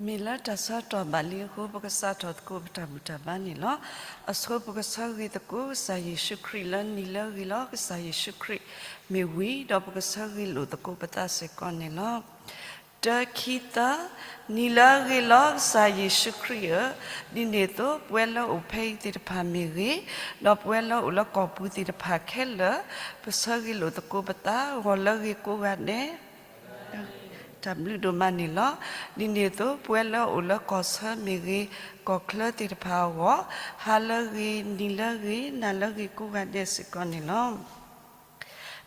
မ့ၢ်လၢတၢ်ဆၢကတီၢ်ဘၣ်လံအဃိ ပကစးထီၣ်သကိးပတၢ်ဘူၣ်တၢ်ဘါန့ၣ်လီၤ. အဆိပကဆၢဂ့ၤသကိးကစၢ်ယ့ၣ်ၡူးခရံာ်လၢနံၤလၢအဂ့ၤလီၤ. ကစၢ်ယ့ၣ်ၡူးခရံာ်မ့ၢ်ဝံၤ ဒီးပကဆၢဂ့ၤလိာ်သကိးပသးစ့ၢ်ကီးန့ၣ်လီၤ. တၢ ခံ သၢ, နံၤလၢအဂ့ၤလီၤ ကစၢ်ယ့ၣ်ၡူးခရံာ်ဧၢ, ဒ်န့ၣ်အသိး ပဝဲလၢအိၣ်ဖဲအံၤသ့ၣ်တဖၣ်မ့ၢ်ဂ့ၤ, ဒီးပဝဲလၢအိၣ်လၢကီၢ်ပူၤသ့ၣ်တဖၣ်ခဲလၢာ်, ပဆၢဂ့ၤလိာ်သကိးပသး ဂီၤလၢအဂ့ၤကိးဂၤဒဲး တၢ်ဘျုးဒိၣ်မးန့ၣ်လီၤ. ဒ်န့ၣ်အသိး ပဝဲလၢအိၣ်လၢကီၢ်ဆၢမ့ၢ်ဂ့ၤ, ကီၢ်ချၢသ့ၣ်တဖၣ်အဂီၢ်, ဟါလၢအဂ့ၤ, နံၤလၢအဂ့ၤ, နၤလၢအဂ့ၤကိးဂၤဒဲးစ့ၢ်ကီးန့ၣ်လီၤ.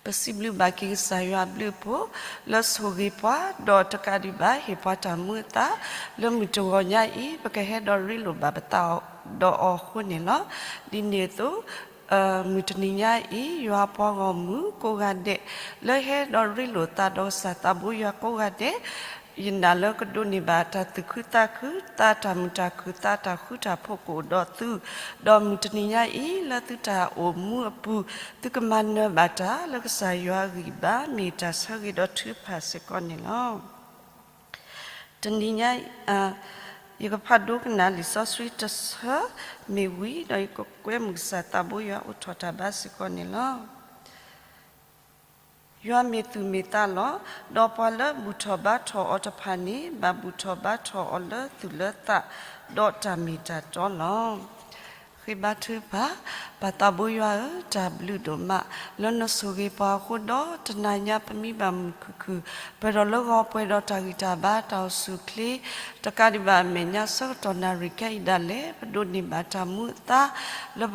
ပစံးဘျုးဘၣ်က့ၤကစၢ်ယွၤအဘျုးအဖှိၣ် လၢဆိၣ်ဂ့ၤပှၤ, ဒီးတကးဒံးဘၣ် ဟ့ၣ်ပှၤတၢ်မူအသး လၢမုၢ်တဂီၤညါအံၤ ပကဟဲဒီးရ့လိာ်ဘၣ်ပသးဒီးအီၤအဃိန့ၣ်လီၤ. ဒ်န့ၣ်အသိး မုၢ်တနံၤညါအံၤ ယွၤအပှၤဂီၢ်မုၢ်ကိးဂၤဒဲး လၢဟဲဒီးရ့လိာ်သးဒီးကစၢ်သးဘိယွၤကိးဂၤဒဲး, ယနာ်လၢကဒိးန့ၢ်ဘၣ်တၢ်သူၣ်ခုသးခု, သးတၢ်မုာ်တၢ်ခုၣ်, သးတၢ်ဃူတၢ်ဖိးကအိၣ်ဒီးသု, ဒီးမုၢ်တနံၤညါအံၤ လၢသုတၢ်အိၣ်မူအပူၤ သုကမၤနၢၤဘၣ်တၢ်လၢကစၢ်ယွၤအဂံၢ်အဘါ မ့ၢ်တၢ်ဆၢဂ့ၤဒီးထုကဖၣ်စ့ၢ်ကီးန့ၣ်လီၤ. တနံၤညါ ယကဖးဒိကနၣ်လံာ်စီဆှံတဆၢမ့ၢ်ဝံၤ ဒီးယကကွဲမုာ်ကစၢ်သးဘိယွၤအိၣ်ထီၣ်တၢ်ဘါစ့ၢ်ကီးန့ၣ်လီၤ. ယွၤမ့ၢ်သူၣ်မ့ၢ်သးလီၤ. ဒီးပှၤလၢဘူၣ်ထီၣ်ဘါထီၣ်အီၤတဖၣ်န့ၣ် ဘၣ်ဘူၣ်ထီၣ်ဘါထီၣ်အီၤလၢသူၣ်လၢသး ဒီးတၢ်မ့ၢ်တၢ်တီလီၤ. ဃ့ဘါထုကဖၣ်, ပၢ်သးဘိယွၤဧၢ, တၢ်ဘျုးဒိၣ်မး လၢနဆိၣ်ဂ့ၤပှၤအဃိဒီး တနၤညါပမံဘၣ်မုာ်ခုၣ်ခုၣ် ပှဲၤဒီးလၢဂီၤ ပှဲၤဒီးတၢ်ဂံၢ်တၢ်ဘါ တၢ်အိၣ်ဆူၣ်အိၣ်ချ့ တကးဒံးဘၣ် အမဲာ်ညါဆၢကတီၢ်နၣ်ရံၣ်ခဲအံၤဒၣ်လဲာ် ပဒိးန့ၢ်ဘၣ်တၢ်မူအသး လၢ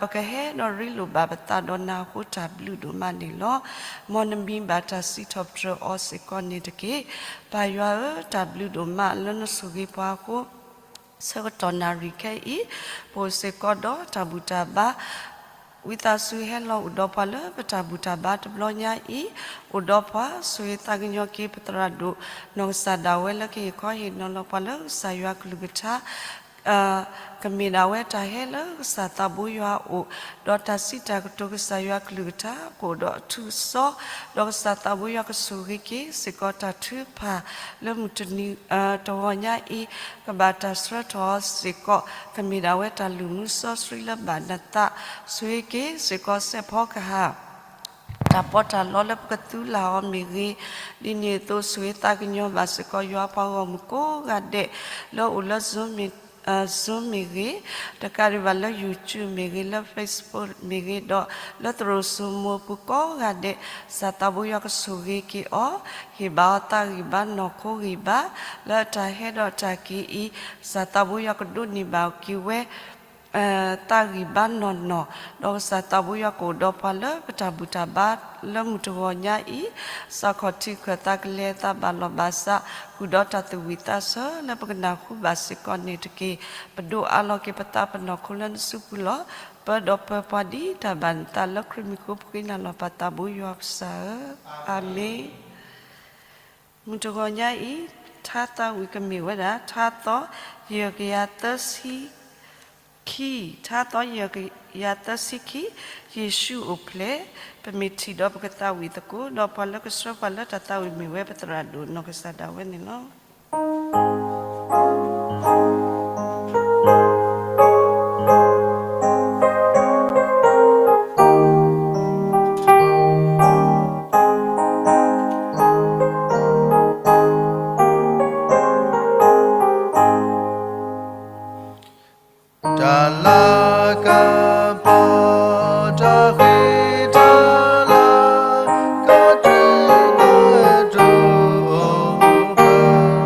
ပကဟဲဒီးရ့လိာ်ဘၣ်ပသးဒီးနၤအဃိ တၢ်ဘျုးဒိၣ်မးန့ၣ်လီၤ. မ်နမံဘၣ်တၢ်စံးထီၣ်ပတြၢၤအီၤစ့ၢ်ကီးန့ၣ်တက့ၢ်. ပၢ်ယွၤဧၢ, တၢ်ဘျုးဒိၣ်မး လၢနဆိၣ်ဂ့ၤပှၤအဃိ ဆၢကတီၢ်နၣ်ရံၣ်ခဲအံၤ ပအိၣ်စ့ၢ်ကီးဒီးတၢ်ဘူၣ်တၢ်ဘါ ဝံသးစူၤဟဲလီၤအိၣ်ဒီးပှၤလၢပတၢ်ဘူၣ်တၢ်ဘါတဘျီညါအံၤ, အိၣ်ဒီးပှၤ ဆိၣ်ဂ့ၤသးကညီၤက့ၤပသရၣ်ဒိၣ် နီၢ်ကစၢ်ဒၣ်ဝဲလၢကဟ့ၣ်ခီဟ့ၣ်နီၤလီၤပှၤလၢကစၢ်ယွၤကလုၢ်ကထါ ကမ့ၢ်ဒၣ်ဝဲတၢ်ဟဲလၢကစၢ်သးဘိယွၤအအိၣ်, ဒီးတၢ်စံးတၢ်ကတိၤကစၢ်ယွၤကလုၢ်ကထါ ကအိၣ်ဒီးအထူးအစီ, ဒီးကစၢ်သးဘိယွၤကဆိၣ်ဂ့ၤက့ၤစ့ၢ်ကီးတၢ်ထုကဖၣ် လၢမုၢ်တနံၤတဂီၤညါအံၤ, ကဘၣ်တၢ်ဆှၢထီၣ်အီၤစ့ၢ်ကီး, ကမ့ၢ်ဒၣ်ဝဲတၢ်လုၢ်မူစီဆှံလၢဘၣ်နသး, ဆိၣ်ဂ့ၤက့ၤစ့ၢ်ကီးစဲးဖီကဟၣ် တၢ်ပီးတၢ်လီလၢပကသူလၢ်အီၤမ့ၢ်ဂ့ၤ, ဒ်န့ၣ်အသိး ဆိၣ်ဂ့ၤသးကညီၤဘၣ်စ့ၢ်ကီး ယွၤပှၤဂီၢ်မုၢ်ကိးဂၤဒဲး လၢအိၣ်လၢ Zoom မ့ၢ်ဂ့ၤ, တကးဒံးဘၣ်လၢ YouTube မ့ၢ်ဂ့ၤ, လၢ Facebook မ့ၢ်ဂ့ၤ, ဒီးလၢသရိာ်စိမိၤအပူၤကိးဂၤဒဲး, ကစၢ်သးဘိယွၤကဆိၣ်ဂ့ၤက့ၤအီၤ, ဟ့ၣ်ဘၣ်အီၤသးဂံၢ်ဘါနီၢ်ခိဂံၢ်ဘါ, လၢတၢ်ဟဲဒီးတၢ်က့ၤအံၤ, ကစၢ်သးဘိယွၤကဒိးန့ၢ်ဘၣ်က့ၤဝဲ သးဂံၢ်ဘါနီၢ်နီၢ်, ဒီးကစၢ်သးဘိယွၤကအိၣ်ဒီးပှၤလၢပတၢ်ဘူၣ်တၢ်ဘါလၢမုၢ်တဂီၤညါအံၤ, စးခီၣ်ထံးခၢၣ်သးကလဲၤအသးဘၣ်လီၢ်ဘၣ်စး, ဃုာ်ဒီးတၢ်သူၣ်ဝံၣ်သးဆၢလၢပကနၢ်ဟူဘၣ်စ့ၢ်ကီးန့ၣ်တက့ၢ်. ပဒိးအးလီၤက့ၤပသးပနီၢ်ခိလၢနစုပူၤလီၤ. ပၢၤဒီးပၢၤပှၤဒ်တၢ်ဘၣ်နသးလၢခရံာ်မံၤအဃိ ပဃ့နၤလီၤပၢ်သးဘိယွၤကစၢ်ဧၢ, အၤမ့ၣ်. မုၢ်တဂီၤညါအံၤ ထါသီဝံၤကမ့ၢ်ဝဲဒၣ် ထါသီ ယဲၢ်ကယၤသၢဆံခံ, ထါသီ ယဲၢ်ကယၤသၢဆံခံ, ယ့ၣ်ၡူးအိၣ်ဖျဲၣ်, ပမ့ၢ်ထံၣ်ဒီးပကသးဝံၣ်သကိး, ဒီးပှၤလၢကဆှၢပှၤလၢတၢ်သးဝံၣ်မ့ၢ်ဝဲပသရၣ်ဒိၣ်နီၢ်ကစၢ်ဒၣ်ဝဲန့ၣ်လီၤ. တၢ်လၤကပီၤ တၢ်ဃ့တၢ်လၤ ကတုၤကတိၤအိၣ်ဖျါ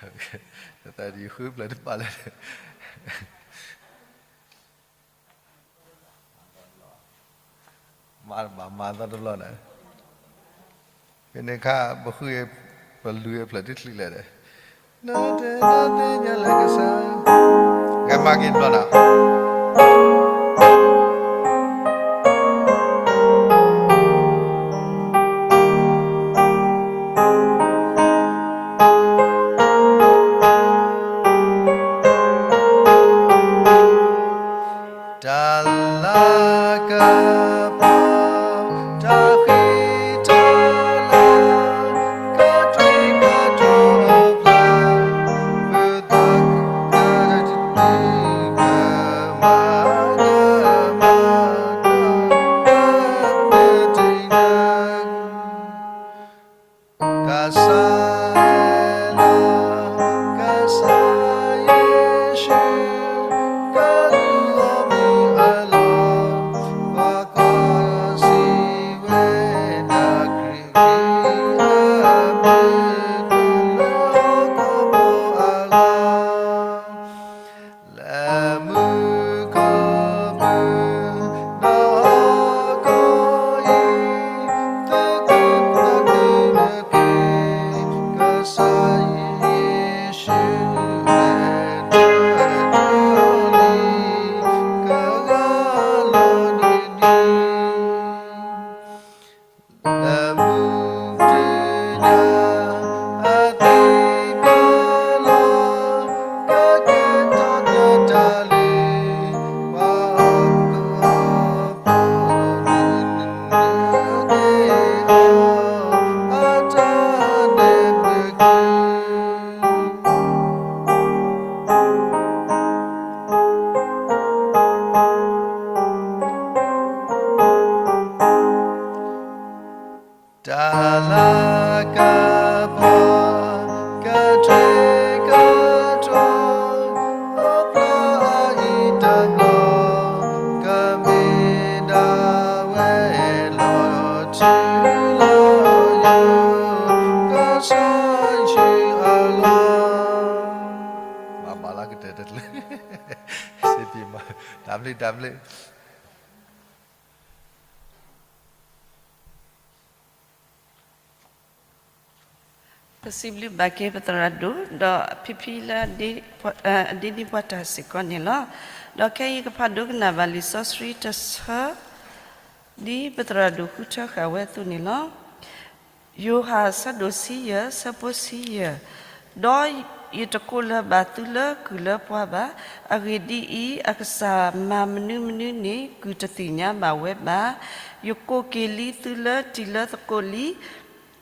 တသးဒ်ယဃုဖျၢၣ်တဘၣ်လၢ မၤဘၣ်မၤသီတဘျီန့ၣ်, ဖဲန့ၣ်အခါ ပဃု ပလူၤအဖျၢၣ်တချုးလဲၣ်ဒီး, နတဲနသ့ၣ်ညါလၢကစၢ်, ကဲမၤက့ၤတဘျီန့ၣ် တၢ်လၤကပီၤ, တၢ်ဃံတၢ်လၤ, ကထွံကတြီအဖျၢၣ်, မၤကမၤကမၤကမၤကမၤ ကစၢ်လီၤ, ကစၢ်ယ့ၣ်ၡူး, ကလုၢ်အီၣ်မုၢ်အလီၢ်, ပှၤကွၢ်စံးဝဲဒၣ်ခရံာ်အမံၤ, ကလၢကပီၤအလီၢ် လၢမူခိၣ်မုၢ်ဒီးဟီၣ်ခိၣ်အံၤ, သုကသးခုနက့ၤ, ကစၢ်ယ့ၣ်ၡူးလဲၤတၢ်တၢ်လံ, ကဂၤလီၤဒ်န့ၣ် လၢမူတုၤညါအသံကွၢ်လီၤ, ကကဲထီၣ်ကတၢၢ်တၢ်လံ, ပှၤဟီၣ်ခိၣ်ဖိ နက့ၤအီၤ အတၢ်န့ၣ်မ့ၢ်က့ တၢ်လၤကပီၤ ကထွံကတြီ အိၣ်ဖျါအံၤတဘျီ ကမ့ၢ်ဒၣ်ဝဲလီၤထူလီၤယိာ် ကစၢ်ယ့ၣ်ၡူးအလီၢ် ဘၣ်ဘၣ်လၢကတၢၢ်တချုး စ့ပံမး တၢ်ဘျုးတၢ်ဘျုး ပစံးဘျုးဘၣ်က့ၤပသရၣ်ဒိၣ် ဒီးဖံဖံလၢ အဒ့န့ၢ်ပှၤတၢ်စ့ၢ်ကီးန့ၣ်လီၤ. ဒီးခဲအံၤကဖးဒိကနၣ်ဘၣ်လံာ်စီဆှံတဆၢ ဒ်ပသရၣ်ဒိၣ်ဃုထၢဃာ်ဝဲအသိးန့ၣ်လီၤ. ယိၤဟၣ်အဆၢဒိၣ်ဆံယဲၢ် အဆၢဖိဆံယဲၢ်, ဒီးယတကိးလၢၤဘၣ်သုလၢကုၢ်လၢပှၢ်ဘၣ်. အဂ့ၢ်ဒ်အံၤ, အကစၢ်မၤမနုၤမနုၤန့ၣ် ကုၢ်တသ့ၣ်ညါဘၣ်ဝဲဘၣ်. ယကိးက့ၤလံသုလၢတံၤလၢသကိးလံ.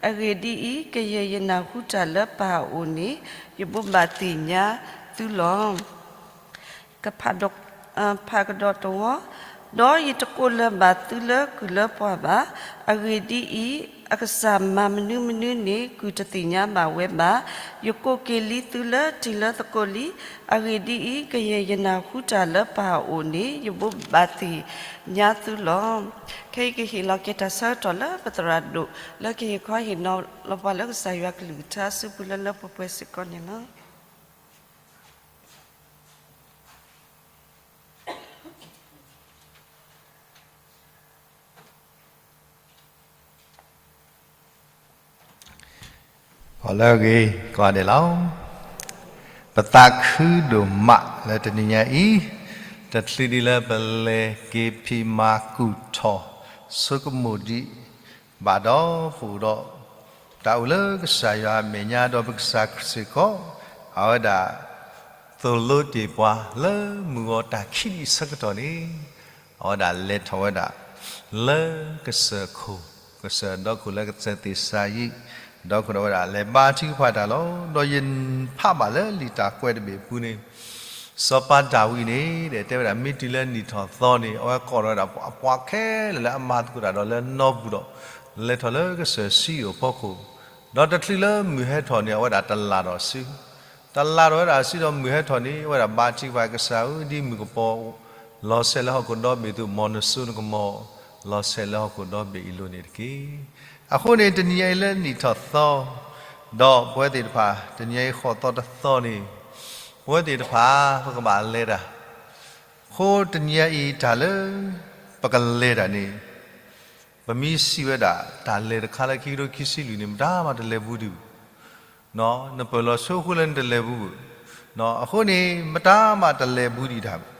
အဂ့ၢ်ဒ်အံၤ, ကယဲၢ်ယနၢ်ဟူတၢ်လၢပၢ်အအိၣ်န့ၣ် ယဘိးဘၣ်သ့ၣ်ညါသုလီၤ. ကဖးဒိၣ်, ဖးကဒီးတဝီ, ဒီးယတကိးလၢၤဘၣ်သုလၢကုၢ်လၢပှၢ်ဘၣ်. အဂ့ၢ်ဒ်အံၤ, အကစၢ်မၤမနုၤမနုၤန့ၣ် ကုၢ်တသ့ၣ်ညါဘၣ်ဝဲဘၣ်. ယကိးက့ၤလံသုလၢတံၤလၢသကိးလံ. အဂ့ၢ်ဒ်အံၤ, ကယဲၢ်ယနၢ်ဟူတၢ်လၢပၢ်အအိၣ်န့ၣ် ယဘိးဘၣ်သ့ၣ်ညါသုလီၤ. ခဲအံၤကဟ့ၣ်လီၤက့ၤတၢ်ဆၢကတီၢ်လၢပသရၣ်ဒိၣ် လၢကဟ့ၣ်ခီဟ့ၣ်နီၤလီၤပှၤလၢကစၢ်ယွၤကလုၢ်ကထါအစုပူၤလၢလၢပှဲၤပှဲၤစ့ၢ်ကီးန့ၣ်လီၤ. ဂီၤလၢအဂ့ၤကိးဂၤဒဲးလီၤ. ပသးခုဒိၣ်မးလၢတနံၤညါအံၤ, တချုးဒံးလၢပလဲၤက့ၤဖံးမၤကူၣ်ထီၣ် ဆိကမိၣ်ဒံးဘၣ်ဒီး ပအိၣ်ဒီး တၢ်အိၣ်လၢကစၢ်ယွၤအမဲာ်ညါဒီးပကစၢ်စ့ၢ်ကီး, အဝဲဒၣ် သိၣ်လိတ့ၢ်ပှၤလၢမုၢ်ဂီၤတၢ်ခံနံၣ်အဆၢကတီၢ်န့ၣ်, အဝဲဒၣ်လဲၤထီၣ်ဝဲဒၣ် လၢကစၢၢ်ခိၣ်, ကစၢၢ်ဒီခိၣ်လၢကစၢၢ်သ့ၣ်စၤယံး, ဒီခိၣ်ဒီးဝဲဒၣ်လဲၤဘါထုကဖၣ်တၢ်လီၤ. ဒီးယဖးဘၣ်လၢလံာ်တၢ်ကွဲးတဘ့ၣ်အပူၤန့ၣ်, စီၤပၤဒၤဝံးန့ၣ် တဲဝဲဒၣ် မ့ၢ်တုၤလၢနံၣ်ထီၣ်သီန့ၣ် အဝဲကိးထီၣ်ဝဲဒၣ်ပှၤခဲလၢာ်လၢအမၤသကိးတၢ်ဒီးလၢနီပူၤဒီး လဲၤထီၣ်လၢကစၢၢ်စံယိၣ်အဖီခိၣ်, ဒီးတချုးလၢမုၢ်ဟဲထီၣ်န့ၣ် အဝဲဒၣ်တလၢ်ထီၣ်စု တလၢ်ထီၣ်ဝဲဒၣ်စုဒီးမုၢ်ဟဲထီၣ်န့ၣ် အဝဲဒၣ်ဘါထုကဖၣ်ကစၢ်ဧၢ, ဒ်မုၢ်ကပီၤ လီၤဆဲးလၢဟီၣ်ခိၣ်ဒီဘ့ၣ်အသိး မ်နစိနကမီၤ လီၤဆဲးလၢဟီၣ်ခိၣ်ဒီဘ့ၣ်အံၤအလိၤန့ၣ်တက့ၢ်. အဃိန့ၣ် တနံၤညါအံၤလၢနံၣ်ထီၣ်သီ ဒီးပဝဲသ့ၣ်တဖၣ် တနံၤညါအံၤဃီးသီတသီန့ၣ် ပဝဲသ့ၣ်တဖၣ် ပကဘၣ်လဲၤတၢ်, အဃိတနံၤညါအံၤ တၢ်လၢပကလဲၤတၢ်န့ၣ် ပမ့ၢ်စံးဝဲဒၣ် တၢ်လဲၤတခါလၢခံကထိခံဆံလွံၢ်န့ၣ် မတၤမးတလဲၤဘူးဒံးဘၣ်. နပၢၢ်လီၤဆိအဃိလၢနတလဲၤဘူးဘၣ်. အဃိန့ၣ် မတၤမးတလဲၤဘူးဒံးတၢ်ဘၣ်.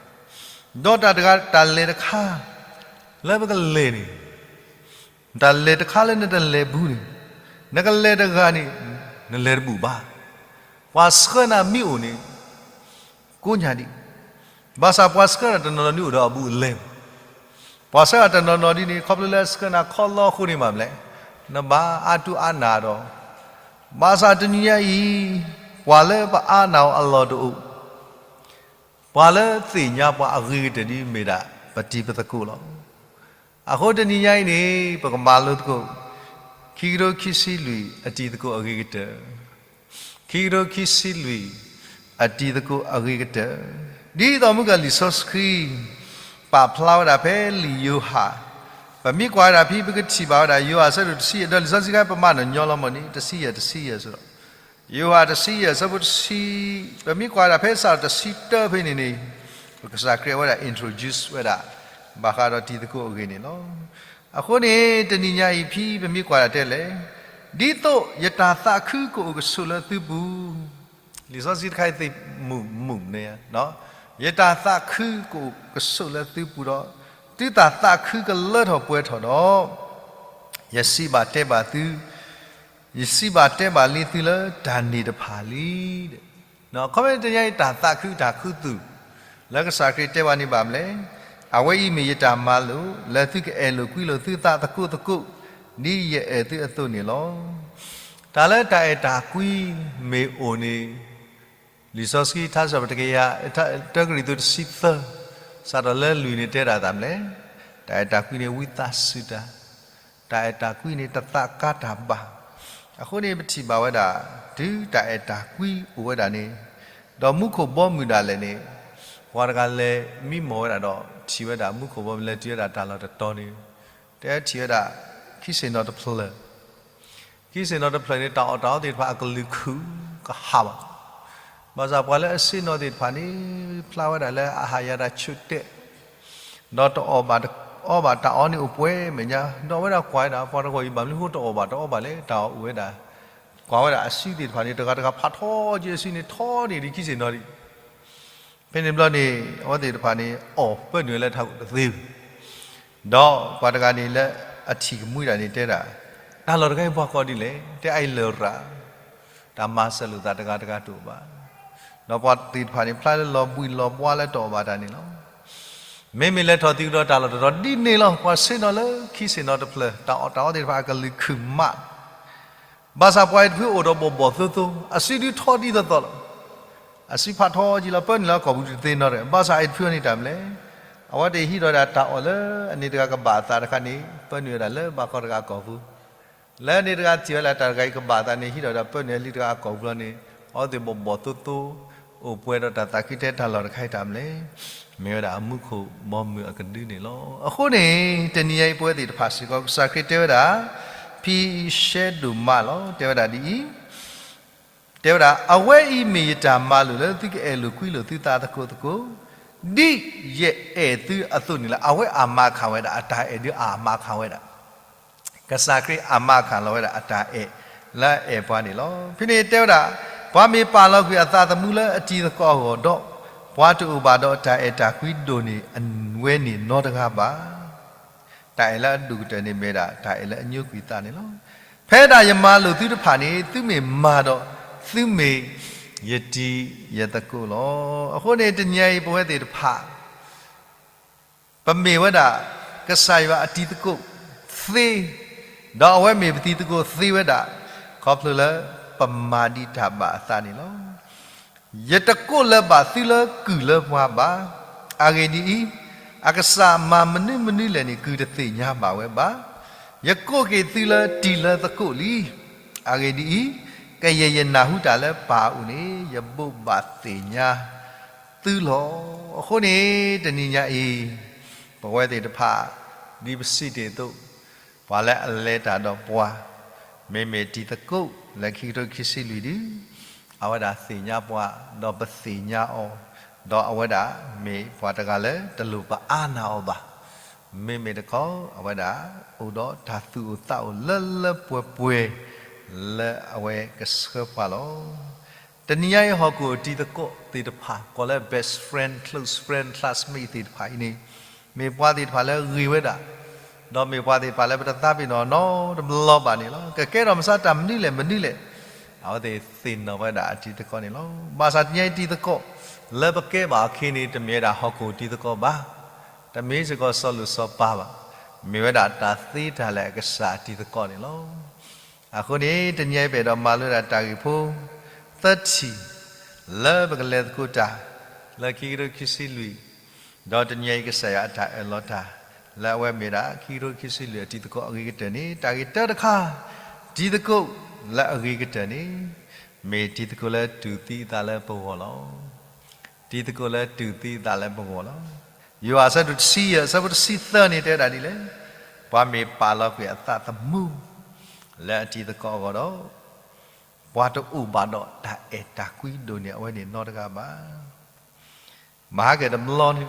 ဒီးတၢ်တဂၤ တၢ်လဲၤတခါ လၢပကလဲၤန့ၣ် တၢ်လဲၤတခါလၢနတလဲၤဘူးန့ၣ် နကလဲၤတဂၤန့ၣ် နလဲၤတဘူးဘၣ်. ပှၤဆှၢနၤမ့ၢ်အိၣ်န့ၣ် ကိးညါဒံး, ဘၣ်ဆၣ်ပှၤဆှၢနၤတနီၤနီၤဒ်အိၣ်ဒီးအဘူးအလဲ, ပှၤဆှၢနၤတနီၤနီၤဒ်န့ၣ် ခီဖျိလၢဆှၢနၤခီလီအဃိန့ၣ်မးမလဲၣ်, နဘၣ်အါတူၢ်အါနၢ်ဒီး, ဘၣ်ဆၣ်တနံၤညါအံၤ ပှၤလၢပအါနၢ်အီၤအလီၢ်တအိၣ် ပှၤလၢသ့ၣ်ညါပှၤအဂ့ၤကတၢၢ်ဒ်မ့ၢ်ဒၣ် ပတံၤပသကိးလီၤ. အဃိတနံၤညါအံၤန့ၣ် ပကမၤလိသကိး ခံကထိခံဆံလွံၢ်အတံၤသကိးအဂ့ၤကတၢၢ်, ခံကထိခံဆံလွံၢ်အတံၤသကိးအဂ့ၤကတၢၢ်, ဒ်သိးမုၢ်ကလံာ်စီဆှံ ပာ်ဖျါဝဲဒၣ်ဖဲလံာ်ယိၤဟၣ်, ပမ့ၢ်ကွၢ်ဝဲဒၣ်ဖဲ ပကထံၣ်ဘၣ်ဝဲဒၣ် ယိၤဟၣ်အဆၢဒိၣ်တဆံယဲၢ် ဒီးလံာ်စီဆှံခါ ပမၤနီၣ်ညီလီၤမၢ်န့ၣ် တဆံယဲၢ် တဆံယဲၢ်စ့ၢ်ကီး, ယိၤဟၣ်တဆံယဲၢ်အဆၢဖိတဆံ, ပမ့ၢ်ကွၢ်ဒၣ်ဖဲစးထီၣ်တဆံတၢဖဲန့ၣ်န့ၣ်, ကစၢ်ခရံာ်ဝဲဒၣ် introduce ဝဲဒၣ် ဘၣ်ဃးဒီးတံၤသကိးအဂ့ၢ်န့ၣ်လီၤ. အဃိန့ၣ် တနံၤညါအံၤဖဲပမ့ၢ်ကွၢ်ဒၣ်တဲလဲၣ်, ဒ်သိးယတၢ်သးခုကအိၣ်ကဆိးလၢသုပူၤ, လံာ်စီဆှံတခါအံၤသ့ၣ်မုၢ်မုၢ်န့ၣ်, ယတၢ်သးခုကအိၣ်ကဆိးလၢသုပူၤဒီး, သုတၢ်သးခုကလၢထီၣ်ပှဲၤထီၣ်ဒီး, ယစံးဘၣ်တဲဘၣ်သု, ယစံးဘၣ်တဲဘၣ်လံသုလၢတၢ်န့ၣ်တဖၣ်လံ. အခီပညီတနံၤညါအံၤ တၢ်သးခုတၢ်ခူသူၣ် လၢကစၢ်ခရံာ်တဲဘၣ်န့ၣ်ဘၣ်မလဲၣ်, အဝဲအံၤမ့ၢ်ယတၢ်မၤလိာ် လၢသုကအဲၣ်လိာ်ကွံလိာ်သုသးသကိးသကိး ဒ်ယအဲၣ်သုအသိးန့ၣ်လီၤ. တၢ်လၢတၢ်အဲၣ်တၢ်ကွံမ့ၢ်အိၣ်န့ၣ်, လံာ်စီဆှံထါစံးပတကယၤ, တၢကရံၣ်သူးတဆံသၢ, စးထီၣ်လၢလွံၢ်န့ၣ်တဲဒၣ်တၢ်မလဲၣ်, တၢ်အဲၣ်တၢ်ကွံန့ၣ် ဝံသးစူၤတၢ်, တၢ်အဲၣ်တၢ်ကွံန့ၣ် တသးကါတၢ်ဘၣ်. အဃိန့ၣ် ပထံၣ်ဘၣ်ဝဲဒၣ် တုၤတၢ်အဲၣ်တၢ်ကွံအိၣ်ဝဲဒၣ်န့ၣ်, ဒီးမူခိၣ်ဘီမုၢ်ဒၣ်လဲာ်န့ၣ်, ပှၤတဂၤလဲၤမံမီၢ်ဝဲဒၣ်ဒီး ထံၣ်ဝဲဒၣ်မူခိၣ်ဘီမုၢ်လဲၤတုၤဝဲဒၣ်တၢ်လီၢ်တတီၤန့ၣ်, တဲထံၣ်ဝဲဒၣ် ခံဆ့ၣ်နီၤတဖျၢၣ် ခံဆ့ၣ်နီၤတဖျၢၣ်န့ၣ် တၢ်အီၣ်တၢ်အီသ့ၣ်တဖၣ်အကလုာ်ခုၣ်ကဟးဘၣ်. ဘၣ်ဆၣ်ပှၤလၢအဆ့ၣ်နီၤသ့ၣ်တဖၣ်န့ၣ် ဖျါဝဲဒၣ်လၢအဟးယၤတၢ်ဆူၣ်တဲာ်, ဒီးတအီၣ်ဘၣ်တအီဘၣ် တၢ်အီန့ၣ်အိၣ်ပှဲၤမဲာ်ညါ, ဒီးအဝဲဒၣ်ကွၢ်ဝဲဒၣ် ပှၤတဂီၤအံၤဘၣ်မနုၤဃိတအီၣ်ဘၣ်တအီဘၣ်လဲၣ်, တၢ်အီၣ်အိၣ်ဝဲဒၣ်, ကွၢ်ဝဲဒၣ်အစုသ့ၣ်တဖၣ်န့ၣ် တဂၤတဂၤဖးထီက့ၤအစုန့ၣ် ထီန့ၢ်ဒံးခံဆ့ၣ်နီၤဒံး ဖဲန့ၣ်ဘျီန့ၣ် အဝဲသ့ၣ်တဖၣ်န့ၣ် အီၣ်ပၢနုာ်လၢထးခိၣ်တသ့ဘၣ်. ဒီးပှၤတဂၤန့ၣ်လၢအထံၣ်ကမှံဒၣ်န့ၣ်တဲဒၣ်, တၢ်လီၢ်တခါအံၤပှၤကိးဒ်လဲၣ်, တဲအအံၤလရာ်, တၢ်မၤစၢၤလိာ်သးတဂၤတဂၤတအိၣ်ဘၣ်. ဒီးပှၤသ့ၣ်တဖၣ်န့ၣ် ဖျါလၢလီၤဘှံးလီၤဘှါလၢတအီၣ်ဘၣ်တၢ်န့ၣ်လီၤ. မ့မ့ၢ်လဲၤထီၣ်သံကဒီးတၢ်လီၢ်တတီၤဒ်န့ၣ်လီၤ. ပှၤဆ့ၣ်နီၤလၢခံဆ့ၣ်နီၤတဖျၢၣ် တၢ်အီၣ်တၢ်အီသ့ၣ်တဖၣ်အကလုာ်ခုၣ်မး ဘၣ်ဆၣ်ပှၤအံၤတဖုအိၣ်ဒီးဘီၣ်ဘီၣ်သိသိ, အစုဒုးထီဒ်သိးသိးလီၤ. အစုဖးထီကံလီၤ ပၢနုာ်လၢအကီၢ်ပူၤတသ့နီတဂၤ, ဘၣ်ဆၣ်အံၤတဖုန့ၣ်တၢ်မနုၤလဲၣ်, အဝဲသ့ၣ်ဟံးထီၣ်ဝဲဒၣ်တၢ်အီၣ်လၢအန့ၣ်တဂၤကဘၣ်အသးတခါန့ၣ် ပၢနုာ်ဝဲဒၣ်လၢဘၣ်ကီတဂၤအကီၢ်ပူၤ, လၢန့ၣ်တဂၤထံၣ်ဝဲဒၣ်တၢ်တဂၤအံၤကဘၣ်အသးန့ၣ် ဟံးထီၣ်ဝဲဒၣ်ပၢနုာ်လၢလံာ်တဂၤအကီၢ်ပူၤလီၤန့ၣ်, အဝဲသ့ၣ်ဘီၣ်ဘီၣ်သိသိ အိၣ်ပှဲၤဒီးတၢ်သးခုတဲတၢ်လီၢ်တခါအံၤတၢ်မနုၤလဲၣ်, မ့ၢ်ဝဲဒၣ်အမူခိၣ်ဘီမုၢ်အကဒုန့ၣ်လီၤ. အဃိန့ၣ် တနံၤညါအံၤပဝဲသ့ၣ်တဖၣ်စ့ၢ်ကီး ကစၢ်ခရံာ်တဲဝဲဒၣ် ဖဲရှဲဒိၣ်မးလီၤ တဲဝဲဒၣ်ဒ်အံၤ, တဲဝဲဒၣ် အဝဲအံၤမ့ၢ်ယတၢ်မၤလိာ်လၢသုကအဲၣ်လိာ်ကွံလိာ်သုသးသကိးသကိး, ဒ်ယအဲၣ်သုအသိးန့ၣ်လီၤ. အဝဲအမၤခၣ်ဝဲဒၣ် အတၢ်အဲၣ်ဒုးအမၤခၣ်ဝဲဒၣ် ကစၢ်ခရံာ်အမၤခၣ်လီၤဝဲဒၣ်အတၢ်အဲၣ်လၢအအဲၣ်ပှၤန့ၣ်လီၤ. ဖဲန့ၣ်တဲဝဲဒၣ်, ပှၤမ့ၢ်ပာ်လီၤကွံာ်အသးသမူလၢအတံၤသကိးအဂီၢ်ဒီး, ပှၤတအိၣ်ဘၣ်ဒီးတၢ်အဲၣ်တၢ်ကွံဒိၣ်န့ၢ်ဝဲန့ၣ်နီတဂၤဘၣ်. တၢ်အဲၣ်လၢအဒိၣ်ကတၢၢ်န့ၣ်မ့ၢ်ဒၣ် တၢ်အဲၣ်လၢအညိကွံာ်သးန့ၣ်လီၤ. ဖဲဒၣ်ယမၤလိာ်သုတဖၣ်န့ၣ် သုမ့ၢ်မၤဒီး သုမ့ၢ်ယတံၤယသကိးလီၤ. အဃိန့ၣ် တနံၤအံၤပဝဲသ့ၣ်တဖၣ် ပမ့ၢ်ဝဲဒၣ် ကစၢ်ယွၤအတံၤသကိးသ့, ဒီးအဝဲမ့ၢ်ပတံၤသကိးသ့ဝဲဒၣ်, ခီဖျိလၢပမၤဒံးတၢ်ဘၣ်အသးန့ၣ်လီၤ. ယတကိးလၢၤဘၣ်သုလၢကုၢ်လၢပှၤဘၣ်. အဂ့ၢ်ဒ်အံၤ, အကစၢ်မၤမနုၤမနုၤလဲၣ်န့ၣ် ကုၢ်တသ့ၣ်ညါဘၣ်ဝဲဘၣ်. ယကိးက့ၤသုလၢတံၤလၢသကိးလံ. အဂ့ၢ်ဒ်အံၤ, ကယဲၢ်ယနၢ်ဟူတၢ်လၢပၢ်အအိၣ်န့ၣ် ယဘိးဘၣ်သ့ၣ်ညါ သုလီၤ. အဃိန့ၣ် တနံၤညါအံၤ ပဝဲသ့ၣ်တဖၣ် ဒ်ပစံးတ့ၢ်အသိး, ပှၤလၢအလဲၤတၢ်ဒီးပှၤ, မ့မ့ၢ်တံၤသကိးလၢခံကထိခံဆံလွံၢ်ဒု, အဝဲဒၣ်သ့ၣ်ညါပှၤ, ဒီးပသ့ၣ်ညါအီၤ, ဒီးအဝဲဒၣ်မ့ၢ်ပှၤတဂၤလၢတလိၣ်ပအါနၢ်အီၤဘၣ်. မ့မ့ၢ်တခီ အဝဲဒၣ်အိၣ်ဒီးတၢ်သူၣ်အိၣ်သးအိၣ်လၢလၢပှဲၤပှဲၤ လၢအဝဲကဆှၢပှၤလီၤ. တနံၤညါအံၤဟီၣ်ခိၣ်အတံၤသကိးသ့ၣ်တဖၣ် ကိးလၢ best friend, close friend, classmate သ့ၣ်တဖၣ်အံၤန့ၣ် မ့ၢ်ပှၤသ့ၣ်တဖၣ်လၢဂ့ၤဝဲဒၣ်, ဒီးမ့ၢ်ပှၤသ့ၣ်တဖၣ်လၢပတသးပ့ၤနီၣ်နီတဘျီဘၣ်န့ၣ်လီၤ. ကကဲထီၣ်မဆါတၢ်မနုၤလဲၣ်မနုၤလဲၣ်, အဝဲသ့ၣ်သ့ၣ်နီၣ်ဝဲဒၣ်အတံၤသကိးန့ၣ်လီၤ. ဘၣ်ဆၣ်တနံၤညါအံၤတံၤသကိး လၢပကဲဘၣ်အီၤခဲအံၤန့ၣ် တမ့ၢ်ဝဲဒၣ်ဟီၣ်ခိၣ်တံၤသကိးဘၣ်, တမ့ၢ်စ့ၢ်ကီးစီၤလိၣ်စီၤပၤဘၣ်, မ့ၢ်ဝဲဒၣ်တၢ်သ့တၢ်လၢအကစၢ်အတံၤသကိးန့ၣ်လီၤ. အဃိန့ၣ် တနံၤညါအံၤပအဲၣ်ဒိးမၤလိဝဲဒၣ်တၢ်ဂ့ၢ်ဖိ သၢထံၣ် လၢပကလဲၤသကိးတၢ် လၢခံကထိခံဆံလွံၢ်, ဒီးတနံၤညါအံၤကစၢ်ယွၤအတၢ်အၢၣ်လီၤတၢ် လၢအဝဲမ့ၢ်ဒၣ်ခံကထိခံဆံလွံၢ်အတံၤသကိးအဂ့ၤကတၢၢ်န့ၣ် တၢ်ဂ့ၢ်တၢတခါ, တံၤသကိးလၢအဂ့ၤကတၢၢ်န့ၣ် မ့ၢ်တံၤသကိးလၢတူၢ်သံအသးလၢပဂီၢ်လီၤ. တံၤသကိးလၢတူၢ်သံအသးလၢပဂီၢ်လီၤ. ယိၤဟၣ်အဆၢဒိၣ်တဆံယဲၢ် အဆၢဖိတဆံသၢန့ၣ်တဲဒၣ်ဒ်လဲၣ်, ပှၤမ့ၢ်ပာ်လီၤကွံာ်အသးသမူ လၢအတံၤသကိးအဂီၢ်ဒီး ပှၤတအိၣ်ဘၣ်ဒီးတၢ်အဲၣ်တၢ်ကွံဒိၣ်န့ၢ် အဝဲန့ၣ်နီတဂၤဘၣ်. မဟါကဲတဘျီန့ၣ်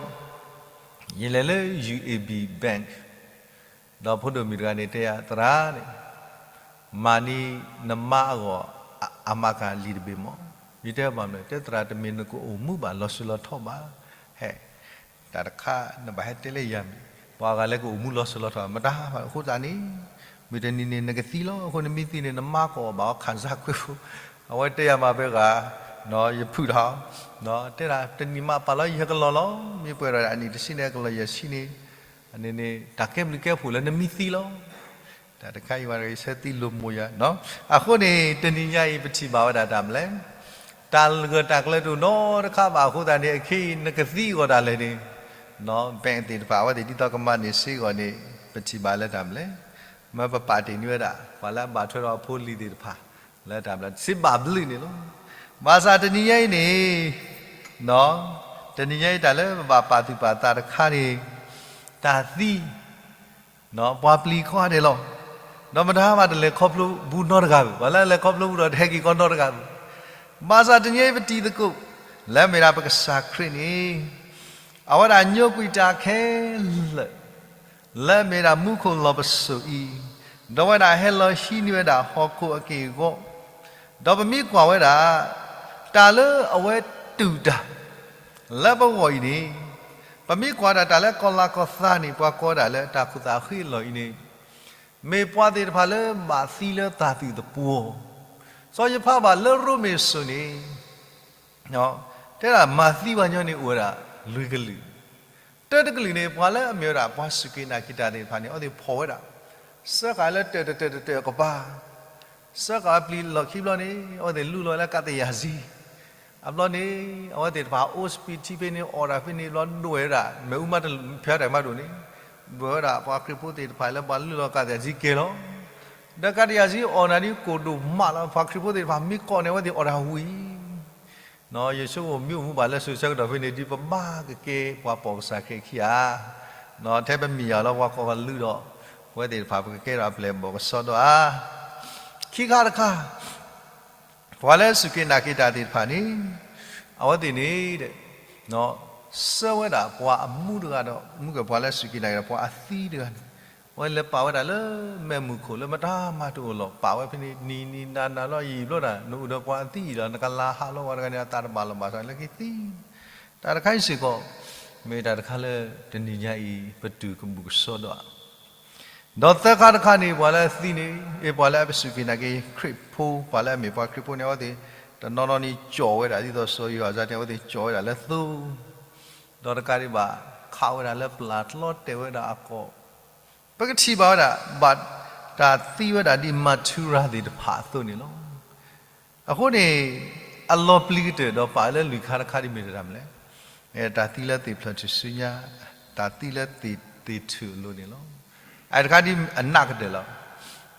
ယလဲၤလၢ ယူဢ့ဘံၣ် bank ဒီးဖိဒိၣ်မုၣ်တဂၤန့ၣ်တဲယၤ သရၣ်န့ၣ် မၤန့ၢ်နမါအဂီၢ် အမၤကၤလံာ်တဘ့ၣ်မး. ယတဲဘၣ်မနုၤ, တဲသရၣ် တမ့ၢ်နကအိၣ်မူဘၣ် လီၤစိၤလီၤထီဘၣ်. ဟဲ, တၢ်တခါနဘၣ်ဟဲတဲလၢယၤမ့ၢ် ပှၤဂၤလၢကအိၣ်မူလီၤစိၤလီၤထီ မတၤဘၣ်အဃိသတးန့ၣ် မုၢ်တနံၤန့ၣ် နကသံလီၤ. အဃိနမ့ၢ်သံန့ၣ် နမါကအိၣ်ဘၣ်အီၤ ခံစားခွင့် ဖိ အဝဲတဲယၤမၤဖဲဂၤ ယဖုၣ်ထီၣ်, တဲဒၣ် တနံၣ်မးပာ်လီၤယဲၢ်ကလီၢ်လီၤ. မ့ၢ်ပှဲၤဒီးအနံၣ်တဆံန့ၣ် ကလီၢ်ယဲၢ်ဆံန့ၣ် အန့ၣ်န့ၣ် တၢ်ကဲဘျုးကဲဖှိၣ်လၢနမ့ၢ်သံလီၤ. တၢ်တခါအံၤဝဲ ယဆၢသံလိာ်မိၢ်ယၤ, အဃိန့ၣ် တနံၤညါအံၤ ပထံၣ်ဘၣ်ဝဲဒၣ်တၢ်မနုၤလဲၣ်, တၢ်ဂၢၢ်တၢ်ကျၢၤတအိၣ်နီတခါဘၣ်အဃိသတးန့ၣ် အခဲအံၤ နကသံအဂီၢ်ဒၣ်လဲာ်န့ၣ် bank သ့ၣ်တဖၣ် အဝဲသ့ၣ်ဒ်သိးကမၤန့ၢ်စ့ၢ်ကီးန့ၣ် ပထံၣ်ဘၣ်လၢတၢ်မနုၤလဲၣ်, မ့ၢ်ပပာ်တ့ၢ်န့ၢ်ဝဲဒၣ် ပှၤလၢအဘၣ်ထွဲဒီးအဖိအလံၤသ့ၣ်တဖၣ် လၢတၢ်ဘျၢ စ့ဘၣ်ဘျုးန့ၣ်လီၤ. ဘၣ်ဆၣ်တနံၤညါအံၤန့ၣ် တနံၤညါအံၤတၢ်လၢပဘၣ်ပာ်သူၣ်ပာ်သးတခါန့ၣ် တၢ်သံ ပှၤပျံၤကိးဂၤဒဲးလီၤ. ဒီးမတၤမးတလဲၤခီဖျိဘူးနီတဂၤဘၣ်, ပှၤလၢအလဲၤခီဖျိဘူးဒီးတဟဲက့ၤကီနီတဂၤဘၣ်. ဘၣ်ဆၣ်တနံၤညါအံၤပတံၤသကိး လၢမ့ၢ်ဒၣ်ပကစၢ်ခရံာ်န့ၣ် အဝဲဒၣ်ညိကွံာ်တၢ်ခဲလၢာ် လၢအမ့ၢ်ဒၣ်မူခိၣ်လီၢ်ပစိာ်အံၤ, ဒီးဝဲဒၣ်ဟဲလီၤဟံးန့ၢ်ဝဲဒၣ်ဟီၣ်ခိၣ်အက့ၢ်အဂီၤ, ဒီးပမ့ၢ်ကွၢ်ဝဲဒၣ် တၢ်လၢအဝဲတူၢ်တၢ် လၢပဂီၢ်အံၤန့ၣ်, ပမ့ၢ်ကွၢ်ဒၣ်တၢ်လၢကီၢ်လၤကီၢ်သးန့ၣ် ပှၤကိးဒၣ်လၢတၢ်ခိၣ်သးဃ့အလီၢ်အံၤန့ၣ်, မ့ၢ်ပှၤသ့ၣ်တဖၣ်လၢဘၣ်သံလၢတၢ်သူၣ်သပှီၤ, စီၤယိၤဖးဘၣ်လၢရိမ့ၤစိၤန့ၣ် တဲဒၣ်မၤသံပှၤညီန့ၣ်အိၣ်ဝဲဒၣ်လွံၢ်ကလုာ်, တၢတကလုာ်န့ၣ် ပှၤလၢအမ့ၢ်ဝဲဒၣ်ပှၤစူၢ်က့ၤနာ်က့ၤတၢ်သ့ၣ်တဖၣ်န့ၣ် အဝဲသ့ၣ်ဖီၣ်ဝဲဒၣ်, စၢဃာ်လၢတၢၢ်တတၢၢ်တတၢၢ်အကပၤ စၢဃာ်ပျံၤလီၢ်ခံဘျီန့ၣ် အဝဲသ့ၣ်လူလီၤလၢကးသယၢ်စံ, အဘျီန့ၣ် အဝဲသ့ၣ်တဖၣ်အိၣ်စပံးထံဖဲန့ၣ် အီၣ်တၢ်ဖဲန့ၣ်ဘျီဒွဲၣ်ဝဲဒၣ် မ့ၣ်အူမးတဖဲတၢ်မးဒိၣ်န့ၣ်, ဒွဲၣ်ဝဲဒၣ်ပှၤခရံာ်ဖိသ့ၣ်တဖၣ်လၢပှၤလူလီၤကးသယၢ်စံကဲလီၤ. ဒီးကးသယၢ်စံအီၣ်နၤဒ်ကိၣ်ဒိၣ်မးလီၤ. ပှၤခရံာ်ဖိသ့ၣ်တဖၣ်မ့ၢ်ကိးန့ၣ် အဝဲသ့ၣ်အီၣ်တၢ်ဝံၤ ယဆိကမိၣ်မ့ၢ်အိၣ်မူဘၣ်လၢစိၤဆၢကတီၢ်ဖဲန့ၣ် ဒ်ပဘၣ်ကကဲပှၤပိာ်ကစၢ်ခရံာ်ခံဧါ, ထဲပမ့ၢ်ယၤလီၤ ပှၤကိးပှၤလုဒီး ပဝဲသ့ၣ်တဖၣ် ပကကဲထီၣ်အပျဲၢ်အဘီၣ်ကစီဒီဧါ. ခံခါတခါ ပှၤလၢအစူၢ်က့ၤနာ်က့ၤတၢ်သ့ၣ်တဖၣ်န့ၣ် အဝဲသ့ၣ်န့ၣ် ဆှၢဝဲဒၣ်ပှၤအမူတဂၤဒီး မူကပှၤလၢအစူၢ်က့ၤနာ်က့ၤဒီးပှၤအသံတဂၤန့ၣ် အဝဲလဲၤပာ်ဝဲဒၣ်လၢမဲးမုၢ်ခိၣ်လၢမတၤမၤတအိၣ်လီၤ ပာ်ဝဲဖဲန့ၣ် နံၤနံၤနၤနၤလီၤ ယံာ်ဘျီဒၣ် နအိၣ်ဒီးပှၤအသံအံၤဒီး နကလၤဟးလီၤဝဲတဂၤန့ၣ် အသးတဘၣ်လီၤဘၣ်ဆၣ်လၢခံသံ တၢ်တခါအံၤစ့ၢ်ကီး မ့ၢ်တၢ်တခါလၢတနံၤညါအံၤ ပတုၤကဘူၣ်ကစီဒီဧါ. ဒီးသၢခါတခါန့ၣ် ပှၤလၢအသံန့ၣ် အ့ၣ် ပှၤလၢအပစူၢ်က့ၤနာ်က့ၤခရံာ်ဖိ ပှၤလၢအမ့ၢ်ပှၤခရံာ်ဖိန့ၣ် အဝဲသ့ၣ် တနီၤနီၤန့ၣ် ကၠီၣ်ဝဲဒၣ် ဒ်သိးစီၤယိၤဟၣ်အသိးန့ၣ် အဝဲသ့ၣ်ကၠီၣ်ဝဲဒၣ်လၢသိ ဒီးတကးဒံးဘၣ် ခးဝဲဒၣ်လၢပျၢ် တလီတဲာ်ဝဲဒၣ်အကိာ် ပကထံၣ်ဘၣ်ဝဲဒၣ် ဘၣ်တၢ်သံဝဲဒၣ်ဒ်မၤထူရၤသ့ၣ်တဖၣ်အသိးန့ၣ်လီၤ. အဃိန့ၣ် အလီၤပျံၤကတၢၢ်ဒီးပာ်လၢလွံၢ်ခါတခါဒ်မ့ၢ်တၢ်မနုၤလဲၣ်, တၢ်သံလၢသ့ၣ်ဖျၢၣ်ထူၣ်စုညါ, တၢ်သံလၢသ့ၣ်သ့ၣ်ထူၣ်အလိၤန့ၣ်လီၤ. အတခါဒ်အနးကတၢၢ်လီၤ.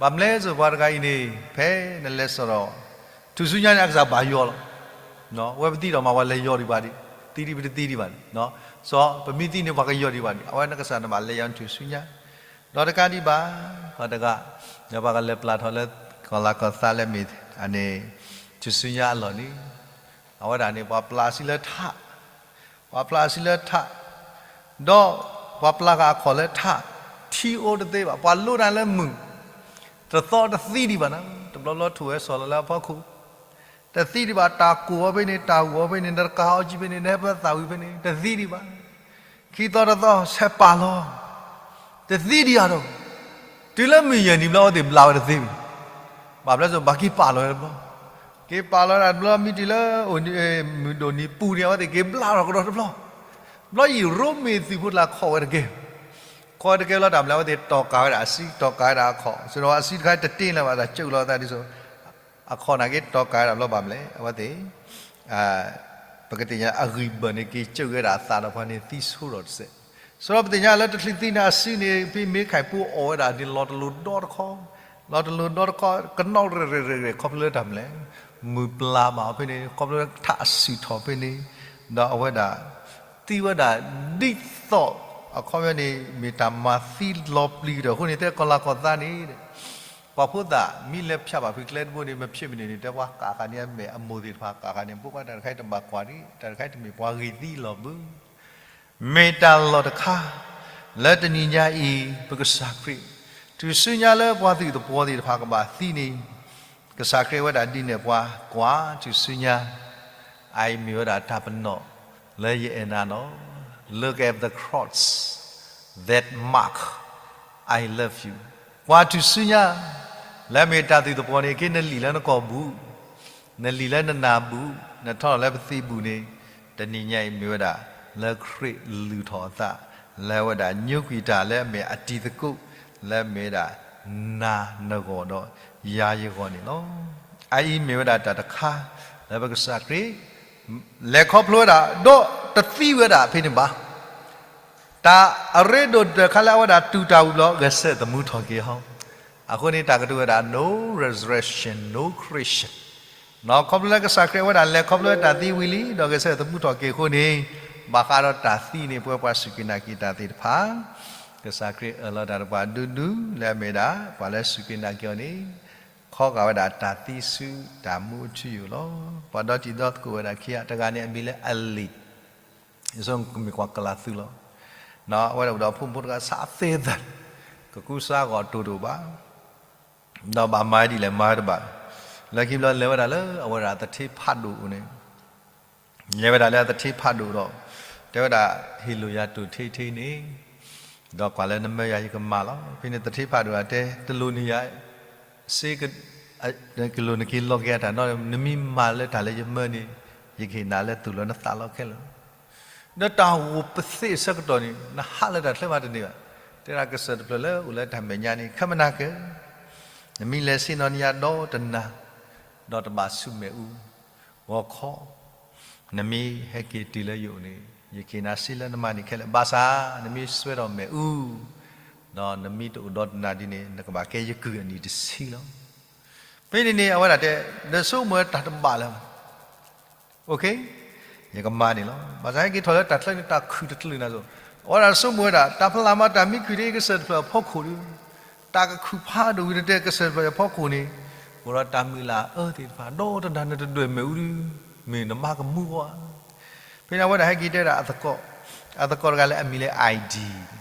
ဘၣ်မနုၤလဲၣ် ပှၤတဂၤအံၤန့ၣ် ဖဲနလဲၤစိာ်ဒီး ထူၣ်စုညါန့ၣ် အကစၢ်ဘၣ်ယွၤလီၤ. ဝဲပသံဒီးမး ပှၤလဲၤယီၤဒံးဘၣ်ဒံး, သံဒံးပတသံဒံးဘၣ်န့ၣ်, စီၤပမ့ၢ်သံန့ၣ် ပှၤကယီၤဒံးဘၣ်န့ၣ် အဝဲနကစၢ်နဘၣ်လဲၤယၤထူၣ်စုညါ, ဒီးတကးဒံးဘၣ် ပှၤတဂၤ ဒီးပှၤကလဲၤပျၢ်ထီၣ်လၢ ကီၤလၤကီၤသးလၢမ့ၢ်အန့ၣ် ထူၣ်စုညါအလီၢ်န့ၣ် အဝဲဒၣ်န့ၣ် ပှၤပျၢ်အစုလၢထး, ပှၤပျၢ်အစုလၢထး, ဒီးပှၤပျၢ်ဃာ်အခီၣ်လၢထး, ထံအိၣ်တသ့ဘၣ်, ပှၤလိတၢ်လၢမုၢ်, တသီတသံဒံးဘၣ်နီၤ, တဘျီဘျီထိၣ်ဝဲစီၤလီၤလၢအဖီခိၣ်, တသံဒံးဘၣ်, တၢ်ကိၢ်အီၤဖဲန့ၣ် တၢ်ဂိၢ်အီၤဖဲန့ၣ် နတကၤအီၤကံဖဲန့ၣ် နဟဲပသၣ်ဝံၤဖဲန့ၣ် တသံဒံးဘၣ်. ခံသီတသီ ဆဲးပာ်လီၤ, တသံဒံးအါဒီး, တုၤလၢမုၢ်ယဲၢ်နံၤဘျီ အဝဲသ့ၣ်ဘျၢ်ဝဲတသ့ဘၣ်. ဘၣ်ဘျီစိၤ ဘၣ်က့ၤပာ်လီၤဝဲတဘျီ, က့ၤပာ်လီၤဝဲဒၣ်တဘျီ မ့ၢ်တုၤလၢ မုၢ်ဒိၣ်နံၤပူၤန့ၣ် အဝဲသ့ၣ်က့ၤဘျၢ်ထီၣ်ကဒီးတဘျီ. ဘျီအံၤ ရိမ့ၤသုးဖိတလၢ်ခီၣ်ဝဲတက့ၢ်, ခီၣ်ဝဲတက့ၢ်လီၤ တၢ်မနုၤလဲၣ် အဝဲသ့ၣ်တီၢ်ကၤဝဲဒၣ်အစု တီၢ်ကၤဝဲဒၣ်အခီၣ်, စ့ၢ်ကီးအစုတခါတတ့လၢၤဘၣ် တၢ်ကၠိလီၤသးဒ်သိး အခီၣ်န့ၣ်က့ၤတီၢ်ကၤဝဲဒၣ်ဘျီ ဘၣ်မနုၤလဲၣ် အဝဲသ့ၣ် ပကသ့ၣ်ညါအဂံၢ်ဘၢၣ်န့ၣ် က့ၤကၠိဝဲဒၣ်အသးဒီးပှၤန့ၣ်သံဆိဒီးတစဲး. စ့ၢ်ကီးပသ့ၣ်ညါလၢတချုးသံန့ၣ်အစုန့ၣ် ဖဲမ့ၢ်ခၣ်ပူၤအီၣ်ဝဲဒၣ်န့ၣ် လီၤတလိၤဒီတခီ, လီၤတလိၤဒီတခီ ကနီၣ်ရဲၣ်ရဲၣ်ရဲၣ်ရဲၣ် ခီဖျိလၢတၢ်မနုၤလဲၣ်, မုၢ်ပျၢ်ဘၣ်အီၤဖဲန့ၣ် ခီဖျိလၢထးအစုၣ်ထီၣ်ဖဲန့ၣ်, ဒီးအဝဲဒၣ် သံဝဲဒၣ်ဒ်သိး အခီပညီန့ၣ် မ့ၢ်တၢ်မၤသံလီၤပျံၤကတၢၢ်အဃိန့ၣ် တဲကီၤလၤကီၤသးန့ၣ် ပှၤဖိသၣ်မ့ၢ်လဲၤဖၠးဘၣ်ဖုကျဲတဘိန့ၣ် မ့ၢ်ဖဲမုၢ်နံၤန့ၣ် တဲပှၤကးဃာ်န့ၢ်အမဲာ်အမိၢ်သ့ၣ်တဖၣ် ကးဃာ်န့ၢ် ဘိးဘၣ်တၢ်တခါအံၤတဘၣ်ကွၢ်ဒံး တၢ်တခါအံၤတမ့ၢ်ပှၤဂ့ၤသံလီၤဘၣ်. မ့ၢ်တၢ်လီၢ်တခါ လၢတနံၤညါအံၤ ပကစၢ်ခရံာ် ထူၣ်စုညါလၢပှၤသုးသပှီၤသ့ၣ်တဖၣ်ကဘၣ်သံန့ၣ် ကစၢ်ခရံာ်ဝဲဒၣ်ဒ်န့ၣ်ပှၤကွၢ်ထူၣ်စုညါ အအံၤမ့ၢ်ဝဲဒၣ်တၢ်ပနီၣ်လၢယအဲၣ်နၤလီၤ. Look at the cross, that mark, I love you. ကွၢ်ထူၣ်စုညါ လၢအမ့ၢ်တၢ်သုးသပှီၤန့ၣ် က့နလံာ်လၢနကိာ်ပူၤ, နလံာ်လၢနနၢ်ပူၤ, နထီထီၣ်လၢပသံးပူၤန့ၣ် တနံၤညါအံၤမ့ၢ်ဝဲဒၣ် လၢခရံာ်လုၢ်ထီၣ်အသး လၢအဝဲဒၣ်ညိကွံာ်တၢ်လၢအမ့ၢ်အတံၤသကိး လၢအမ့ၢ်ဝဲဒၣ် နၤနဂီၢ်ဒီးယၤယဂီၢ်န့ၣ်လီၤ. အအံၤမ့ၢ်ဝဲဒၣ်တၢ်တခါ လၢပကစၢ်ခရံာ် လဲၤခီဖျိဝဲဒၣ် ဒီးတသံဝဲဒၣ်ဖဲန့ၣ်ဘၣ်. တၢ်အရ့ဒိၣ်တခါလၢအဝဲဒၣ်တူၢ်တၢ်ဝံၤဘျီ ဂဲၤဆၢထၢၣ်သမူထီၣ်က့ၤဟီ, အဃိန့ၣ် တၢ်ကတိၤဝဲဒၣ် no resurrection, no Christian. ခီဖျိလၢကစၢ်ခရံာ်အဝဲဒၣ်လဲၤခီဖျိတၢ်သံဝံၤလံ ဒီးဂဲၤဆၢထၢၣ်သမူထီၣ်က့ၤအဃိန့ၣ် ဘၣ်ဃးဒီးတၢ်သံန့ၣ် ပဝဲပှၤစူၢ်က့ၤနာ်က့ၤတၢ်သ့ၣ်တဖၣ် ကစၢ်ခရံာ်အၢၣ်လီၤတၢ်ဒီးပှၤဒူဒူ လၢအမ့ၢ်ဒၣ် ပှၤလၢစူၢ်က့ၤနာ်က့ၤအီၤန့ၣ် ခီဂာ်ဝဲဒၣ်တၢ်သံဆူတၢ်မူအထူအယိာ်လီၤ. ပှၤဒီတံၤဒီသကိးဝဲဒၣ်ခံဂၤ တဂၤန့ၣ်အမံၤလၢ Alec, ယဆိကမိၣ်ကွၢ်ကလၤသူလီၤ. အဝဲဒၣ်အိၣ်ဒီးဖိမုၣ်ဖိတဂၤ စးသ့သး, ကကူစါဂီၤတိၢ်ဒိၣ်ဘၣ်, ဒီးဘၣ်မၤဒ်လဲၣ်မၤတဘၣ်, လၢခံဘျီလဲၤဝဲဒၣ်လၢအဝဲဒၣ်သထ့ဖးဒိၣ်အအိၣ်န့ၣ် လဲၤဝဲဒၣ်လၢအသထ့ဖးဒိၣ်ဒီး တဲဝဲဒၣ် ဟ့ၣ်လိာ်ယၤတိၢ်ထံထံန့ၣ်, ဒီးကွၢ်လၢနမၢယၤယကမၤလီၤ. ဖဲန့ၣ်သထ့ဖးဒိၣ်အတဲ တလိၣ်န့ၢ်ယၤ, စ့, ကလိၣ်နက့ၤလီၤက့ၤအတၢ်နီၣ်, နမ့ၢ်မၤလၢတၢ်လၢယမၢန့ၣ် ယကဟ့ၣ်နၤလၢသူၣ်လၢနသးလီၤခဲလၢာ်. ဒီးတၢ်ဂိၢ်ပသ့ၣ်အဆၢကတီၢ်န့ၣ် နဟးလၢတၢ်ချၢမးတန့ၢ်ဘၣ်. တဲဒၣ်ကစၢၢ်တဖျၢၣ်လၢအိၣ်လၢတၢ်မဲာ်ညါန့ၣ် ခဲမနၤကၢၤ, နမ့ၢ်လဲၤဆ့ၣ်နီၤန့ၢ်ယၤဒီတနၤ, ဒီးတဘၣ်ဆူမဲာ်အူဂီၤခီ, နမ့ၢ်ဟဲက့ၤတုၤလၢယအိၣ်န့ၣ် ယကဟ့ၣ်နၤစ့လၢနမၤန့ၢ်ခဲလၢာ်, ဘၣ်ဆၣ်နမ့ၢ်စွဲဒီးမဲာ်အူ, ဒီးနမ့ၢ်တအိၣ်ဒီတနၤဒ်န့ၣ် နကဘၣ်ကဲယကုၢ်အနံၣ်တဆံလီၤ. ဖဲန့ၣ်န့ၣ် အဝဲဒၣ်တဲ နဆိကမိၣ်ဝဲတၢ်တဘၣ်လၢၤဘၣ်. ယကမၤန့ၣ်လီၤ. ဘၣ်ဆၣ်ဟဲက့ၤထီၣ်လၢတၢ်ချၢန့ၣ် တၢ်ခုၣ်တချုးနၤစိၤ, အဝဲဒၣ်ဆိကမိၣ်ဝဲဒၣ် တၢ်ဖျါမးတၢ်မံခုၣ်ဒ်ကစၢၢ်တဖျၢၣ်အဖီခိၣ်ဒီး, တၢ်ကခုၣ်ဖးဒိၣ်ဝံၤတတဲကစၢၢ်တဖျၢၣ်အဖီခိၣ်န့ၣ်, အိၣ်ဒီးတၢ်မုၢ်လၢ်အၢသ့ၣ်တဖၣ် ဒီတနၤနတဒွဲၣ်မဲာ်အူဒီး, မ့ၢ်နမါကမူအီၤ. ဖဲန့ၣ်အဝဲဒၣ်ဟဲက့ၤတဲဒၣ်အသကိး, အသကိးတဂၤလၢအမံၤလၢ ID,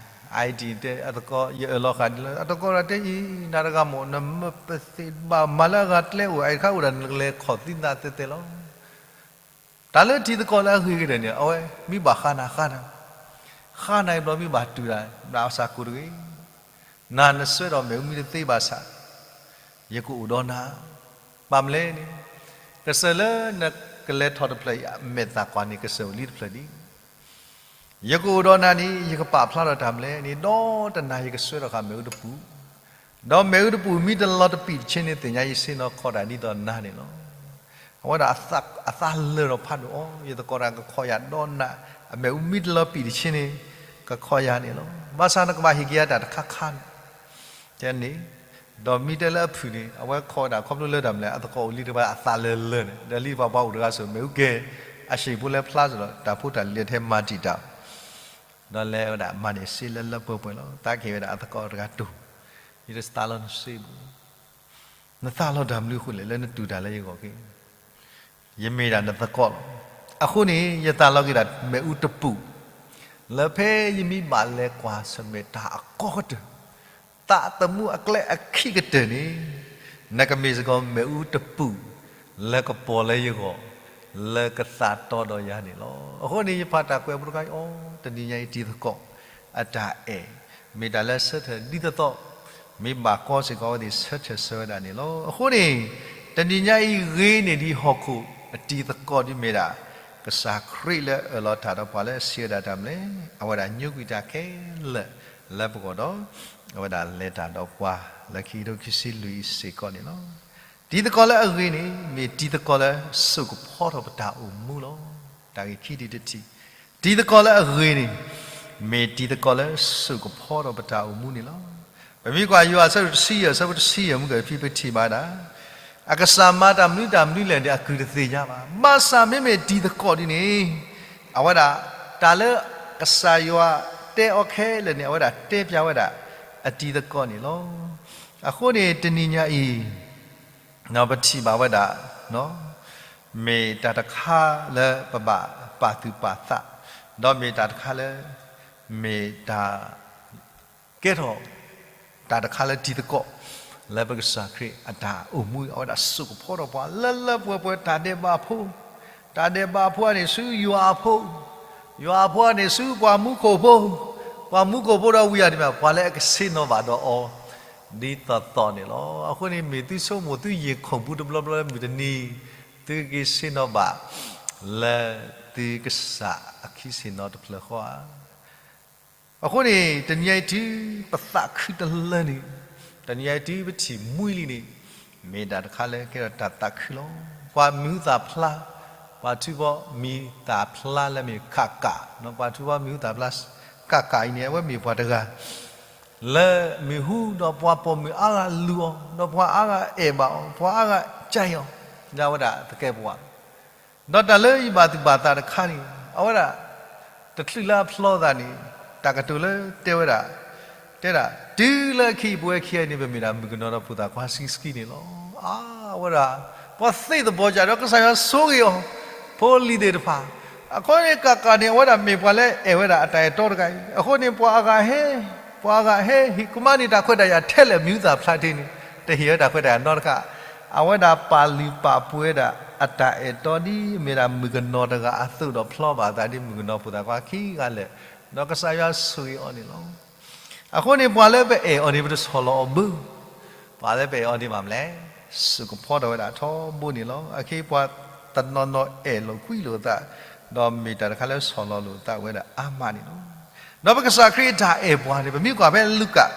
ID တဲအသကိး ယအၢၣ်လီၤဃာ်ဒ်လၢ အသကိးဒီးတဲအံၤ နၤတဂၤမ့ၢ် နမ့ၢ်ပသ့ၣ်ဘၣ်မၤလၢအဂၤကျဲအိၣ် အအံၤတခါအိၣ်ဒၣ်နကလဲၤခီၣ်သံသးတဲတဲလီၤ. တၢ်လၢထံသကိးလၢအဂ့ၤကတၢၢ်န့ၣ် အဝဲမ့ၢ်ဘၣ်ဃါနၤဃါနၤ, ဃါနၤအံၤဘျီမ့ၢ်ဘၣ်တုၤဒၣ် နအစၢ်ကိၣ်တဂ့ၤ, နၤနစွဲဒီးမဲာ်အူမ့ၢ်တသ့ဘၣ်ဆၣ်, ယကအိၣ်ဒီးနၤ, ဘၣ်မနုၤလဲၣ်န့ၣ်, ကစၢၢ်လၢနကလဲၤထီၣ်တဖျၢၣ်အံၤ အမဲာ်သၣ်ကွၢ်န့ၣ် ကစၢၢ်အိၣ်လံတဖျၢၣ်ဒံး ယကအိၣ်ဒီးနၤန့ၣ် ယကပာ်ဖျါထီၣ်တၢ်မနုၤလဲၣ်န့ၣ် ဒီတနၤယကစွဲထီၣ်ဃာ်မဲာ်အူတပူၤ, ဒီးမဲာ်အူတပူၤမ့ၢ်တလီၤတပံာ်တဆ့န့ၣ် သ့ၣ်ညါယဆ့ၣ်နီၤခီၣ်တၢ်ဒ်သိးနၤန့ၣ်လီၤ. အဝဲဒၣ်အသးလၢာ်ဒီးဖးဒိၣ်အီၤ, ယသကိးတၢ်ကခီၣ်ယၤဒီနၤ, အမဲာ်အူမ့ၢ်တလီၤပံာ်တဆ့န့ၣ် ကခီၣ်ယၤန့ၣ်လီၤ. ဘၣ်ဆၣ်နကဘၣ်ဟ့ၣ်က့ၤယၤတၢ်တခါခါန့ၣ် တဲန့ၣ်, ဒီးမ့ၢ်တဲလၢအဖုၣ်န့ၣ် အဝဲခီၣ်ဝဲဒၣ်ခီဖျိလၢတၢ်မနုၤလဲၣ် အသကိးအိၣ်လံတဖၣ်အသးလၢာ်လၢာ်န့ၣ် ဒီးလံတဖၣ်ပှၤအိၣ်တဂၤစ့ၢ် မ့ၣ်အူကဲၤ အဟံၣ်ဖိလၢဖျါစ့ၢ်ဒီး တၢ်ဖိတၢ်လံၤထဲမၤတံာ်တာ် ဒီးလဲၤဝဲဒၣ်မၤန့ၢ်စ့လၢလၢပှဲၤပှဲၤလီၤ. သးက့ၤဝဲဒၣ်အသကိးတဂၤတိၢ်, ယတစးလီၤနစ့ဘူး နသးလီၤတၢ်မနုၤအဃိလဲၣ် လၢနတူၢ်တၢ်လၢယဂီၢ်က့ၤ, ယမ့ၢ်ဒၣ်နသကိးလီၤ. အဃိန့ၣ် ယသးလီၤက့ၤဒၣ်မ့ၣ်အူတပူၤ, လၢဖဲယမ့ၢ်ဘၣ်လဲၤကွၢ်ဆၢၣ်မဲာ်တၢ်အကီကတၢၢ်, သးသမူအကျဲအခံကတၢၢ်န့ၣ်, နကမ့ၢ်စ့ၢ်ကီးမ့ၣ်အူတပူၤ လၢကပီၤလၢယဂီၢ်, လၢကသးတီဒီးယၤန့ၣ်လီၤ. အဃိန့ၣ် ယဖးတၢ်ကွဲးဖိတခါအံၤအီၤ, တနံၤညါအံၤတံၤသကိး အတၢ်အဲၣ်, မ့ၢ်တၢ်လၢဆၢထၢၣ်ဒ်သိးသိး, မ့ၢ်ဘၣ်ကီစ့ၢ်ကီးအဝဲသ့ၣ်ဆၢထၢၣ်ဆၢဝဲဒၣ်န့ၣ်လီၤ. အဃိန့ၣ်, တနံၤညါအံၤဂ့ၤန့ၢ်ဒံးဟီၣ်ခိၣ်အတံၤသကိးဒ်မ့ၢ်ဒၣ်, ကစၢ်ခရံာ်လၢအၢၣ်လီၤတၢ်ဒီးပှၤလၢအဆံးဝဲဒၣ်တၢ်မနုၤလဲၣ်, အဝဲဒၣ်ညိကွံာ်တၢ်ခဲလၢာ်လၢပဂီၢ်ဒီး, အဝဲဒၣ်လဲၤတၢ်ဒီးပှၤလၢခံကထိခံဆံလွံၢ်အံၤစ့ၢ်ကီးန့ၣ်လီၤ. တံၤသကိးလၢအဂ့ၤန့ၣ် မ့ၢ်တံၤသကိးလၢစိာ်ကဖီထီၣ်ပတၢ်အိၣ်မူလီၤ. တၢ်ဂ့ၢ်ခံထံၣ်တထံၣ်, တံၤသကိးလၢအဂ့ၤန့ၣ် မ့ၢ်တံၤသကိးလၢစိာ်ကဖီထီၣ်ပတၢ်အိၣ်မူန့ၣ်လီၤ. ပမ့ၢ်ကွၢ်ယွၤအဆၢဒိၣ်တဆံယဲၢ် အဆၢဖိတဆံယဲၢ်မုၢ်ကဖံ ပထံၣ်ဘၣ်ဒၣ်, အကစၢ်မၤတၢ်မနုၤတၢ်မနုၤလဲၣ်န့ၣ် အကုၢ်တသ့ၣ်ညါဘၣ်. ဘၣ်ဆၣ်မ့မ့ၢ်တံၤသကိးဒ်န့ၣ်, အဝဲဒၣ်, တၢ်လၢကစၢ်ယွၤတဲအီၤခဲလၢာ်န့ၣ် အဝဲဒၣ်တဲပျးဝဲဒၣ်, အတံၤသကိးန့ၣ်လီၤ. အဃိန့ၣ်တနံၤညါအံၤ ပထံၣ်ဘၣ်ဝဲဒၣ်, မ့ၢ်တၢ်တခါလၢပဘၣ်ပာ်သူၣ်ပာ်သး, ဒီးမ့ၢ်တၢ်တခါလၢ, မ့ၢ်တၢ်, ကဲထီၣ်, တၢ်တခါလၢတံၤသကိး, လၢပကစၢ်ခရံာ်အတၢ်အိၣ်မူအံၤ အဝဲဒၣ်စိာ်ကဖီထီၣ်ပှၤလၢလၢပှဲၤပှဲၤ တၢ်ဒဲးဘးဖိ, တၢ်ဒဲးဘးဖိန့ၣ်ဆူယွၤအဖိ, ယွၤအဖိန့ၣ်ဆူပှၤမူခိၣ်ဖိ, ပှၤမူခိၣ်ဖိဒီးဝံယၤတမံၤ ပှၤလၢအကဆ့ၣ်နီၤဘၣ်ဒီးအီၤ ဒ်သိးသိးန့ၣ်လီၤ. အဃိန့ၣ် မ့ၢ်သုဆိကမိၣ်သုယံာ်ခိၣ်ပူၤတဘျီဘျီလၢမုၢ်တနံၤ, သုကက့ၤဆ့ၣ်နီၤဘၣ်, လၢသုကစၢ်အခံဆ့ၣ်နီၤတဖျၢၣ်ဃီဧါ. အဃိန့ၣ် တနံၤအံၤတုၤပသးခုတလၢန့ၣ်, တနံၤအံၤတုၤပထံၣ်မှံလံန့ၣ်, မ့ၢ်တၢ်တခါလၢကဲထီၣ်တၢ်သးခုလီၤ. ပှၤမံၤဟူသၣ်ဖျါ, ပှၤထူဘီမံၤသၣ်ဖျါလၢမ့ၢ်ကးကး, ပှၤထူဘီမံၤဟူသၣ်ဖျါကးကးအံၤန့ၣ် အဝဲမ့ၢ်ပှၤတဂၤ လၢမ့ၢ်ဟူဒီးပှၤပိာ်မုၣ်အါဂၤလူၤအီၤ, ဒီးပှၤအါဂၤအဲၣ်ဘၣ်အီၤ, ပှၤအါဂၤကဲအီၤ, ဒ်ဝဲဒၣ်သကဲးပဝး, ဒီးတၢ်လၢယဘၣ်သူၣ်ဘၣ်သးတခါန့ၣ် အဝဲဒၣ်, တချုးလၢအဖျီသးန့ၣ်, တၢ်ကတိၤလၢတဲဝဲဒၣ်, တဲဒၣ်, တုၤလၢအခံပဝဲခံဂၤန့ၣ် ပမ့ၢ်ဒၣ်မုၣ်ကနီၤဒီးဖိသၣ်ခွါဆံးဆံးန့ၣ်လီၤ. အါ, အဝဲဒၣ်, ပှၤသ့ၣ်သဘီကဒီးကစၢ်ယွၤဆိၣ်ဂ့ၤအီၤ, ဖိလံၤသ့ၣ်တဖၣ်, အဃိန့ၣ်ကးကးန့ၣ် အဝဲဒၣ်မ့ၢ်ပှၤလၢအဲၣ်ဝဲဒၣ်အတၢ်အဲၣ်တီတဂၤအံၤ, အဃိန့ၣ် ပှၤအါဂၤဟဲ, ပှၤအါဂၤဟဲဟ့ၣ်ကမၣ်န့ၢ်တၢ်ခွဲးတၢ်ယာ်ထဲလဲၣ် မံၤဟူသၣ်ဖျါတ့ၢ်န့ၣ်, တဟ့ၣ်ဝဲတၢ်ခွဲးတၢ်ယာ်နီတခါ, အဝဲဒၣ်ပာ်လုၢ်ပာ်ပှ့ၤဝဲဒၣ်အတၢ်အဲၣ်တီဒ် မ့ၢ်ဒၣ်မုၣ်ကနီၤတဂၤအသိးဒီးဖျီဘၣ်အသးဒ်မုၣ်ကနီၤဖိသၣ်ခွါခံဂၤလၢာ်, ဒီးကစၢ်ယွၤဆိၣ်ဂ့ၤအီၤန့ၣ်လီၤ. အဃိန့ၣ် ပှၤလၢပအဲၣ်အီၤန့ၣ် ပတဆီၣ်လီၤအီၤဘၣ်, ပှၤလၢပအဲၣ်အီၤန့ၣ်မ့ၢ်မနုၤလဲၣ်, စိာ်ကဖီထီၣ်ဝဲဒၣ်ထီဘိန့ၣ်လီၤ. အခဲအံၤပှၤတနီၤနီၤအဲၣ်လိာ်ကွံလိာ်အသး, ဒီးမ့ၢ်တၢ်တခါလၢဆီၣ်လီၤလိာ်အသးဝဲဒၣ်အါမးန့ၣ်လီၤ. ဒီးပကစၢ်ခရံာ်အတၢ်အဲၣ်ပှၤန့ၣ် ပမ့ၢ်ကွၢ်ဖဲလူၤကၣ်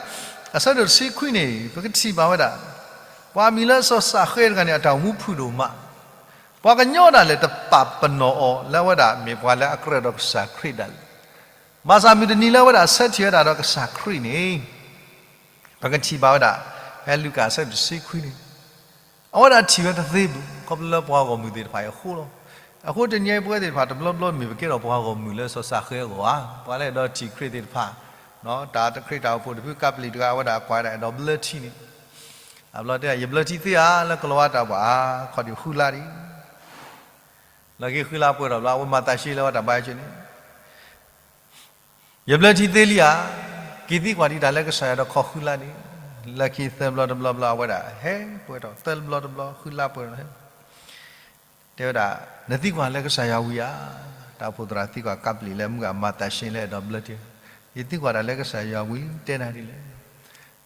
အဆၢဒိၣ်တဆံခွံန့ၣ် ပကထံၣ်ဘၣ်ဝဲဒၣ်, ပှၤမံၤလၢစီၤစးဃဲတဂၤန့ၣ် အတၢ်အိၣ်မူဖုၣ်ဒိၣ်မး, ပှၤကညီဒၣ်လဲာ်တပာ်ပနီၣ်အီၤလၢအဝဲဒၣ်မ့ၢ်ပှၤလၢအကြၢးဒီးကစၢ်ခရံာ်ဒၣ်လဲာ်, ဘၣ်ဆၣ်မုၢ်တနံၤလၢအဝဲဒၣ်ဆၢထံၣ်ဝဲဒၣ်ဒီးကစၢ်ခရံာ်န့ၣ် ပကထံၣ်ဘၣ်ဝဲဒၣ်, ဖဲလူၤကၣ်အဆၢဒိၣ်တဆံခွံန့ၣ်, အဝဲဒၣ်ထံၣ်ဝဲတသ့ဘၣ် ခီဖျိလၢပှၤဂီၢ်မုၢ်သ့ၣ်တဖၣ်အံၤအဃိလီၤ. အဃိတနံၤအံၤပဝဲသ့ၣ်တဖၣ်တဘျီဘျီမ့ၢ်ပကဲထီၣ်ပှၤဂီၢ်မုၢ်လၢစီၤစးဃဲအဂီၢ်ဧါ, ပှၤလၢအဲၣ်ဒိးထံၣ်ခရံာ်သ့ၣ်တဖၣ်, တၢ်တခရံာ်တၢ်အိၣ်ဖှိၣ်တဖုကးပျံၤတဂၤ အဝဲဒၣ်ကွၢ်ဝဲဒၣ်အဲၣ်ဒိးဘျၢထံန့ၣ်, အဘျီတဲ ယဘျၢထံသ့ဧါ လၢကလီၤဝါတၢ်ဘၣ်ဧါ, ခီဒံးဃုလါဒံး လၢခံဃုလါပှဲၤထီၣ်ဘျီ အဝဲမၤသးရှဲလၢဝဲတၢ်ဘါယွၤန့ၣ်, ယဘျၢထံသ့လံဧါ, က့ၤသံကွၢ်ဒံးတၢ်လၢကစၢ်ယွၤဒီးခီဃုလါန့ၣ်, လၢခံသၢဘျီတဘျီဘျီ အဝဲဒၣ်ဟဲပှဲၤထီၣ် သၢဘျီတဘျီ ဃုလါပှဲၤထီၣ်ဟဲ တဲဝဲဒၣ်, နသံကွၢ်လၢကစၢ်ယွၤဝံၤဧါ, တၢ်အိၣ်ဖှိၣ်သရၣ်သံကွၢ်ကးပျံၤလၢမုၢ်ဂၤမၤသးရှဲလၢအဲၣ်ဒိးဘျၢထံ, ယသံကွၢ်တၢ်လၢကစၢ်ယွၤဝံၤ တဲနၤဒ်လဲၣ်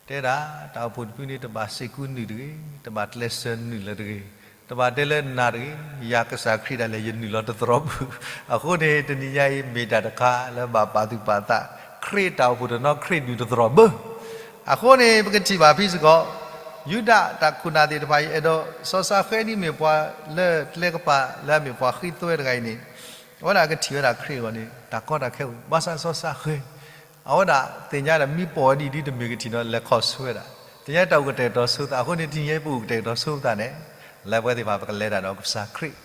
တဲဒၣ်, တၢ်အိၣ်ဖှိၣ်တဖုန့ၣ် တဘၣ်စ့ၢ်ကီးနုာ်တဂ့ၤ, တဘၣ်ကျဲးစၢးနုာ်လၢၤတဂ့ၤ, တဘၣ်တဲလၢနၤတဂ့ၤ, ယၤကစၢ်ခရံာ်ဒၣ်လဲာ် ယနုာ်လီၤတသရိာ်ဘၣ်. အဃိန့ၣ် တနံၤညါအံၤ မ့ၢ်တၢ်တခါလၢဘၣ်ပာ်သူၣ်ပာ်သး, ခရံာ်တၢ်အိၣ်ဖှိၣ်တနီၤ ခရံာ်နုာ်တသရိာ်ဘၣ်. အဃိန့ၣ် ပကထံၣ်ဘၣ်ဖဲစ့ၢ်ကီး, ယူဒၤတၢ်ခိၣ်နၢ်သ့ၣ်တဖၣ်အံၤ အဲၣ်ဒိးစီၤစၢ်ဃဲဒ်မ့ၢ်ပှၤလၢကျဲကပၤ လၢအမ့ၢ်ပှၤဃ့သွဲတဂၤအံၤန့ၣ်, အဝဲဒၣ်ကထံၣ်ဝဲဒၣ်ခရံာ်အဂီၢ်န့ၣ် တၢ်ကီတၢ်ခဲအိၣ်, ဘၣ်ဆၣ်စီၤစၢ်ဃဲ အဝဲဒၣ်သ့ၣ်ညါဒၣ်မ့ၢ်ပိာ်ဝဲဒ်အံၤဒ်တမ့ၢ်ကထံၣ်နီၤ လဲၤခီၣ်ဆိဝဲဒၣ်, သ့ၣ်ညါတၢ်အိၣ်ကတဲာ်ကတီၤဆိသး, အဃိန့ၣ် တနံၤညါအံၤပအိၣ်ကတဲာ်ကတီၤဆိပသးန့ၣ်, လၢပဝဲသ့ၣ်တဖၣ်ပကလဲၤတၢ်ဒီးကစၢ်ခရံာ်,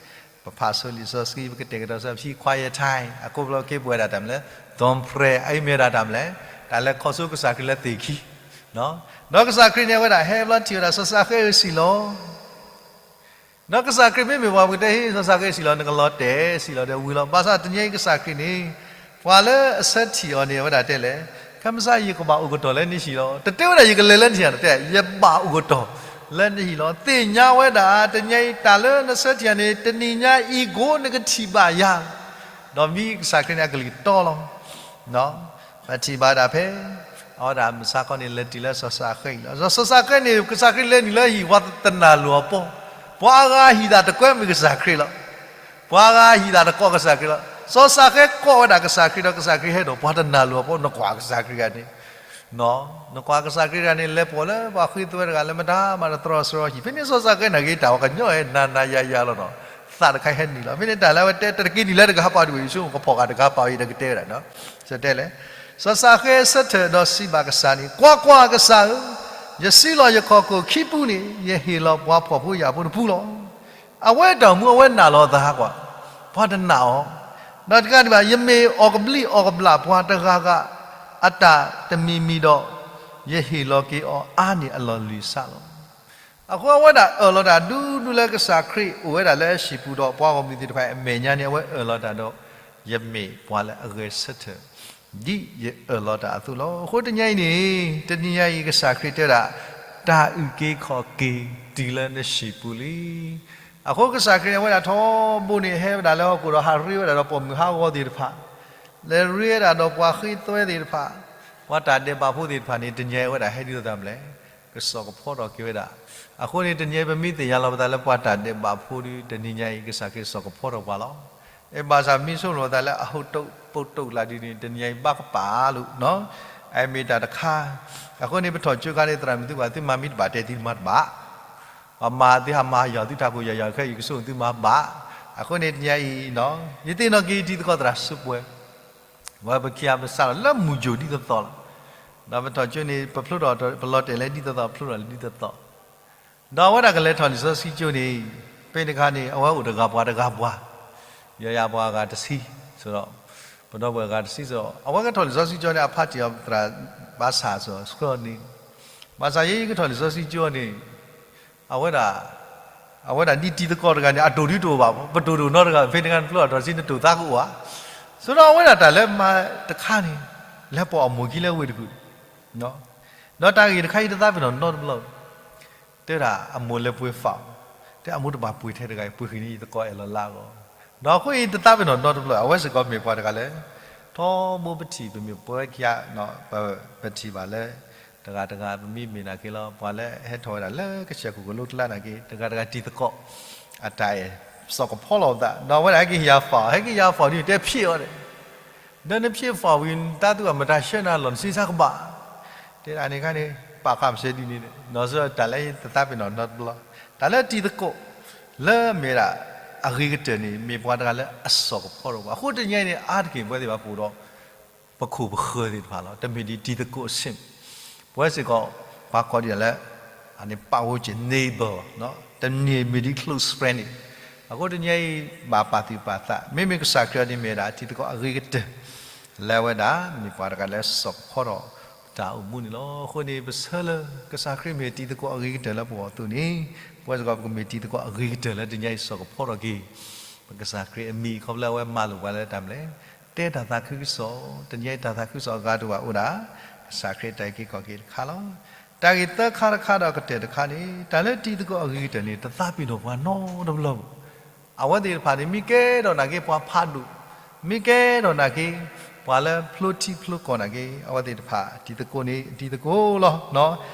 ပဖးဆိလံာ်စီဆှံ ပကတဲာ်ကတီၤဆိ ပဟံး quiet time အဃိဖျိက့ၤပဝဲဒၣ်တၢ်မနုၤလဲၣ်, သွန်ဖြေ အအံၤမ့ၢ်ဝဲဒၣ်တၢ်မနုၤလဲၣ်, တၢ်လဲၤခီၣ်ဆိကစၢ်ခရံာ်လၢသ့ၣ်ခံ ဒီးကစၢ်ခရံာ်န့ၣ် အဝဲဒၣ်ဟဲဘျီထံၣ်ဝဲဒၣ် စီၤစးဃဲဧၢ စံၣ်လီၤ. ဒီးကစၢ်ခရံာ်မ့မ့ၢ်ပှၤပကတဲ ဟ့ စီၤစးဃဲ စံၣ်လီၤ နကလီၤတဲာ် စံၣ်လီၤဒီးဝံၤလီၤ. ဘၣ်ဆၣ်တနံၤအံၤ ကစၢ်ခရံာ်န့ၣ် ပှၤလၢအဆၢထံၣ်အီၤန့ၣ် အဝဲဒၣ်တဲလဲၣ်, ခဲမုၢ်ဆါ ယကဘၣ်အိၣ်ကတီၢ်လၢနဟံၣ်လီၤ. တတဲဝဲဒၣ် ယကလဲၤလၢနဟံၣ်ဧါ, တတဲ, ယဘၣ်အိၣ်ကတီၢ်လၢနဟံၣ်လီၤ. သ့ၣ်ညါဝဲဒၣ် တနံၤအံၤ တၢ်လၢနဆၢထံၣ်ဧါန့ၣ် တနံၤညါအံၤ ကိးနကထံၣ်ဘၣ်ယၤ. ဒီးမ့ၢ်ကစၢ်ခရံာ်န့ၣ် အကလုၢ်တီလီၤ. ပထံၣ်ဘၣ်ဒၣ်ဖဲ အဝဲဒၣ်မုၢ်ဆါခီန့ၣ် လဲၤတုၤလၢစီၤစးဃဲအံၤလီၤ. စီၤစးဃဲန့ၣ် ကစၢ်ခရံာ်လဲၤနုာ်လၢဟံၣ် ပှၤတနာ်လိာ်အီၤပီၢ်, ပှၤအဂၤဟံၣ်သးတကွဲမ့ၢ်ကစၢ်ခရံာ်လီၤ. ပှၤအဂၤဟံၣ်သးတကိးကစၢ်ခရံာ်လီၤ. စီၤစးဃဲကိးဝဲဒၣ်ကစၢ်ခရံာ်ဒီး ကစၢ်ခရံာ်ဟဲဒီး ပှၤတနာ်လိာ်အီၤပီၢ်, နကွၢ်ကစၢ်ခရံာ်ဂၤန့ၣ် နကွၢ်ကစၢ်ခရံာ်တဂၤန့ၣ် လဲၤပိာ်လၢပှၤဃ့သွဲတဂၤလၢ မတၤမၤတတြီဆှၢအီၤဟံၣ်, ဖဲန့ၣ်စီၤစးဃဲနာ်က့ တၢ်ဝဲကညီအဲၣ်နၤနၤယၤယၤလီၤနီၤ, သးတခါဟဲနုာ်လီၤ. ဖဲန့ၣ်တၢ်လၢအဝဲတဲ တက့ၤနုာ်လၢတဂၤပာ်ဒံးဝဲ ယဆိကမိၣ်ကဖီၣ်ဃာ်တဂၤပာ်ဝဲ ယတကတဲဝဲဒၣ်နီၤ, တဲလဲၣ်. စီၤစးဃဲဆၢထၢၣ်ဒီးစံးဘၣ်ကစၢ်န့ၣ်, ကွၢ်ကွၢ်, ကစၢ်ဧၢ, ယစုလီၤယခီၣ်ခိၣ်ခံပူန့ၣ် ယဟ့ၣ်လီၤပှၤဖှီၣ်ဖိယာ်ဖိတပူလီၤ. အဝဲတၢ်အိၣ်မူအဝဲနာ်လီၤအသးကွၢ်, ပှၤတနာ်အီၤ, ဒီးတကးဒံးဘၣ် ယမ့ၢ်အီၣ်ကဘျံးအီၣ်ကဘျၣ်ပှၤတဂၤဂၤ အတၢ်တမံၤမံၤဒီး ယဟ့ၣ်လီၤက့ၤအီၤအါန့ၢ်အလီၢ်လံၤစးလီၤ. အဃိအဝဲဒၣ်အၢၣ်လီၤတၢ်ဒူဒူလၢကစၢ်ခရံာ်အိၣ်ဝဲဒၣ်လၢအဟံၣ်ပူၤဒီး ပှၤဂီၢ်မုၢ်သ့ၣ်တဖၣ်အမဲာ်ညါန့ၣ် အဝဲအၢၣ်လီၤတၢ်ဒီး ယမ့ၢ်ပှၤလၢအဂဲၤဆၢထၢၣ် ဒ်ယအၢၣ်လီၤတၢ်အသိးလီၤ. အဃိတနံၤအံၤန့ၣ် တနံၤညါအံၤ ကစၢ်ခရံာ်တဲဝဲဒၣ် တၢ်အုၣ်က့ၤခီၣ်က့ၤတုၤလၢနဟံၣ်ပူၤလံ. အဃိကစၢ်ခရံာ်န့ၣ် အဝဲဒၣ်ထီဘိန့ၣ် ဟဲဝဲဒၣ်လၢဟီၣ်ခိၣ်ဒီး ဟးရ့ဝဲဒၣ်ဒီးပိာ်မုၣ်ဟးဂီၤသ့ၣ်တဖၣ်, လဲၤရ့ဝဲဒၣ်ဒီးပှၤဃ့သွဲသ့ၣ်တဖၣ်, ပှၤတၢ်ဒဲးဘးဖိသ့ၣ်တဖၣ်န့ၣ် တနံၤအံၤအဝဲဒၣ်ဟဲဒ်သိးသးမလဲၣ်, ကစီၣ်ကဖီထီၣ်က့ၤဝဲဒၣ်. အဃိန့ၣ် တနံၤအံၤ ပမ့ၢ်သ့ၣ်ညါလီၤပသးလၢပှၤတၢ်ဒဲးဘးဖိဒီး တနံၤညါအံၤ ကစၢ်ခရံာ်စီၣ်ကဖီထီၣ်ပှၤလီၤ. အဘၣ်ဆၣ်မ့ၢ်ဆိကမိၣ်သးလၢအဟိတိၣ်ပိတိၣ်လၢဒ်န့ၣ် တနံၤအံၤဘၣ်ကပာ်လိာ်နီၤ, အမ့ၢ်တၢ်တခါ. အဃိန့ၣ် ပထီၣ်ကၠိခါန့ၣ် သရၣ်မုၣ်သုကွၢ် သုမၤမ့ၢ်တဘၣ်တဲသုမၤတဘၣ် ပှၤမၤသုဟးမၤယီၤသုထးခိၣ်ယီၤယီၤခဲအံၤ ကဆိၣ်သုမၤဘၣ်. အဃိန့ၣ် တနံၤအံၤ ယသ့ၣ်နီၣ်က့ၤတံၤသကိး သရၣ်စုပှဲၤ, ဝဲပခံဂၤပစးထီၣ်လၢမုၢ်ယိၤဒ်သိးသိးလီၤ. ဒီးပထီၣ်ကၠိန့ၣ် ပဖျိထီၣ် ပလီၤတဲာ်လၢဒ်သိးသိး ဖျိထီၣ်လၢဒ်သိးသိး, ဒီးအဝဲဒၣ်ကလဲၤထီၣ်လံာ်စီဆှံကၠိန့ၣ် ဖဲန့ၣ်အခါန့ၣ် အဝဲအိၣ်တဂၤပှၤတဂၤပှၤ, ယၤယၤပှၤအဂၤတဆံ, စဒီး ပဒီပုၢ်ဝဲၢ်အဂၤတဆံစဒီး အဝဲကထီၣ်လံာ်စီဆှံကၠိန့ၣ် အဖးတံၢ်အီၤသရၣ်ဘၣ်ဆၣ်စဒီး ဆှၢန့ၣ်, ဘၣ်ဆၣ်ယဲယကထီၣ်လံာ်စီဆှံကၠိန့ၣ် အဝဲဒၣ် အဝဲဒၣ်ဒ်တံၤသကိးတဂၤန့ၣ် အတိၢ်ဒုးတအိၣ်ဘၣ်, ပတိၢ်ဒိၣ်နီတဂၤ ဖဲန့ၣ်အခါ နဖျိအတီၤဆံ နတိၢ်သးကအိၣ်ဧါ. စဒီးအဝဲဒၣ်တၢ်လၢမၤတခါန့ၣ် လဲၤပိာ်အမိၢ်ခံလၢဝ့ၢ်တကူၣ်, ဒီးတၢ်ဂ့ၢ်တခါအံၤတသးပ့ၤနီၣ်နီတဘျီ, တဲဒၣ်အမိၢ်လဲၤပှ့ၤ file, တဲအမိၢ်တဘၣ်ပှ့ၤထဲတဂၤအံၤ ပှ့ၤဃံၤန့ၢ်ယသကိးအဲၣ်လီၤလၢအဂီၢ်, ဒီးအဃိအံၤတသးပ့ၤနီၣ်နီတဘျီ အဝဲစ့ၢ်ကီးမ့ၢ်ပှၤတဂၤလၢ ထီဘိပထံၣ်ပမ့ၢ်ပဝဲခံဂၤ ပထံၣ်ဘၣ်လၢ တဂၤတဂၤ ပမ့ၢ်မ့ၢ်နာ်က့လီၤ ပှၤလၢဟဲထီၣ်ဝဲဒၣ်လၢကစၢၢ်ခိၣ်ကလိကျါနာ်က့ တဂၤတဂၤတံၤသကိး အတၢ်အဲၣ် စီၣ်ကဖီလီၤပသး ဒီးအဝဲဒၣ်ဟဲက့ၤဟ့ၣ်ယၤ file ဟဲက့ၤဟ့ၣ်ယၤ file ဒ်န့ၣ် တဲဖျ့အီၤဒီး ဒီးနဖျ့ file ဝံၤ နတၢ်သူၣ်ဘၣ်မတၤဆှၢနၤလီၤ နဆံဆါကဘၣ်, တဲဒၣ်န့ၣ်ခါန့ၣ် ပာ်ဃာ်မစဲဒ်န့ၣ် နီၢ်စ့ၢ်တၢ်လၢတသးပ့ၤနီၣ်နီတဘျီ, တၢ်လၢတံၤသကိး လၢမ့ၢ်ဒၣ် အဂ့ၤကတၢၢ်န့ၣ် မ့ၢ်ပှၤတဂၤလၢအစီၣ်ကဖီထီၣ်ပှၤ အဃိတနံၤအံၤန့ၣ် အါတက့ၢ်ပဝဲသ့ၣ်တဖၣ်ပအိၣ်ဒီး ပခိၣ်ပဃၢၤသ့ၣ်တဖၣ်လီၤ. တမ့ၢ်ဒ်တံၤသကိး same ပဝဲစ့ၢ်ကီး ပှၤကိးဒ်လဲၣ် အန့ၣ် ပတ်ဝန်းကျင် neighbor တမ့ၢ်မ့ၢ်ဒ် close friend န့ၣ်, အဃိတနံၤအံၤ ဘၣ်ပာ်သူၣ်ပာ်သး မ့မ့ၢ်ကစၢ်ခရံာ်အံၤန့ၣ် မ့ၢ်ဒၣ်တံၤသကိးအဂ့ၤကတၢၢ် လၢအဝဲဒၣ် မ့ၢ်ပှၤတဂၤလၢစီၣ်ကဖီထီၣ်တၢ်အိၣ်မူန့ၣ်လီၤ. အဃိန့ၣ် ပဆၢလၢ ကစၢ်ခရံာ်မ့ၢ်တံၤသကိးအဂ့ၤကတၢၢ်လၢပဂီၢ်အသိးန့ၣ် ပဝဲစ့ၢ်ကီးပကမ့ၢ်တံၤသကိးအဂ့ၤကတၢၢ်လၢတနံၤအံၤစီၣ်ကဖီထီၣ်က့ၤ ပကစၢ်ခရံာ်အမံၤ ခီဖျိလၢအဝဲမၤလိာ်ပှၤလၢတၢ်မနုၤလဲၣ်, တဲတၢ်သးခုကစီၣ်, တနံၤအံၤတၢ်သးခုကစီၣ်အဂၤတအိၣ်ဘၣ်အိၣ်ဒၣ် ကစၢ်ခရံာ်တၢ်အုၣ်က့ၤခီၣ်က့ၤတခါလီၤ. တၢ်ဂ့ၢ်သၢခါတခါဒီးကတၢၢ်တခါန့ၣ် တၢ်လၢတံၤသကိးအဂ့ၤကတၢၢ်န့ၣ် တသးပ့ၤနီၣ်ပှၤနီတဘျီဘၣ်. အဝဲသ့ၣ်တဖၣ်န့ၣ် မ့ၢ်ကဲထီၣ်နာ်က့ပှၤဖးဒိၣ်, မ့ၢ်ကဲထီၣ်နာ်က့ ပှၤလၢဖျိထံဖျိကီၢ်နာ်က့ အဝဲသ့ၣ်တဖၣ် တံၤသကိးန့ၣ် တံၤသကိးလီၤ.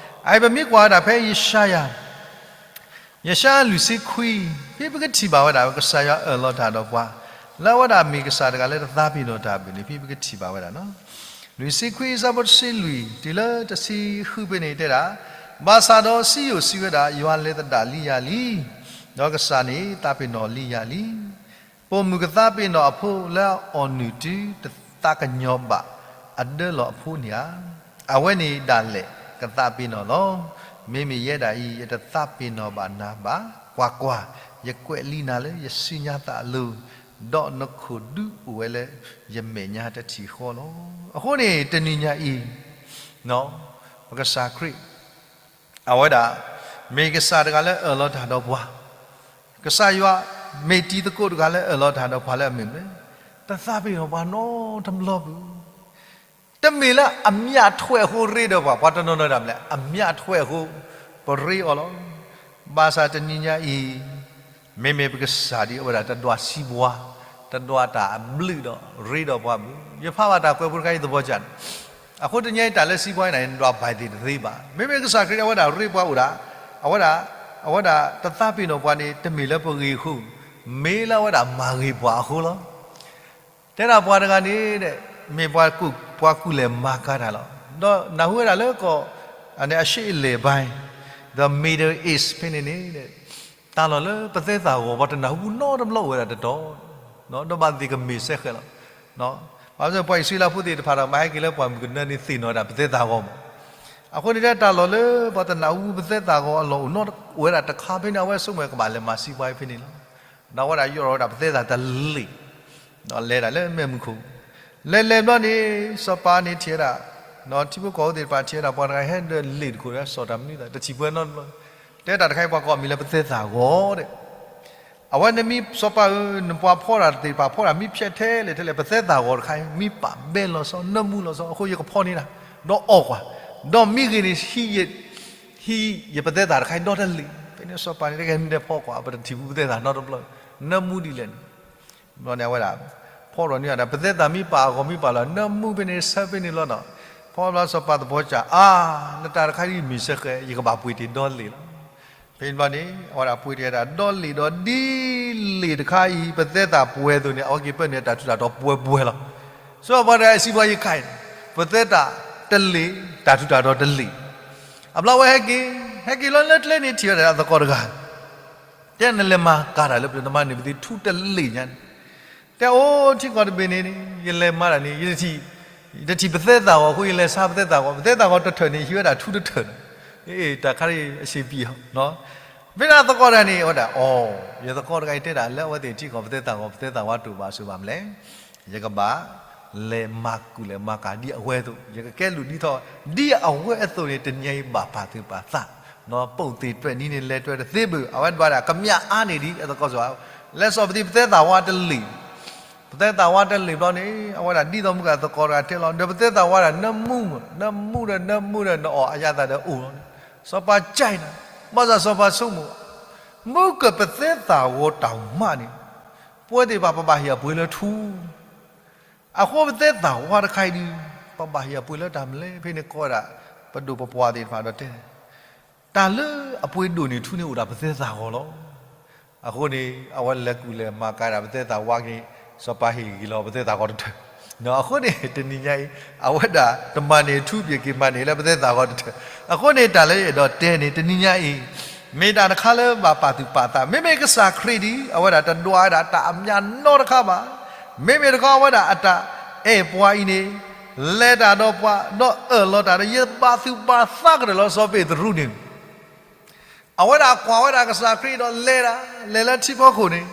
အအံၤပမ့ၢ်ကွၢ်ဝဲဒၣ်ဖဲယၡါယၤ ယၡါယၤလွံၢ်ဆံခွံ, ဖဲပကထံၣ်ဘၣ်ဝဲဒၣ် ကစၢ်ယွၤအၢၣ်လီၤတၢ်ဒီးပှၤ လၢအဝဲဒၣ်မ့ၢ်ကစၢ်တဂၤလၢတသးပ့ၤနီၣ်တၢ်ဘၣ်န့ၣ် ဖဲပကထံၣ်ဘၣ်ဝဲဒၣ်နီၤ. လွံၢ်ဆံခွံ အဆၢဖိတဆံလွံၢ် တုၤလၢတဆံဃုဖဲန့ၣ်တဲဒၣ်, ဘၣ်ဆၣ်ဒီးစံယိၣ်စံးဝဲဒၣ်, ယွၤလဲၤသဒၣ်လံယၤလံ, ဒီးကစၢ်န့ၣ်သးပ့ၤနီၣ်လံယၤလံ. ပိာ်မုၣ်ကသးပ့ၤနီၣ်အဖိလၢအအီၣ်နုၢ်တုၤတသးကညီၤဘၣ်အဒၢလီၤအဖိန့ၣ်ဧါ. အဝဲန့ၣ်ဒၣ်လဲာ်ကသးပ့ၤနီၣ်လီၤ. မ့မ့ၢ်ယဲဒၣ်အံၤ ယတသးပ့ၤနီၣ်ဘၣ်နၤဘၣ်. ကွၢ်ကွၢ်, ယကွဲးလံနၤလၢယစုညါသးအလိၤ, ဒီးနခိၣ်ဒုးအိၣ်ဝဲလၢယမဲာ်ညါတထံၣ်ဃီလီၤ. အဃိန့ၣ် တနံၤညါအံၤ ပ ပကစၢ်ခရံာ် အဝဲဒၣ် မ့ၢ်ကစၢ်တဂၤလၢအၢၣ်လီၤတၢ်ဒီးပှၤ, ကစၢ်ယွၤ မ့ၢ်တံၤသကိးတဂၤလၢအၢၣ်လီၤတၢ်ဒီးပှၤလၢအမ့ၢ်မနုၤ, တသးပ့ၤနီၣ်ပှၤနီတဘျီပူၤ တမ့ၢ်လၢအမျးထွဲအဃိရ့ဒီးပှၤ, ပှၤတနီၤနီၤဒၣ်မလဲၣ်, အမျးထွဲအဃိ ပရ့အီၤလီၤ. ဘၣ်ဆၣ်တနံၤညါအံၤ မ့မ့ၢ်ပကစၢ်ဒ်အဝဲဒၣ်တဒွးစံးပှၤ, တဒွးတၢ်အဘျုးဒီးရ့ဒီးပှၤဘၣ်. ယဖးဘၣ်တၢ်ကွဲးဖိတခါအံၤသပှၢ်ကၢ်န့ၣ်, အဃိတနံၤညါအံၤတၢ်လၢစံးပှၤအံၤန့ၣ် နဒွးဘၣ်သ့ၣ်တသ့ဘၣ်. မ့မ့ၢ်ကစၢ်ခရံာ်အဝဲဒၣ်ရ့ပှၤအိၣ်ဒၣ်, အဝဲဒၣ်, အဝဲဒၣ်တသးပ့ၤနီၣ်ပှၤန့ၣ် တမ့ၢ်လၢပဂ့ၢ်အဃိ, မ့ၢ်လၢအဝဲဒၣ်မၤဂ့ၤပှၤအဃိလီၤ. တဲဒၣ်ပှၤတဂၤန့ၣ်, မ့ၢ်ပှၤကူၣ်လဲၤမၤကၤတၢ်လီၤ. ဒီးနၢ်ဟူဝဲဒၣ်လၢကီၢ် အရှေ့အလယ်ပိုင်း, the Middle East ဖဲန့ၣ်န့ၣ်, တၢ်လီၢ်လၢပသဲသးဂီၤ ပှၤတနၢ်ဟူပူၤနီတဘျီအိၣ်ဝဲဒၣ်တတီၤ, ဒီးဘၣ်သ့ၣ်ကမ့ၢ်စဲဃဲးလီၤ. ဘၣ်ဆၣ်ပှၤအံၣ်စရ့လးဖိသ့ၣ်တဖၣ်ဒီး မၤဟဲက့ၤလၢပှၢ်မုၢ်ကနၢန့ၣ်သ့ၣ်နီၣ်ဝဲဒၣ်ပသဲသးဂီၤမး. အဃိန့ၣ်ဒီးတၢ်လီၢ်လၢပှၤတနၢ်ဟူပသဲသးဂီၤအလီၢ်အိၣ်နီတဘျီအိၣ်ဝဲဒၣ်တခါဖဲန့ၣ် အဝဲဆိကမိၣ်ကဘၣ်လဲၤမၤစံးပှၤဖဲန့ၣ်လီၤ. ဒီးအဝဲဒၣ်ယီၢ်ထီၣ်ဝဲဒၣ်ပသဲသးတလ့ၢ်, ဒီးလဲၤဒၣ်လၢမဲးမုၢ်ခိၣ်, လဲၤလဲၤဘျီန့ၣ် စီၤပၤန့ၣ်ထံၣ်ဝဲဒၣ်, ဒီးထံဖိကီၢ်ဖိသ့ၣ်တဖၣ်ထံၣ်ဝဲဒၣ် ပှၤတဂၤဟဲဒီးလ့ၢ်တခိၣ်ဒီး စီၣ်တၢ်မနုၤသး တထံၣ်ပှဲၤနီတဘျီ, တဲတၢ်တခါအံၤပှၤကိးအမံၤလၢပသဲသးဂီၤဒီး အဝဲန့ၣ်မ့ၢ်စီၤပၤဧၢ, နပှၤဖီတၢ်သ့ၣ်တဖၣ်ဖီတၢ်မံဖျဲးထဲလဲၣ်ထဲလဲၣ်, ပသဲသးဂီၤတခါအံၤ မံပာ်ဘဲလီၤစီ နၢမူလီၤစီ, အဃိယကဖီန့ၢ်တၢ်, ဒီးအီၣ်ကွၢ်, ဒီးမံဂ့ၤန့ၣ် ဟံးယပသဲသးတခါအံၤဒီတလ့ၢ်. ဖဲန့ၣ်စီၤပၤန့ၣ် တကဲမံဒီးဖီကွၢ် ပတထံၣ်ဘူးပသဲသးနီတဘျီ, နၢမူဒ်လဲၣ်န့ၣ် ဘျီန့ၣ်အဝဲဒၣ် ဖီထီၣ်န့ၢ်ဝဲဒၣ် ပသဲသးမံပာ်အဂီၢ်မံပာ်လီၤ, နၢမူဖဲန့ၣ်ဆၢဖဲန့ၣ်လီၤနီၤ. ဖီဘျီစီၤပၤသပှၢ်ကၢ်, အါ, နတၢ်တခါဒ်မ့ၢ်စဲဃဲး, ယကဘၣ်ပှ့ၤတ့ၢ်ဒီလ့ၢ်လီၤ. ဖဲန့ၣ်ဘျီန့ၣ် အဝဲဒၣ်ပှ့ၤတ့ၢ်ဝဲဒၣ်ဒီလ့ၢ်ဒီး ဒ်လ့ၢ်တခါအံၤ ပသဲသးပှဲၤအသိးန့ၣ် အဝဲက့ၤပၢနုာ်တၢ်ထူးတၢ်တီၤပှဲၤပှဲၤလီၤ. စီၤပၤတဂၤအံၤစံးပှၤယခါအံၤ, ပသဲသးတလ့ၢ်, တၢ်ထူးတၢ်တီၤတလ့ၢ်. အဘျီဝဲဟဲက့ၤ, ဟဲက့ၤလီၤလၢကျဲန့ၣ်ထံၣ်ဝဲဒၣ်အသကိးတဂၤ တဲနလဲၤမၤကၤတၢ်လၢပျၢၤ နမၤန့ၢ်ပသံထူတလ့ၢ်ညါန့ၣ်, တဲအိၣ်ထံကီၢ်တဘ့ၣ်န့ၣ် ယလဲၤမၤတၢ်န့ၣ် ယတထံၣ်ပသဲသးဂီၤအဃိ ယလဲၤဆါပသဲသးဂီၤ, ပသဲသးဂီၤတထၢၣ်န့ၣ် ဟံးဝဲဒၣ်ထူတထၢၣ်န့ၣ်, တၢ်ခါအံၤအဆံးပံၤအီၤ, မ့ၢ်ဒၣ်သကိးတဂၤန့ၣ် အဝဲဒၣ်အီၤ, ယသကိးတဂၤအံၤတဲဒၣ်လၢအဝဲသ့ၣ်ထံကီၢ်ပသဲသးဂီၤ ပသဲသးဝါတအိၣ်ဘၣ်ဆိးဘၣ်မလဲၣ်, ယကဘၣ် လဲၤမၤကူၣ်လဲၤမၤကၤဒ်အဝဲအသိး, ယကကဲလူၤဒ်ထီၣ် ဒ်အဝဲအသိးန့ၣ် တနံၤအံၤဘၣ်ပာ်သူၣ်ပာ်သး, ပိာ်သ့ၣ်တဖၣ်နံၤန့ၣ် လဲၤတဖၢတသ့ဘၣ်, အဝဲဒၣ်ကမျၢၢ်အါန့ၢ်ဒံးအသကိးစီၤ, လဲၤစိာ်ပသံပသဲသးဝါတလ့ၢ်, ပသဲသးဝါတလ့ၢ်ဘျီန့ၣ် အဝဲဒၣ်ဒ်သိးမုၢ်ကသကိးတဂၤတဲလီၤ, ဒီးပသဲသးဝါဒၣ် နၢမူ, နၢမူဒီး နၢမူဒီး နအီၣ်အယၤသးဒီးအိၣ်လီၤ. စီၤပၤကၢ်အံၤန့ၣ်, ဘၣ်ဆၣ်စီၤပၤဆိကမိၣ်, မုၢ်ကပသဲသးဝါတၢ်မးန့ၣ်, ပဝဲသ့ၣ်တဖၣ်ပဘၣ်ဟ့ၣ်အပှ့ၤလၢထူ အဃိပသဲသးဝါတခါအံၤဒုး ပဘၣ်ဟ့ၣ်အပှ့ၤလၢတၢ်မနုၤလဲၣ်, ဖဲန့ၣ်ကိးဝဲဒၣ် ပဒိၣ်ပပှၢ်သ့ၣ်တဖၣ်ဒီးတဲ, တၢ်လၢအပှ့ၤဒိၣ်န့ၢ်ထူန့ၣ်အိၣ်ဒၣ်ပသဲသးဂီၤလီၤ. အဃိန့ၣ် အဝဲလဲၤကူၣ်လဲၤမၤကၤဒၣ်ပသဲသးဝါက့ၤ, စီၤပၤဟ့ၣ်ဂံၢ်လီၤပသဲသးဂီၤတထၢၣ်. အဃိန့ၣ် တနံၤညါအံၤ အဝဲဒၣ်တမၤန့ၢ်ထူဘၣ်က့ၤမၤန့ၢ်လၢပသဲသးဂီၤတထၢၣ်. အဃိန့ၣ် တၢ်လၢယအဲၣ်ဒိးတဲန့ၣ် တနံၤညါအံၤ မ့ၢ်တၢ်တခါလၢဘၣ်ပာ်သူၣ်ပာ်သး, မ့မ့ၢ်ကစၢ်ခရံာ်ဒ်အံၤ အဝဲဒၣ်တဒွးဝဲဒၣ်တၢ်အမျးနီတခါဘၣ်. မ့မ့ၢ်တခီအဝဲဒၣ်အတၢ်အဲၣ်ပှၤအံၤန့ၣ် လဲၤတၢ်ဒီးပှၤ ဒီးအၢၣ်လီၤတၢ်ဒီး ယဘၣ်သူၣ်ဘၣ်သးကတၢၢ်လီၤ. စီၤပ့းတရူးန့ၣ် အဝဲဒၣ်ကွၢ်ဝဲဒၣ်ကစၢ်ခရံာ်ဒီးလဲၤဒၣ်, လဲၤလၢထံဖီခိၣ်န့ၣ်,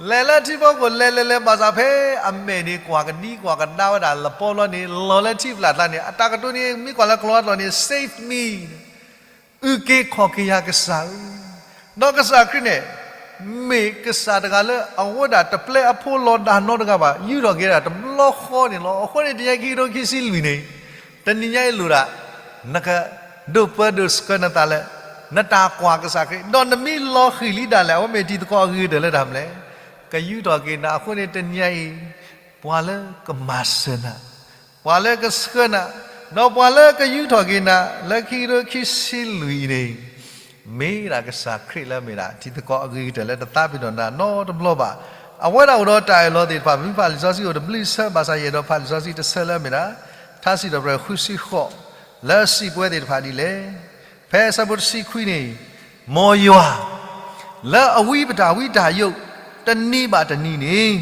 လဲၤလၢထံဖီခိၣ် လဲၤလဲၤလဲၤ ဘၣ်ဆၣ်ဖဲအမဲာ်န့ၣ် ကွၢ်ကဒံကွၢ်ကဒါဝဲဒၣ်လပီဘျီန့ၣ် လီၤလၢထံဖျၢၣ်အကျါန့ၣ် အတၢ်ကတိၤန့ၣ် မ့ၢ်ကွၢ်လၢကျိာ်အကျိာ်န့ၣ် Save me, အုၣ်က့ၤခီၣ်က့ၤယၤကစၢ်ဧၢ. ဒီးကစၢ်ခရံာ်န့ၣ် မ့ၢ်ကစၢ်တဂၤလၢအဝဲဒၣ်တပျဲအဖိလီၤဒၣ်နီတဂၤဘၣ်, ယူးထီၣ်က့ၤဒၣ်တဘျီဃီန့ၣ်လီၤ. အဃိန့ၣ် တနံၤညါအံၤခံကထိခံဆံလွံၢ်န့ၣ်, တနံၤညါအံၤလိၣ်ဒၣ် နကဒိးပၢဒိးဆှၢနသးလၢ နတၢ်ကွၢ်ကစၢ်ခရံာ်, ဒီးနမ့ၢ်လီၤဃံၤလံဒၣ်လဲာ် အဝဲမ့ၢ်တံၤသကိးအဂ့ၤကတၢၢ်လၢတၢ်မနုၤလဲၣ်, ကယူးထီၣ်က့ၤနၤ. အဃိန့ၣ် တနံၤညါအံၤ ပှၤလၢကမၤစၢၤနၤ, ပှၤလၢကဆှၢနၤ, ဒီးပှၤလၢကယူးထီၣ်က့ၤနၤ လၢခံကထိခံဆံလွံၢ်အံၤန့ၣ် မ့ၢ်ဒၣ်ကစၢ်ခရံာ်လၢအမ့ၢ်ဒၣ် တံၤသကိးအဂ့ၤကတၢၢ်လၢတသးပ့ၤနီၣ်နၤနီတဘျီဘၣ်. အဝဲဒၣ်အိၣ်ဒီးတၢ်အၢၣ်လီၤသ့ၣ်တဖၣ် ပမ့ၢ်ဖးလံာ်စီဆှံအိၣ်တဘျုးဆၢ, ဘၣ်ဆၣ်ယအဲၣ်ဒိးဖးလံာ်စီဆှံတဆၢလၢအမ့ၢ်ဒၣ် ထါစံးထီၣ်ပတြၢၤဃုဆံဃိး လၢစံးပဝဲသ့ၣ်တဖၣ်ဒ်လဲၣ်. ဖဲအဆၢဖိတဆံခွံန့ၣ်, မ်ယွၤ လၢအဝံပတၢ်ဝံတၢ်ယိး တနံၤဘၣ်တနံၤန့ၣ်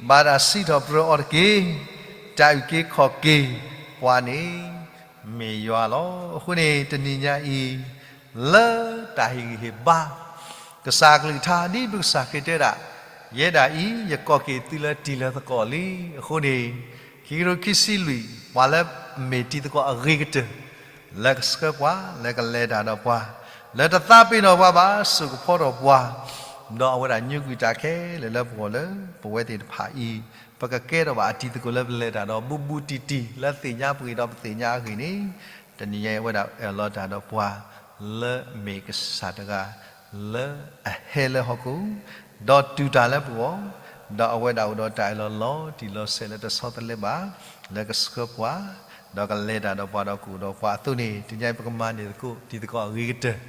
ဘၣ်တၢ်စံးထီၣ်ပတြၢၤအီၤတက့ၢ်. တၢ်အုၣ်က့ၤခီၣ်က့ၤပှၤန့ၣ် မ့ၢ်ယွၤလီၤ. အဃိန့ၣ် တနံၤညါအံၤ လၢတၢ်ဟ့ၣ်ဂံၢ်ဟ့ၣ်ဘါ ကစၢ်အကလုၢ်ကထါ ဒ်ပကစၢ်ခရံာ်တဲဒၣ်, ယဲဒၣ်အံၤ ယကိးက့ၤသုလၢတံၤလၢသကိးလံ. အဃိန့ၣ် ခံကထိခံဆံလွံၢ် ပှၤလၢအမ့ၢ်တံၤသကိးအဂ့ၤကတၢၢ် လၢကဆှၢပှၤ, လၢကလဲၤတၢ်ဒီးပှၤ, လၢတသးပ့ၤနီၣ်ပှၤဘၣ်, စိာ်ကဖီထီၣ်ပှၤ, ဒီးအဝဲဒၣ်ညိကွံာ်တၢ်ခဲလၢာ်လၢပဂီၢ်လၢပဝဲသ့ၣ်တဖၣ်အံၤ, ပကကဲထီၣ်ဘၣ်အတံၤသကိးလၢပလဲၤတၢ်ဒီးဘူးဘူးတံၢ်တံၢ် လၢသ့ၣ်ညါပှၤဒီးပသ့ၣ်ညါအဂ့ၢ်န့ၣ်, တနံၤညါအံၤအဝဲဒၣ်အၢၣ်လီၤတၢ်ဒီးပှၤ လၢအမ့ၢ်ကစၢ်တဂၤ လၢအဟဲလၢဟီၣ်ခိၣ်, ဒီးတူၢ်တၢ်လၢပဂီၢ်, ဒီးအဝဲဒၣ်အိၣ်ဒီးတၢ်အၢၣ်လီၤလီၤတံၢ်လီၤဆဲးလၢတဆီတလဲဘၣ်, လၢကဆှၢပှၤ, ဒီးကလဲၤတၢ်ဒီးပှၤဒီးကအိၣ်ဒီးပှၤအသိးန့ၣ်, တနံၤညါအံၤပကမၤန့ၢ်သကိးတံၤသကိးအဂ့ၤကတၢၢ်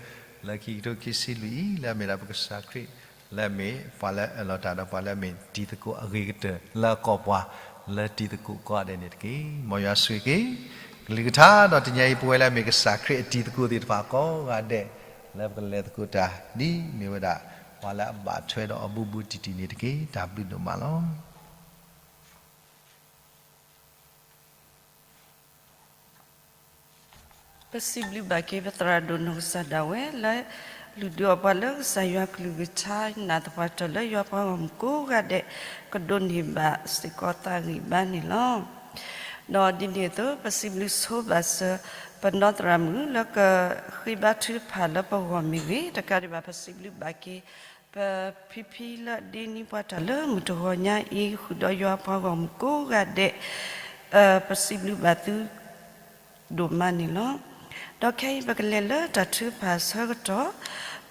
လၢခံကထိခံဆံလွံၢ်အံၤ လၢအမ့ၢ်ဒၣ်ပကစၢ်ခရံာ်, လၢအမ့ၢ်ပှၤလၢအၢၣ်လီၤတၢ်ဒီးပှၤလၢအမ့ၢ်တံၤသကိးအဂ့ၤကတၢၢ် လၢအကိးပှၤ လၢတံၤသကိးကိးဂၤဒဲးန့ၣ်တက့ၢ်. မ်ယွၤဆိၣ်ဂ့ၤက့ၤ ကလုၢ်ကထါ ဒီးတနံၤညါအံၤ ပဝဲလၢအမ့ၢ်ကစၢ်ခရံာ်အတံၤသကိးသ့ၣ်တဖၣ်ကိးဂၤဒဲး လၢပကလဲၤသကိးတၢ် ဒ်မ့ၢ်ဝဲဒၣ် ပှၤလၢအဘၣ်ထွဲဒီးအဘူးဘူးတံၢ်တံၢ်န့ၣ်တက့ၢ်. တၢ်ဘျုးဒိၣ်မးလီၤ. ပစံးဘျုးဘၣ်က့ၤပသရၣ်ဒိၣ်နီၢ်ကစၢ်ဒၣ်ဝဲလၢ လုၢ်ဒုးအီၣ်ပှၤလၢကစၢ်ယွၤကလုၢ်ကထါ နာ်သပှၢ်တၢၢ်လၢယွၤပှၤဂီၢ်မုၢ်ကိးဂၤဒဲး ကဒိးန့ၢ်ဘၣ်စ့ၢ်ကီးသးဂံၢ်ဘါန့ၣ်လီၤ. ဒီးဒ်န့ၣ်အသိး ပစံးဘျုးဆိဘၣ်စၢၤ ပနီၢ်သရၣ်မုၣ်လၢကဃ့ဘါထုကဖၣ်လၢပဂီၢ်မ့ၢ်ဂ့ၤ, တကးဒံးဘၣ် ပစံးဘျုးဘၣ်က့ၤ ပဖံဖံလၢအဒ့နံပှၤတၢ်လၢမုၢ်တဂီၤညါအံၤ ဃုာ်ဒီးယွၤပှၤဂီၢ်မုၢ်ကိးဂၤဒဲး ပစံးဘျုးဘၣ်သု ဒိၣ်မးန့ၣ်လီၤ. ဒီးခဲအံၤပကလဲၤလၢတၢ်ထုကဖၣ်အဆၢကတီၢ်,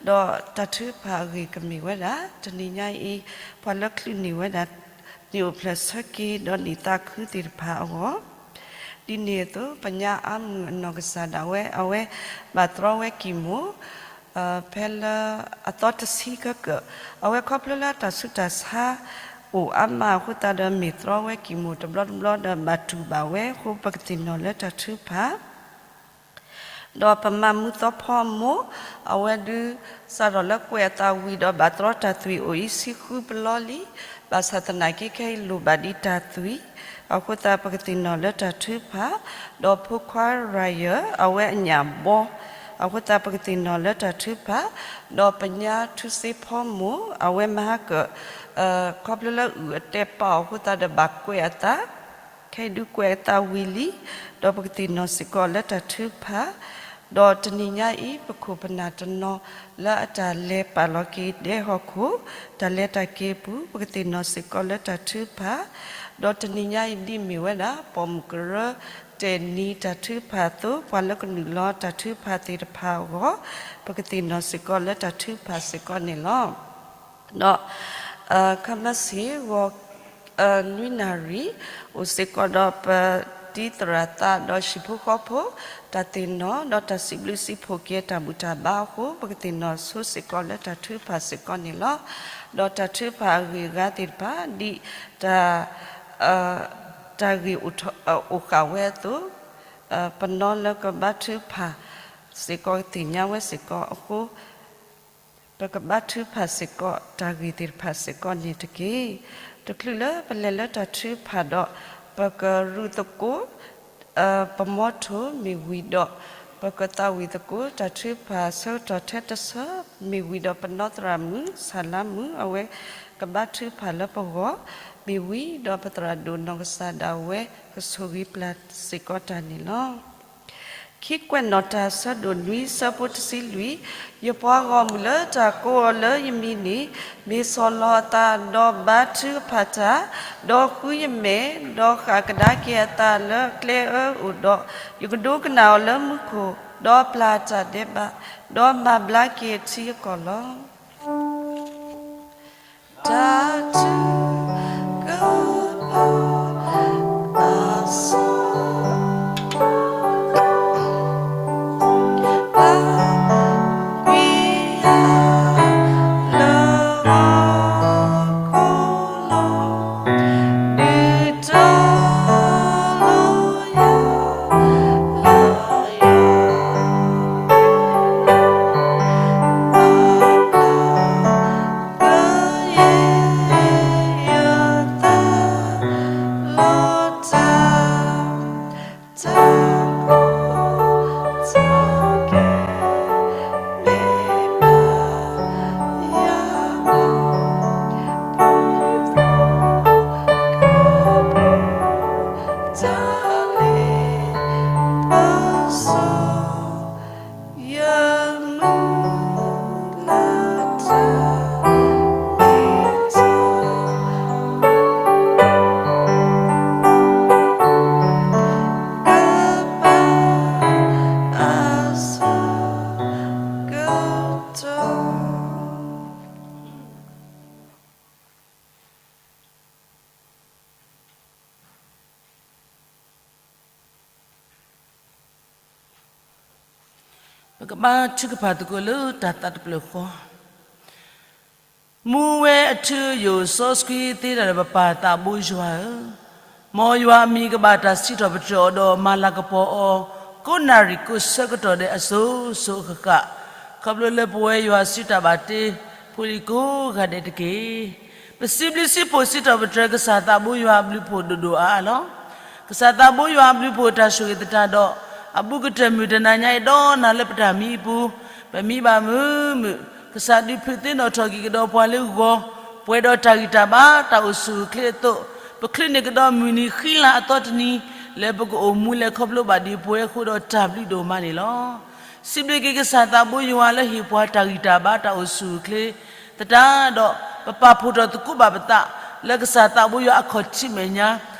ဒီးတၢ်ထုကဖၣ်အဂ့ၢ်ကမ့ၢ်ဝဲဒၣ် တနံၤညါအံၤ ပှၤလၢချုးန့ၢ်ဝဲဒၣ် န့ၢ်အိၣ်ဖျဲၣ်ဆၢက့ၤ ဒီးန့ၢ်သးခုသ့ၣ်တဖၣ်အဂီၢ်, ဒ်န့ၣ်အသိး ပညါအါမုၢ်အနီၢ်ကစၢ်ဒၣ်ဝဲ အဝဲဘၣ်တြီဝဲကံၢ်မိၢ် ဖဲလၢအသီတဆံခဲကၢၣ်, အဝဲခီဖျိလၢတၢ်ဆူးတၢ်ဆါအိၣ်အါမးအဃိသတးဒီး မ့ၢ်တြီဝဲကံၢ်မိၢ်တဘျီတဘျီဒီး ဘၣ်တူၢ်ဘၣ်ဝဲအဃိ ပကသ့ၣ်နီၣ်လၢတၢ်ထုကဖၣ် ဒီးပမၤမူသီဖီမိၢ်, အဝဲဒုးစးထီၣ်လၢကွဲးအသးဝံၤဒီး ဘၣ်တြီတၢ်သွံၣ်အိၣ်အံၤဆံဃုပလီလံ, ဘၣ်ဆၣ်သနာ်က့ ခဲအံၤလိၣ်ဘၣ်ဒံးတၢ်သွံၣ်, အဃိသတးပကသ့ၣ်နီၣ်လၢတၢ်ထုကဖၣ်, ဒီးဖိခွါရၤယၢၢ် အဝဲအညၣ်ဘီ, အဃိသတးပကသ့ၣ်နီၣ်လၢတၢ်ထုကဖၣ်, ဒီးပညါထူစ့ဖီမိၢ် အဝဲမဟါကၢၣ် ခီဖျိလၢအုၣ်အတဲာ်ပာ်အီၤအဃိသတးဒီး ဘၣ်ကွဲးအသး ခဲအံၤဒုးကွဲးအသးဝံၤလံ, ဒီးပကသ့ၣ်နီၣ်စ့ၢ်ကီးလၢတၢ်ထုကဖၣ်, ဒီးတနံၤညါအံၤ ပခိၣ်ပနၢ်တနီၤလၢအတၢ်လဲၤပာ်လီၤက့ၤဒဲဟီၣ်ခိၣ်, တၢ်လဲၤတၢ်က့ၤအပူၤ ပကသ့ၣ်နီၣ်စ့ၢ်ကီးလၢတၢ်ထုကဖၣ်, ဒီးတနံၤညါအံၤဒ်မ့ၢ်ဝဲဒၣ် ပိာ်မုၣ်ကရၢတဲာ်နံၤတၢ်ထုကဖၣ်အသိး ပှၤလၢကနုာ်လီၤတၢ်ထုကဖၣ်သ့ၣ်တဖၣ်အဂီၢ်, ပကသ့ၣ်နီၣ်စ့ၢ်ကီးလၢတၢ်ထုကဖၣ်စ့ၢ်ကီးန့ၣ်လီၤ. ဒီး ခါမ့ၢ်စ့ၢ်ဂီၤ နွံနၣ်ရံၣ် အိၣ်စ့ၢ်ကီးဒီးပတံၤသရၣ်သးဒီးဟံၣ်ဖိဃီဖိ တၢ်သ့ၣ်နီၣ် ဒီးတၢ်စံးဘျုးစံးဖှိၣ်က့ၤတၢ်ဘူၣ်တၢ်ဘါအဃိ ပကသ့ၣ်နီၣ်ဆိစ့ၢ်ကီးလၢတၢ်ထုကဖၣ်စ့ၢ်ကီးန့ၣ်လီၤ. ဒီးတၢ်ထုကဖၣ်အဂ့ၢ်အဂၤသ့ၣ်တဖၣ် ဒ်တၢ် တၢ်ဂ့ၢ်အိၣ်ဃာ်ဝဲအသိး ပနီၢ်လၢကဘါထုကဖၣ်စ့ၢ်ကီး ကသ့ၣ်ညါဝဲစ့ၢ်ကီးအဃိ ပကဘါထုကဖၣ်စ့ၢ်ကီး တၢ်ဂ့ၢ်သ့ၣ်တဖၣ်စ့ၢ်ကီးန့ၣ်တက့ၢ်. တချုးလၢပလဲၤလၢတၢ်ထုကဖၣ်ဒီး ပကရူးသကိး ပမီထိၣ်မ့ၢ်ဝံၤဒီး ပကသးဝံၣ်သကိးတၢ်ထုကဖၣ်ဆၢကတီၢ်ထဲတဆၢ မ့ၢ်ဝံၤဒီးပနီၢ်သရၣ်မုၣ် ဆၣ်လါမုၣ် အဝဲကဘါထုကဖၣ်လၢပဂီၢ် မ့ၢ်ဝံၤဒီးပသရၣ်ဒိၣ်နီၢ်ကစၢ်ဒၣ်ဝဲ ကဆိၣ်ဂ့ၤပျၢ်စ့ၢ်ကီးတၢ်န့ၣ်လီၤ. ခံကွဲးနီၣ်တၢ်ဆၢဒိၣ်နွံဆၢဖိတဆံလွံၢ်, ယပှၤဂီၢ်မုၢ်လၢတၢ်ကိးအီၤလၢယမံၤန့ၣ် မ့ၢ်ဆီၣ်လီၤအသးဒီးဘါထုကဖၣ်တၢ်, ဒီးဃုယမဲာ်, ဒီးဃၣ်ကဒါက့ၤအသးလၢအကျဲအၢအိၣ်ဒီး ယကဒိကနၣ်အီၤလၢမူခိၣ်, ဒီးပျၢ်တၢ်ဒဲးဘး, ဒီးမၤဘျါက့ၤအထံအကီၢ်လီၤ. တၢ်ထုကဖၣ်အဆၢ ပှၤကွံာ်ယၤ လၢဟီၣ်ခိၣ်လီၤ, ဒုးတီၤလီၤယၤ လၢယွၤ ပၢ်ယ့ၣ် ကဘါထုကဖၣ်သကိးလၢတၢ်သးတဖျၢၣ်ဃီ, မူဝဲအထၢယိာ်စီဆှံသ့တၢ်ဒီးပပၢ်သးဘိယွၤဧၢ, မ်ယွၤအမံၤကဘၣ်တၢ်စံးထီၣ်ပတြၢၤအီၤဒီးမၤလၤကပီၤအီၤ ကိးနၣ်ရံၣ်ကိးဆၢကတီၢ်ဒဲးအစိၤစိၤအဃၣ်ဃၣ်, ခီဖျိလၢပဝဲယွၤစုတၢ်ဘၣ်တ့ဖိလံၤကိးဂၤဒဲးတက့ၢ်. ပစံးဘျုးစံးဖှိၣ်စံးထီၣ်ပတြၢၤကစၢ်သးဘိယွၤအဘျုးဖှိၣ်ဒိၣ်ဒိၣ်အါအါလီၤ. ကစၢ်သးဘိယွၤအဘျုးဖှိၣ်တၢ်ဆိၣ်ဂ့ၤသတးဒီး အဘူးကတၢၢ်မုၢ်တနၤညါအံၤဒီးနၤလၢပတၢ်မံအပူၤ, ပမံဘၣ်မုာ်မုာ်, ကစၢ်ဒုးဖုးသ့ၣ်နီၣ်ထီၣ်က့ၤကဒီးပှၤလၢဂီၤ, ပှဲၤဒီးတၢ်ဂံၢ်တၢ်ဘါတၢ်အိၣ်ဆူၣ်အိၣ်ချ့အသိး, ပချုးန့ၢ်ကဒီးမုၢ်နံၤဃံလၤအသီတနံၤ, လၢပကအိၣ်မူလဲၤခီဖျိဘၣ်ဒံးပဝဲအဃိဒီးတၢ်ဘျုးဒိၣ်မးန့ၣ်လီၤ. စံးဘျုးက့ၤကစၢ်သးဘိယွၤလၢဟ့ၣ်ပှၤတၢ်ဂံၢ်တၢ်ဘါတၢ်အိၣ်ဆူၣ်အိၣ်ချ့သတးဒီး ပပာ်ဖှိၣ်ထီၣ်သကိးဘၣ်ပသး လၢကစၢ်သးဘိယွၤအခီၣ်ထံးမဲာ်ညါ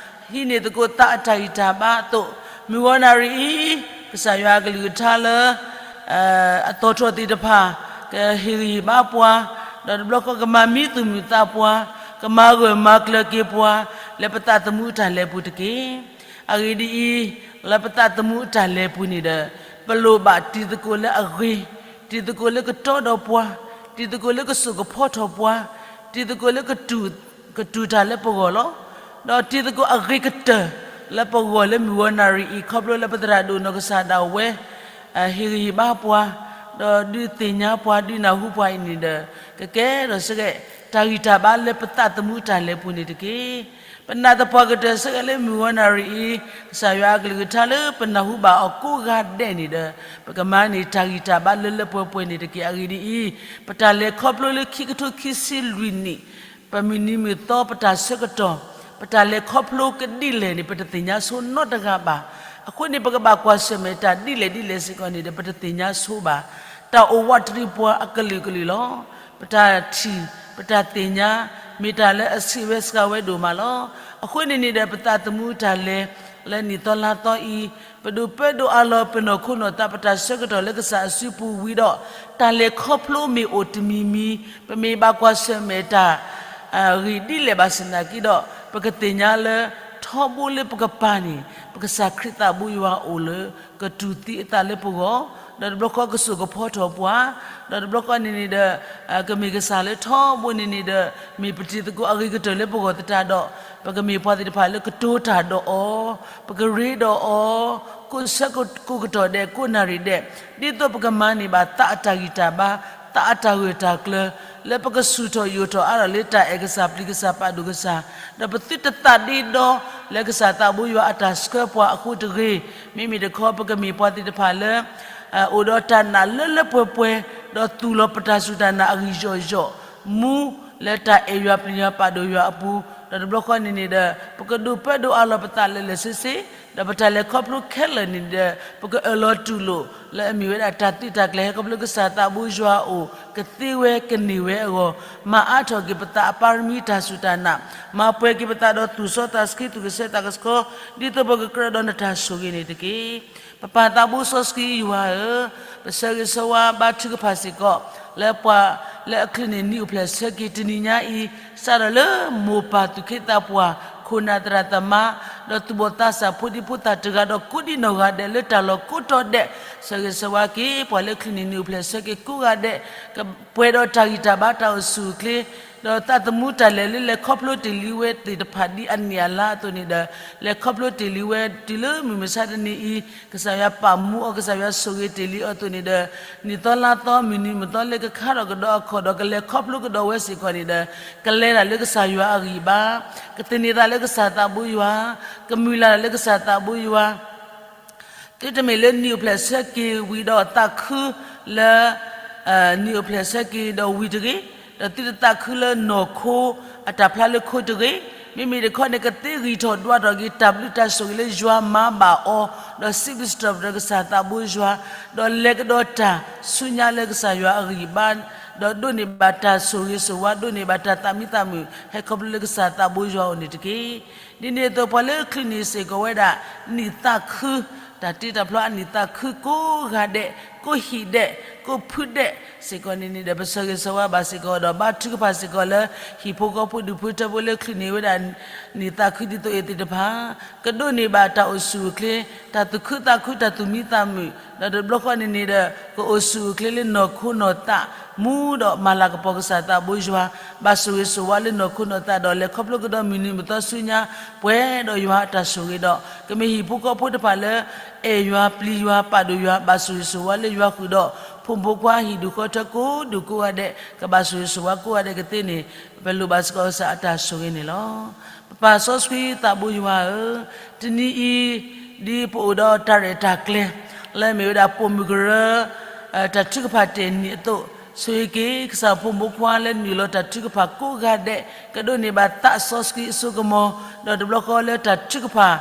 ဟံးန့ၢ်သကိးသးအတၢ်ဂံၢ်တၢ်ဘါအသိး, မုၢ်ဂီၤနၣ်ရံၣ်အံၤ ကစၢ်ယွၤအကလုၢ်ကထါလၢ အသီၣ်ထီၣ်သ့ၣ်တဖၣ် ကဟ့ၣ်ဂံၢ်ဟ့ၣ်ဘါပှၤ, ဒီးတဘျီဃီကမၤမံသူၣ်မုာ်သးပှၤ, ကမၤဂၢၢ်မၤကျၢၤက့ၤပှၤ လၢပသးသမူအတၢ်လဲၤပူၤတက့ၢ်. အဂ့ၢ်ဒ်အံၤ, လၢပသးသမူအတၢ်လဲၤပူၤန့ၣ်ဒီး ပလိၣ်ဘၣ်တံၤသကိးလၢအဂ့ၤ, တံၤသကိးလၢကတီဒီးပှၤ, တံၤသကိးလၢကစိာ်ကဖီထီၣ်ပှၤ, တံၤသကိးလၢ ကတူၢ်တၢ်လၢပဂီၢ်လီၤ. ဒီးတံၤသကိးအဂ့ၤကတၢၢ်လၢပဂီၢ်လၢမုၢ်ဂီၤနၣ်ရံၣ်အံၤ ခီဖျိလၢပသရၣ်ဒိၣ်နီၢ်ကစၢ်ဒၣ်ဝဲ ဟ့ၣ်ဂံၢ်ဟ့ၣ်ဘါပှၤ, ဒီးဒုးသ့ၣ်ညါပှၤ ဒုးနၢ်ဟူပှၤအံၤန့ၣ်ဒီး ကကဲထီၣ်စ့ၢ်ကီး တၢ်ဂံၢ်တၢ်ဘါလၢပသးသမူတၢ်လဲၤပူၤန့ၣ်တက့ၢ်. ပနာ်သပှၢ်ကတၢၢ်စ့ၢ်ကီးလၢမုၢ်ဂီၤနၣ်ရံၣ်အံၤ ကစၢ်ယွၤအကလုၢ်ကထါလၢပနၢ်ဟူဘၣ်အီၤကိးဂၤဒဲးန့ၣ်ဒီး ပကမၤန့ၢ်တၢ်ဂံၢ်တၢ်ဘါလၢလၢပှဲၤပှဲၤန့ၣ်တက့ၢ်. အဂ့ၢ်ဒ်အံၤ, ပတၢ်လဲၤခီဖျိလၢခံကထိခံဆံလွံၢ်နံၣ် ပမုၢ်နံၤမုၢ်သီ ပတၢ်ဆၢကတီၢ် ပတၢ်လဲၤခီဖျိကဒ်လဲၣ်န့ၣ် ပတသ့ၣ်ညါဆိနီတဂၤဘၣ်. အဃိန့ၣ် ပကဘၣ်ကွၢ်ဆၢၣ်မဲာ်တၢ်ဒ်လဲၣ်ဒ်လဲၣ်စ့ၢ်ကီးန့ၣ်ဒီး ပတသ့ၣ်ညါဆိဘၣ်. တၢ်အိၣ်ဝးတရံးပှၤအကလုာ်ကလုာ်လီၤ. ပတၢ်ထံၣ် ပတၢ်သ့ၣ်ညါ မ့ၢ်တၢ်လၢအဆံးဝဲစှၤဝဲဒိၣ်မးလီၤ. အဃိန့ၣ်န့ၣ်ဒီး ပသးသမူတၢ်လဲၤ လၢနံၣ်သီလါသီအံၤ ပဒိးပၢဒိးအးလီၤပနီၢ်ခိနီၢ်သး ပတၢ်ဆၢကတီၢ်လၢကစၢ်အစုပူၤဝံၤဒီး တၢ်လဲၤခီဖျိမ့ၢ်အိၣ်တမံၤမံၤ ပမ့ၢ်ဘၣ်ကွၢ်ဆၢၣ်မဲာ်တၢ် ဂ့ၢ်ဒ်လဲၣ်ဘၣ်ဆၣ်သနာ်က့ဒီး ပကသ့ၣ်ညါလၢ ထီဘိလၢပကပၤန့ၣ် ပကစၢ်ခရံာ်သးဘိယွၤအိၣ်လၢ ကတူၢ်သံအသးလၢပဂီၢ်, ဒီးတဘျီဃီကစိာ်ကဖီထီၣ်ပှၤ, ဒီးတဘျီဃီန့ၣ်န့ၣ်ဒီး ကမ့ၢ်ကစၢ်လၢထီဘိန့ၣ်န့ၣ်ဒီး မ့ၢ်ပတံၤသကိးအဂ့ၤကတၢၢ်လၢပဂီၢ်သတးဒီး ပကမ့ၢ်ပှၤသ့ၣ်တဖၣ်လၢကတိၤတၢ်ဒီးအီၤ, ပကရ့ဒီးအီၤ, ကိးဆၢကိးကတီၢ်ဒဲး ကိးနၣ်ရံၣ်ဒဲး, ဒ်သိးပကမၤန့ၢ်ဘၣ်သးအတၢ်ဂံၢ်တၢ်ဘါ, သးအတၢ်ဂၢၢ်တၢ်ကျၢၤ, လၢပကဆူၣ်ထီၣ်ယိာ်ထီၣ်အါထီၣ်လၢတၢ်အဲၣ်ကစၢ်ပျံၤကစၢ်ပာ်ဒိၣ်ကစၢ်, ဒီးပသုတသးဒ့ဒီ လၢကစၢ်သးဘိယွၤအတၢ်ဆှၢပှၤအဃိတဂ့ၤ, မ့မ့ၢ်တခီ ပကမ့ၢ်ပှၤသ့ၣ်တဖၣ်လၢ အိၣ်ဒီးတၢ်နာ်လၢလၢပှဲၤပှဲၤ, ဒီးသူၣ်လီၤပတၢ်စူၢ်တၢ်နာ်အဂံၢ်ယီၢ်ယီၢ်, မူလၢတၢ်အဲၣ်ယွၤပျံၤယွၤပာ်ဒိၣ်ယွၤအပူၤ, ဒီးတဘျီဃီန့ၣ်န့ၣ်ဒီး ပကဒိးပၢဒိးအးလီၤပသးလၢာ်လၢာ်ဆ့ဆ့, ဒီးပတၢ်လဲၤခီဖျိခဲလၢာ်န့ၣ်ဒီး ပကအၢၣ်လီၤတူၢ်လိာ် လၢအမ့ၢ်ဝဲဒၣ်တၢ်သုးတၢ်ကျဲၤဟဲခီဖျိကစၢ်သးဘိယွၤအအိၣ် ကသ့ဝဲကန့ၢ်ဝဲအဂီၢ်, မၤအါထီၣ်က့ၤပသးအပါရမံတၢ်စူၢ်တၢ်နာ်, မၤပှဲၤက့ၤပသးဒီးသူၣ်စီသးဆှံသူၣ်ကဆှီသးကဆှီ, ဒ်သိးပကကြၢးဒီးနတၢ်ဆိၣ်ဂ့ၤန့ၣ်တက့ၢ်. ပပၢ်သးဘိစီဆှံယွၤဧၢ, ပဆၢဂ့ၤဆၢဝါဘါထုကဖၣ်စ့ၢ်ကီး လၢပှၤလၢအချုးန့ၢ်နံၣ်အိၣ်ဖျဲၣ်ဆၢက့ၤတနံၤညါအံၤ, စးထီၣ်လၢမိၢ်ပၢ်သူၣ်က့သးပှၢ် ခိၣ်နၢ်သရၣ်သမါ, ဒီးသူၣ်ဘီၣ်သးစၢ်ဖိဒံဖိသၣ်တဂၤဒီးကိးဒံနီၢ်ဂၤဒဲးလၢတၢ်လီၢ်ကိးတီၤဒဲး, ဆၢဂ့ၤဆၢဝါက့ၤ ပှၤလၢချုးန့ၢ်နံၣ်အိၣ်ဖျဲၣ်ဆၢက့ၤကိးဂၤဒဲး, ကပှဲၤဒီးတၢ်ဂံၢ်တၢ်ဘါတၢ်အိၣ်ဆူၣ်အိၣ်ချ့, ဒီးသးသမူတၢ်လဲၤလၢလဲၤခီဖျိတ့ၢ်လံဝဲသ့ၣ်တဖၣ်ဒ်အနံၣ်အလါအသိးန့ၣ်ဒီး, လဲၤခီဖျိတ့ၢ်လံဝဲတုၤလၢမုၢ်မဆါတနံၤအံၤ, ကစၢ်ယွၤပာ်မူအီၤ ကစၢ်ယွၤဆိၣ်ဂ့ၤတ့ၢ်လံအီၤအသိးန့ၣ်ဒီး, နံၣ်သီလါသီမုၢ်နံၤမုၢ်သီလၢကခါထီၣ်ကဒီးအခီၣ်ဒီးကလဲၤခီဖျိကဒီးဝဲစ့ၢ်ကီးန့ၣ်ဒီး, ကလဲၤတၢ်လၢကစၢ်ယွၤအဂံၢ်ဘါ, ကသန့ၤသးလၢကစၢ်သးဘိယွၤ, ကမုၢ်လၢ်လၢကစၢ်သးဘိယွၤ သုတမ့ၢ်လၢနံၣ်အိၣ်ဖျဲၣ်ဆၢက့ၤဝံၤဒီးသးခုလၢ နံၣ်အိၣ်ဖျဲၣ်ဆၢက့ၤဒီးဝံၤတဂ့ၤ, ဒီးသုတသးခုလၢနီၢ်ခိအတၢ်ဖျါလၢခိတဂ့ၤ, မ့မ့ၢ်တခီန့ၣ် ကသ့ဂံၢ်ထီၣ်ဒွးထီၣ်က့ၤတၢ်ဘျုးတၢ်ဆိၣ်ဂ့ၤလၢယွၤမၤဘၣ်အီၤ, ဒီးစံးဘျုးစံးထီၣ်ပတြၢၤကစၢ်သးဘိယွၤ, ဒီးလဲၤကဒီးတၢ်ဆူညါလၢကစၢ်ယွၤအဂံၢ်ဘါ, ဒီးဒိးန့ၢ်ဘၣ်တၢ်ဆိၣ်ဂ့ၤဆိၣ်ဝါ, ဒိးန့ၢ်ဘၣ်တၢ်သးမံသးမုာ် ဟဲခီဖျိလၢကစၢ်သးဘိယွၤအအိၣ်န့ၣ်တက့ၢ်. ဒ်န့ၣ်အသိး ပှၤလၢချုးန့ၢ်စ့ၢ်ကီးဝဲဒၣ် နံၣ်သးခု, တၢ်တ့တၢ်ဖျီအနံၣ်သးခုကိးဂၤဒဲး, ကိးဟံၣ်ဒဲး ကိးဖုဒဲးစ့ၢ်ကီးန့ၣ်န့ၣ်ဒီး ပဆၢဂ့ၤဆၢဝါဘၣ်စ့ၢ်ကီးဒီး ဘါထုကဖၣ်စ့ၢ်ကီးလၢ ဟံၣ်ဖိဃီဖိဒူၣ်ဖိထၢဖိလၢချုးန့ၢ်ဝဲဒၣ် နံၣ်သးခုဒ်သိးအံၤသ့ၣ်တဖၣ်, ကဒိးန့ၢ်ဘၣ်တၢ်အိၣ်ဆူၣ်အိၣ်ချ့, တၢ်သူၣ်ခုသးခု, တၢ်သူၣ်မံသးမုာ်, ဒီးတဘျီဃီန့ၣ်န့ၣ်ဒီး ကအိၣ်ဆူၣ်အိၣ်ချ့လၢနီၢ်ခိနီၢ်သး, မူဒီးမၤလၤကပီၤကစၢ်သးဘိယွၤ, ဘၣ်ဆိၣ်ဂ့ၤဆိၣ်ဝါလၢနီၢ်ခိနီၢ်သးဒီး လဲၤခီဖျိကဒီးမုၢ်နံၤမုၢ်သီဆူညါ ပှဲၤဒီးယွၤအတၢ်ဆိၣ်ဂ့ၤဒီး ကမ့ၢ်ဟံၣ်ဖိဃီဖိတဖၣ်လၢ အဲၣ်ယွၤပျံၤယွၤပာ်ဒိၣ်ယွၤ ဘၣ်ဆိၣ်ဂ့ၤဆိၣ်ဝါလၢယွၤဃုာ်ဒီး ဖိမုၣ်ဖိခွါဟံၣ်ဒူၣ်ဃီထၢကိးဒူၣ်ကိးဂၤဒဲး ကဘၣ်ဆိၣ်ဂ့ၤဆိၣ်ဝါကိးဂၤဒဲးကသ့န့ၣ် ပလိၣ်ဘၣ်စ့ၢ်ကီးကစၢ်အတၢ်ဆိၣ်ဂ့ၤန့ၣ်လီၤ. ပပၢ်စီဆှံသးဘိယွၤဧၢ, တနံၤအံၤ ဒ်ပအိၣ်ဒီးတၢ်ရဲၣ်တၢ်ကျဲၤ လၢအမ့ၢ်ဝဲဒၣ်ပိာ်မုၣ်ကရၢ တၢ်ထုကဖၣ်တ့ၢ်နံၣ်အသိး, ဆိၣ်ဂ့ၤက့ၤကစၢ်ဖိမုၣ်ဖိခွါလၢနုာ်လီၤတၢ်ထုကဖၣ်ကိးဂၤဒဲး ကဒိးန့ၢ်ဘၣ်သးစီဆှံအစိကမီၤ, ဒီးတဘျီဃီလၢတၢ်ထုကဖၣ်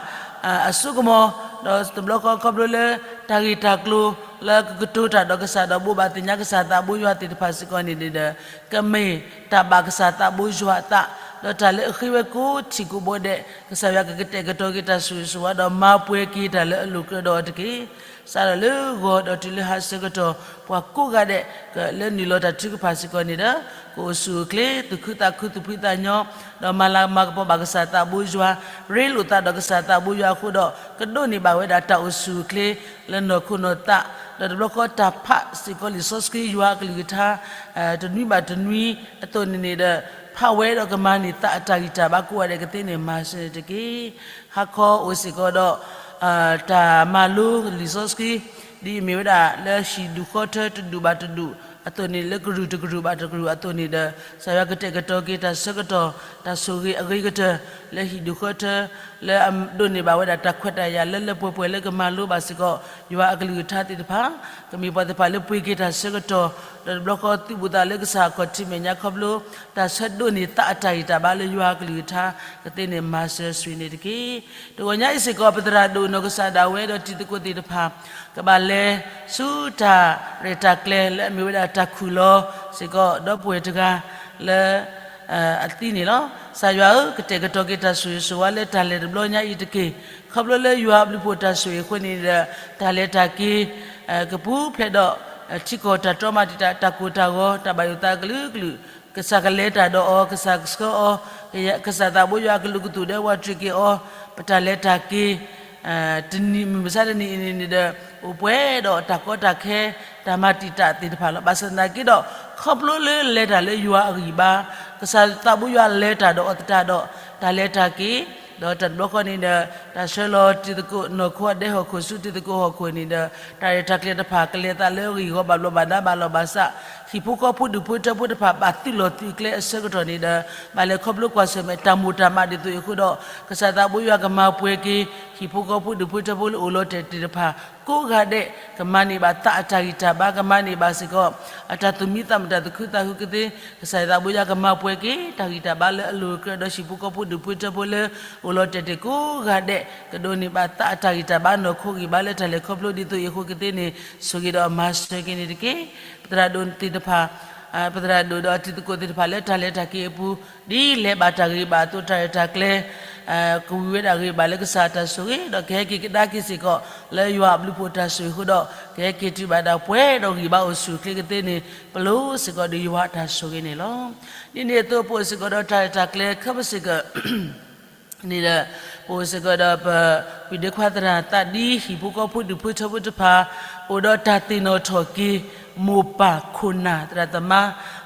အစိကမီၤ, ဒီးတဘျီဃီခီဖျိလၢ တၢ်ဂ့ၢ်တၢ်ကျိၤ လၢကကတိၤတၢ်ဒီးကစၢ်ဒီးဘိးဘၣ်သ့ၣ်ညါကစၢ်သးဘိယွၤသ့ၣ်တဖၣ်စ့ၢ်ကီးန့ၣ်ဒီး ကမ့ၢ်တၢ်ဘၣ်ကစၢ်သးဘိယွၤအသး, ဒီးတၢ်လၢအဃ့ဝဲကိးထံၣ်ကိးဘိဒဲး ကစၢ်ယွၤကကတဲာ်ကတီၤက့ၤတၢ်ဆိၣ်ဂ့ၤဆိၣ်ဝါဒီးမၤပှဲၤက့ၤတၢ်လၢအလိၤကြၢးဒီးအီၤတက့ၢ်. စးထီၣ်လၢဂီၤဒီးတုၤလၢဟါဆၢကတီၢ် ပှၤကိးဂၤဒဲး လၢနုာ်လီၤတၢ်ထုကဖၣ်စ့ၢ်ကီးန့ၣ်ဒီး ကအိၣ်ဆူၣ်အိၣ်ချ့ သူၣ်ခုသးခုသူၣ်ဖှံသးညီ ဒီးမၤလၤမၤကပီၤဘၣ်ကစၢ်သးဘိယွၤ, ရ့လိာ်သးဒီးကစၢ်သးဘိယွၤအဃိဒီး ကဒိးန့ၢ်ဘၣ်ဝဲဒၣ်တၢ်အိၣ်ဆူၣ်အိၣ်ချ့ လၢနီၢ်ခိနီၢ်သး, ဒီးတဘျီဃီတၢ်ဖးစ့ၢ်ကီးလံာ်စီဆှံယွၤအကလုၢ်ကထါ တနွံဘၣ်တနွံအသိးန့ၣ်န့ၣ်ဒီး ဖးဝဲဒီးကမၤန့ၢ်သးအတၢ်ဂံၢ်တၢ်ဘါကိးဂၤဒဲးကသ့န့ၣ် မၤစၢၤန့ၣ်တက့ၢ်. ဟါခီအိၣ်စ့ၢ်ကီးဒီး တၢ်မၤလိလံာ်စီဆှံ ဒ်အမ့ၢ်ဝဲဒၣ်လၢဟံၣ်ဒူၣ်ဃီထၢတဒူၣ်ဘၣ်တဒူၣ်အသိးန့ၣ် လၢကရူၢ်တကရူၢ်ဘၣ်တကရူၢ်အသိးန့ၣ်ဒီး ကစၢ်ယွၤကတဲာ်ကတီၤက့ၤတၢ်ဆၢကတီၢ် တၢ်ဆိၣ်ဂ့ၤအဂ့ၤကတၢၢ် လၢဟံၣ်ဒူၣ်ဃီထၢ လၢအဒိးန့ၢ်ဘၣ်ဝဲဒၣ်တၢ်ခွဲးတၢ်ယာ်လၢလၢပှဲၤပှဲၤလၢကမၤလိဘၣ်စ့ၢ်ကီး ယွၤအကလုၢ်ကထါသ့ၣ်တဖၣ် ကမ့ၢ်ပှၤသ့ၣ်တဖၣ်လၢပှ့ၤက့ၤတၢ်ဆၢကတီၢ် ဒီးတဘျီဃီသုးဘူးသးလၢကစၢ်အခီၣ်ထံးမဲာ်ညါခီဖျိ တၢ်ဆၢဒိးန့ၢ်သးအတၢ်ဂံၢ်တၢ်ဘါလၢယွၤအကလုၢ်ကထါ ကသ့န့ၣ်မၤစၢၤဆှံန့ၣ်တက့ၢ်. တဂီၤညါအံၤစ့ၢ်ကီး ပသရၣ်ဒိၣ်နီၢ်ကစၢ်ဒၣ်ဝဲဒီးတံၤသကိးသ့ၣ်တဖၣ် ကဘၣ်လဲၤဆူတၢ်ရဲၣ်တၢ်ကျဲၤလၢအမ့ၢ်ဝဲဒၣ်တၢ်ခူၣ်လီၤစ့ၢ်ကီး ဒီပုၢ်ဝဲၢ်တဂၤ လၢ အသံန့ၣ်လီၤ. ကစၢ်ယွၤဧၢ, ကတဲာ်ကတီၤက့ၤတၢ်ဆိၣ်ဂ့ၤဆိၣ်ဝါလၢတၢ်လဲၤတဘျီညါအံၤတက့ၢ်. ခီဖျိလၢယွၤအဘျုးဖှိၣ်တၢ်ဆိၣ်ဂ့ၤအဃိန့ၣ်ဒီး တၢ်လဲၤတၢ်က့ၤ ကပူၤဖျဲးဒီး ထံကီၢ်တၢ်တြီမၤတံာ်တာ် တၢ်ကိၢ်တၢ်ဂီၤ တၢ်ဘၣ်ယိၣ်သးအကလုာ်ကလုာ်, ကစၢ်ကလဲၤတၢ်ဒီးအီၤ, ကစၢ်ကဆှၢအီၤ, ကစၢ်သးဘိယွၤအကလုာ်ကသူၣ်ဒဲဝဲတြံၤက့ၤအီၤ, ပတၢ်လဲၤတၢ်က့ၤ တနံၤမုၢ်မဆါတနံၤအံၤန့ၣ်န့ၣ်ဒီး အိၣ်ပှဲၤဒီးတၢ်ကီတၢ်ခဲ တၢ်မၤတံာ်တာ်သ့ၣ်တဖၣ်လီၤ. ဘၣ်ဆၣ်သနာ်က့ဒီး ခီဖျိလၢလဲၤတၢ်လၢယွၤအဂံၢ်ဘါ, ကစၢ်သးဘိယွၤလဲၤတၢ်ဒီးအီၤသတးဒီး တၢ်လဲၤတၢ်က့ၤ ဒီးတၢ်တဘျီဃီန့ၣ်ဒီး တၢ်ဆှၢလီၤတံၤသကိးနီၢ်ခိအဒဲဟီၣ်ခိၣ်ဆူတံၤသကိးဟီၣ်ခိၣ်န့ၣ်ဒီး တၢ်ရဲၣ်တၢ်ကျဲၤတဖၣ် ကလဲၤသးလၢအဂ့ၢ်အဂီၢ်ဘၣ်ဘျီးဘၣ်ဒါဘၣ်လီၢ်ဘၣ်စး, ဟံၣ်ဖိဃီဖိဒူၣ်ဖိထၢဖိတဖၣ် ဘၣ်သုးလီၢ်သုးကျဲအဆၢကတီၢ်န့ၣ်ဒီး ဘၣ်လဲၤခီဖျိကွၢ်ဆၢၣ်မဲာ်တၢ်မိၢ်တၢ်မးဒ်သိးအံၤအဃိဒီး ကစၢ်သးဘိယွၤကမၤပှဲၤက့ၤ ဟံၣ်ဖိဃီဖိဒူၣ်ဖိထၢဖိလၢအိၣ်လီၤတဲာ်သ့ၣ်တဖၣ် ကိးဂၤဒဲး ကမၤန့ၢ်ဘၣ်သးအတၢ်ဂံၢ်တၢ်ဘါ, ကမၤန့ၢ်ဘၣ်စ့ၢ်ကီး အတၢ်သူၣ်မံသးမုာ်တၢ်သူၣ်ခုသးခုကသ့, ကစၢ်သးဘိယွၤကမၤပှဲၤက့ၤ တၢ်ဂံၢ်တၢ်ဘါလၢအလိၤအကြၢးဒီးဟံၣ်ဖိဃီဖိဒူၣ်ဖိထၢဖိလၢ အိၣ်လီၤတဲာ်သ့ၣ်ကိးဂၤဒဲး ကဒိးန့ၢ်ဘၣ်သးအတၢ်ဂံၢ်တၢ်ဘါနီၢ်ခိဂံၢ်ဘါလၢတၢ်လဲၤခီဖျိဒ်သိးအံၤအဃိကသ့န့ၣ် ဆိၣ်ဂ့ၤဒီးမၤစၢၤက့ၤန့ၣ်တက့ၢ်. ပသရၣ်ဒိၣ်သ့ၣ်တဖၣ် ပသရၣ်ဒိၣ်ဒီးတံၤသကိးသ့ၣ်တဖၣ်လၢတၢ်လဲၤတၢ်က့ၤအပူၤ ဒ်လဲၤဘၣ်တၢ်ဂ့ၤဘၣ်အသိး တၢ်ရဲၣ်တၢ်ကျဲၤ ကဝံၤဝဲဒၣ်ဂ့ၤဘၣ်လၢကစၢ်အတၢ်ဆိၣ်ဂ့ၤ ဒီးကဟဲက့ၤကဒါက့ၤစ့ၢ်ကီး လၢယွၤအဘျုးဖှိၣ်တၢ်ဆိၣ်ဂ့ၤအဃိဒီး ကဟဲက့ၤတုၤဘၣ်ဒၣ်ပှဲၤဒီးဂံၢ်ဘါအိၣ်ဆူၣ်အိၣ်ချ့ကသ့န့ၣ် ပလိၣ်စ့ၢ်ကီးဒီးယွၤအတၢ်ဆိၣ်ဂ့ၤန့ၣ်လီၤ. ဒ်န့ၣ်အသိး ပအိၣ်စ့ၢ်ကီးဒီးတၢ်ရဲၣ်တၢ်ကျဲၤခဲမုၢ်ဆ့ၣ်က န့ၣ်ဒီး ပအိၣ်စ့ၢ်ကီးဒီးပ ဝံၤဒ့ခွါသရၣ်သးဒ်ဟံၣ်ဖိဃီဖိဒူၣ်ဖိထၢဖိတဖၣ် အိၣ်ဒီးတၢ်သ့ၣ်နီၣ်ထီၣ်က့ၤ မိၢ်ပၢ်ခိၣ်နၢ်သရၣ်သမါ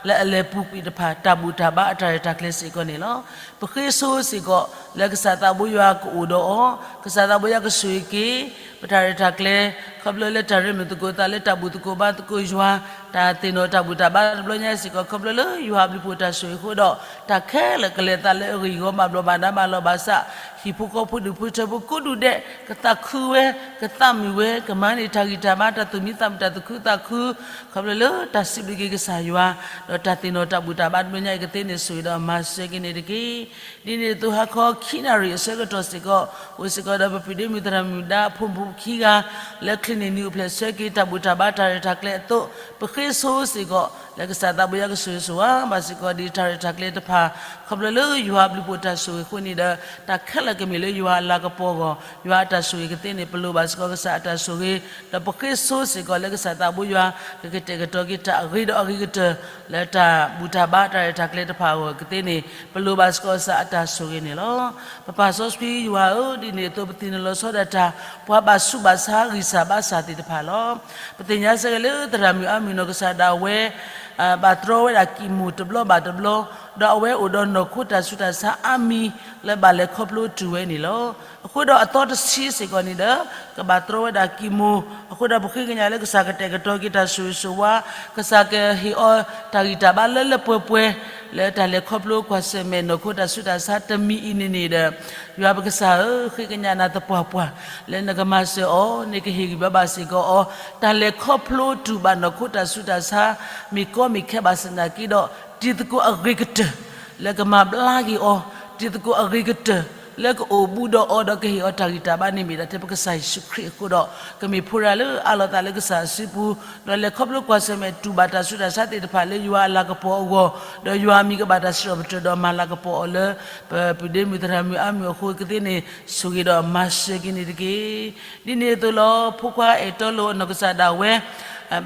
လၢအလဲၤပူၤကွံာ်တဖၣ် တၢ်ဘူၣ်တၢ်ဘါအတၢ်ရဲၣ်တၢ်ကျဲၤစ့ၢ်ကီးန့ၣ်လီၤ. ပဃ့ဆိစ့ၢ်ကီးလၢကစၢ်သးဘိယွၤကအိၣ်ဒီးအီၤ, ကစၢ်သးဘိယွၤကဆိၣ်ဂ့ၤက့ၤ ပတၢ်ရဲၣ်တၢ်ကျဲၤ ခီဖျိလၢတၢ်ရ့မုာ်သကိးသးလၢတၢ်ဘူၣ်သကိးဘါသကိးယွၤ တၢ်သ့ၣ်နီၣ်တၢ်ဘူၣ်တၢ်ဘါတဘျီညါစ့ၢ်ကီး ခီဖျိလၢယွၤအဘျုးဖှိၣ်တၢ်ဆိၣ်ဂ့ၤအဃိဒီး တၢ်ခဲလၢာ်ကလဲၤသးလၢအဂ့ၢ်အဂီၢ်ဘၣ်ဘျီးဘၣ်ဒါဘၣ်လီၤဘၣ်စး, ဟံၣ်ဖိဃီဖိဒူၣ်ဖိထၢဖိကိးဒူၣ်ဒဲး ကသးခုဝဲ ကသးမုာ်ဝဲ ကမၤန့ၢ်တၢ်ဂံၢ်တၢ်ဘါ တၢ်သူၣ်မံသးမုာ်တၢ်သူၣ်ခုသးခု ခီဖျိလၢတၢ်စံးဘျုးက့ၤကစၢ်ယွၤ, ဒီးတၢ်သ့ၣ်နီၣ်တၢ်ဘူၣ်တၢ်ဘါတဘျီညါအံၤကသ့န့ၣ် ဆိၣ်ဂ့ၤဒီးမၤစၢၤက့ၤန့ၣ်တက့ၢ်. ဒ်န့ၣ်အသိးဟါခီခံနၣ်ရံၣ်အဆၢကတီၢ်စ့ၢ်ကီး အိၣ်စ့ၢ်ကီးဒီးပပုၢ်ဒ့မုၣ်သရၣ်မုၣ်ဒါအဖိမုၣ်ဖိခံဂၤ လၢချ့န့ၣ်နံၤအိၣ်ဖျဲၣ်ဆၢက့ၤတၢ်ဘူၣ်တၢ်ဘါတၢ်ရဲၣ်တၢ်ကျဲၤအသိး ပဃ့ဆိစ့ၢ်ကီး လၢကစၢ်သးဘိယွၤကဆိၣ်ဂ့ၤဆိၣ်ဝါဘၣ်စ့ၢ်ကီးဒ်တၢ်ရဲၣ်တၢ်ကျဲၤတဖၣ် ခီဖျိလၢယွၤအဘျုးဖှိၣ်တၢ်ဆိၣ်ဂ့ၤအဃိန့ၣ်ဒီး တၢ်ခဲလၢာ်ကမ့ၢ်လၢယွၤအလၤကပီၤအဂီၢ် ယွၤအတၢ်ဆိၣ်ဂ့ၤကသ့န့ၣ် ပလိၣ်ဘၣ်စ့ၢ်ကီးကစၢ်အတၢ်ဆိၣ်ဂ့ၤ ဒီးပဃ့ဆိစ့ၢ်ကီးလၢကစၢ်သးဘိယွၤ ကကတဲာ်ကတီၤက့ၤတၢ်အဂ့ၤဒီးအဂ့ၤကတၢၢ် လၢတၢ်ဘူၣ်တၢ်ဘါတၢ်ရဲၣ်တၢ်ကျဲၤတဖၣ်အဂီၢ်ကသ့န့ၣ် ပလိၣ်ဘၣ်စ့ၢ်ကီးကစၢ်အတၢ်ဆိၣ်ဂ့ၤန့ၣ်လီၤ. ပပၢ်စီဆှံယွၤဧၢ, ဒ်န့ၣ်အသိးပသ့ၣ်နီၣ်လီၤဆီဒၣ်တၢ် ပှၤဘၣ်ဆူးဘၣ်ဆါဂံၢ်စၢ်ဘါစၢ်သ့ၣ်တဖၣ်လီၤ. ပသ့ၣ်ညါစ့ၢ်ကီးလၢသရၣ်မုၣ်အါမုၢ်နီၢ်ကစၢ်ဒၣ်ဝဲ ဘၣ်တြီဝဲဒၣ်ကံၣ်မိၢ်တဘျီဘၣ်တဘျီ, ဒီးအဝဲအိၣ်ဒီးနီၢ်ခိတၢ်ဆူးတၢ်ဆါအါမံၤ လၢဘၣ်လဲၤခီဖျိတုၤဝဲန့ၣ်လီၤ. အဃိဒီးအသီတဆံစ့ၢ်ကီးန့ၣ်ဒီး ကဘၣ်တြီဝဲဒၣ်ကံၣ်မိၢ်, အဃိဒီးပဃ့ကညးလၢကစၢ်ကတဲာ်ကတီၤက့ၤတၢ်ဆိၣ်ဂ့ၤဆိၣ်ဝါ, ကစၢ်ကဟ့ၣ်အီၤတၢ်ဂံၢ်တၢ်ဘါလၢလၢပှဲၤပှဲၤ လၢတၢ်လဲၤခီဖျိကွၢ်ဆၢၣ်မဲာ်နီၢ်ခိတၢ်ဆူးတၢ်ဆါတမံၤအံၤန့ၣ်န့ၣ်ဒီး ယွၤပကစၢ်ဧၢ, ဃ့ကညးနၤသပှၢ်ပှၢ် လၢနကမၤစၢၤအီၤ, နကဟ့ၣ်ဂံၢ်ဘါဘၣ်စ့ၢ်ကီးအီၤ, တၢ်လဲၤခီဖျိတူၢ်ဘၣ်နီၢ်ခိတၢ်ဆူးတၢ်ဆါ မ့ၢ်ကီမ့ၢ်ခဲဘၣ်ဆၣ်သနာ်က့ဒီး တံၤသကိးအဂ့ၤကတၢၢ် လၢကမၤဘျါက့ၤအီၤ, တံၤသကိးအဂ့ၤကတၢၢ် လၢကအိၣ်ဘူးဒီးအီၤဒီးကဟ့ၣ်အီၤတၢ်ဂံၢ်တၢ်ဘါန့ၣ်မ့ၢ်ဒၣ်ထဲပကစၢ်ယ့ၣ်ၡူးခရံာ်အဃိဒီး ကမ့ၢ်ဖိရၤလၢအးလီၤသးလၢကစၢ်အစုပူၤ, ဒီးလဲၤခီဖျိကွၢ်ဆၢၣ်မဲာ်တူၢ်ဘၣ်တၢ်ဆူးတၢ်ဆါသ့ၣ်တဖၣ်လၢယွၤအလၤကပီၤအဂီၢ်, ဒီးယွၤအမံၤကဘၣ်တၢ်စံးထီၣ်ပတြၢၤဒီးမၤလၤကပီၤအီၤလၢ ပပုၢ်ဒ့မုၣ်သရၣ်မုၣ်အါမုၢ်အဃိကသ့န့ၣ် ဆိၣ်ဂ့ၤဒီးမၤစၢၤက့ၤန့ၣ်တက့ၢ်. ဒ်န့ၣ်အသိးလီၤ, ဖိခွါအဲၣ်တီလိာ်အနီၢ်ကစၢ်ဒၣ်ဝဲ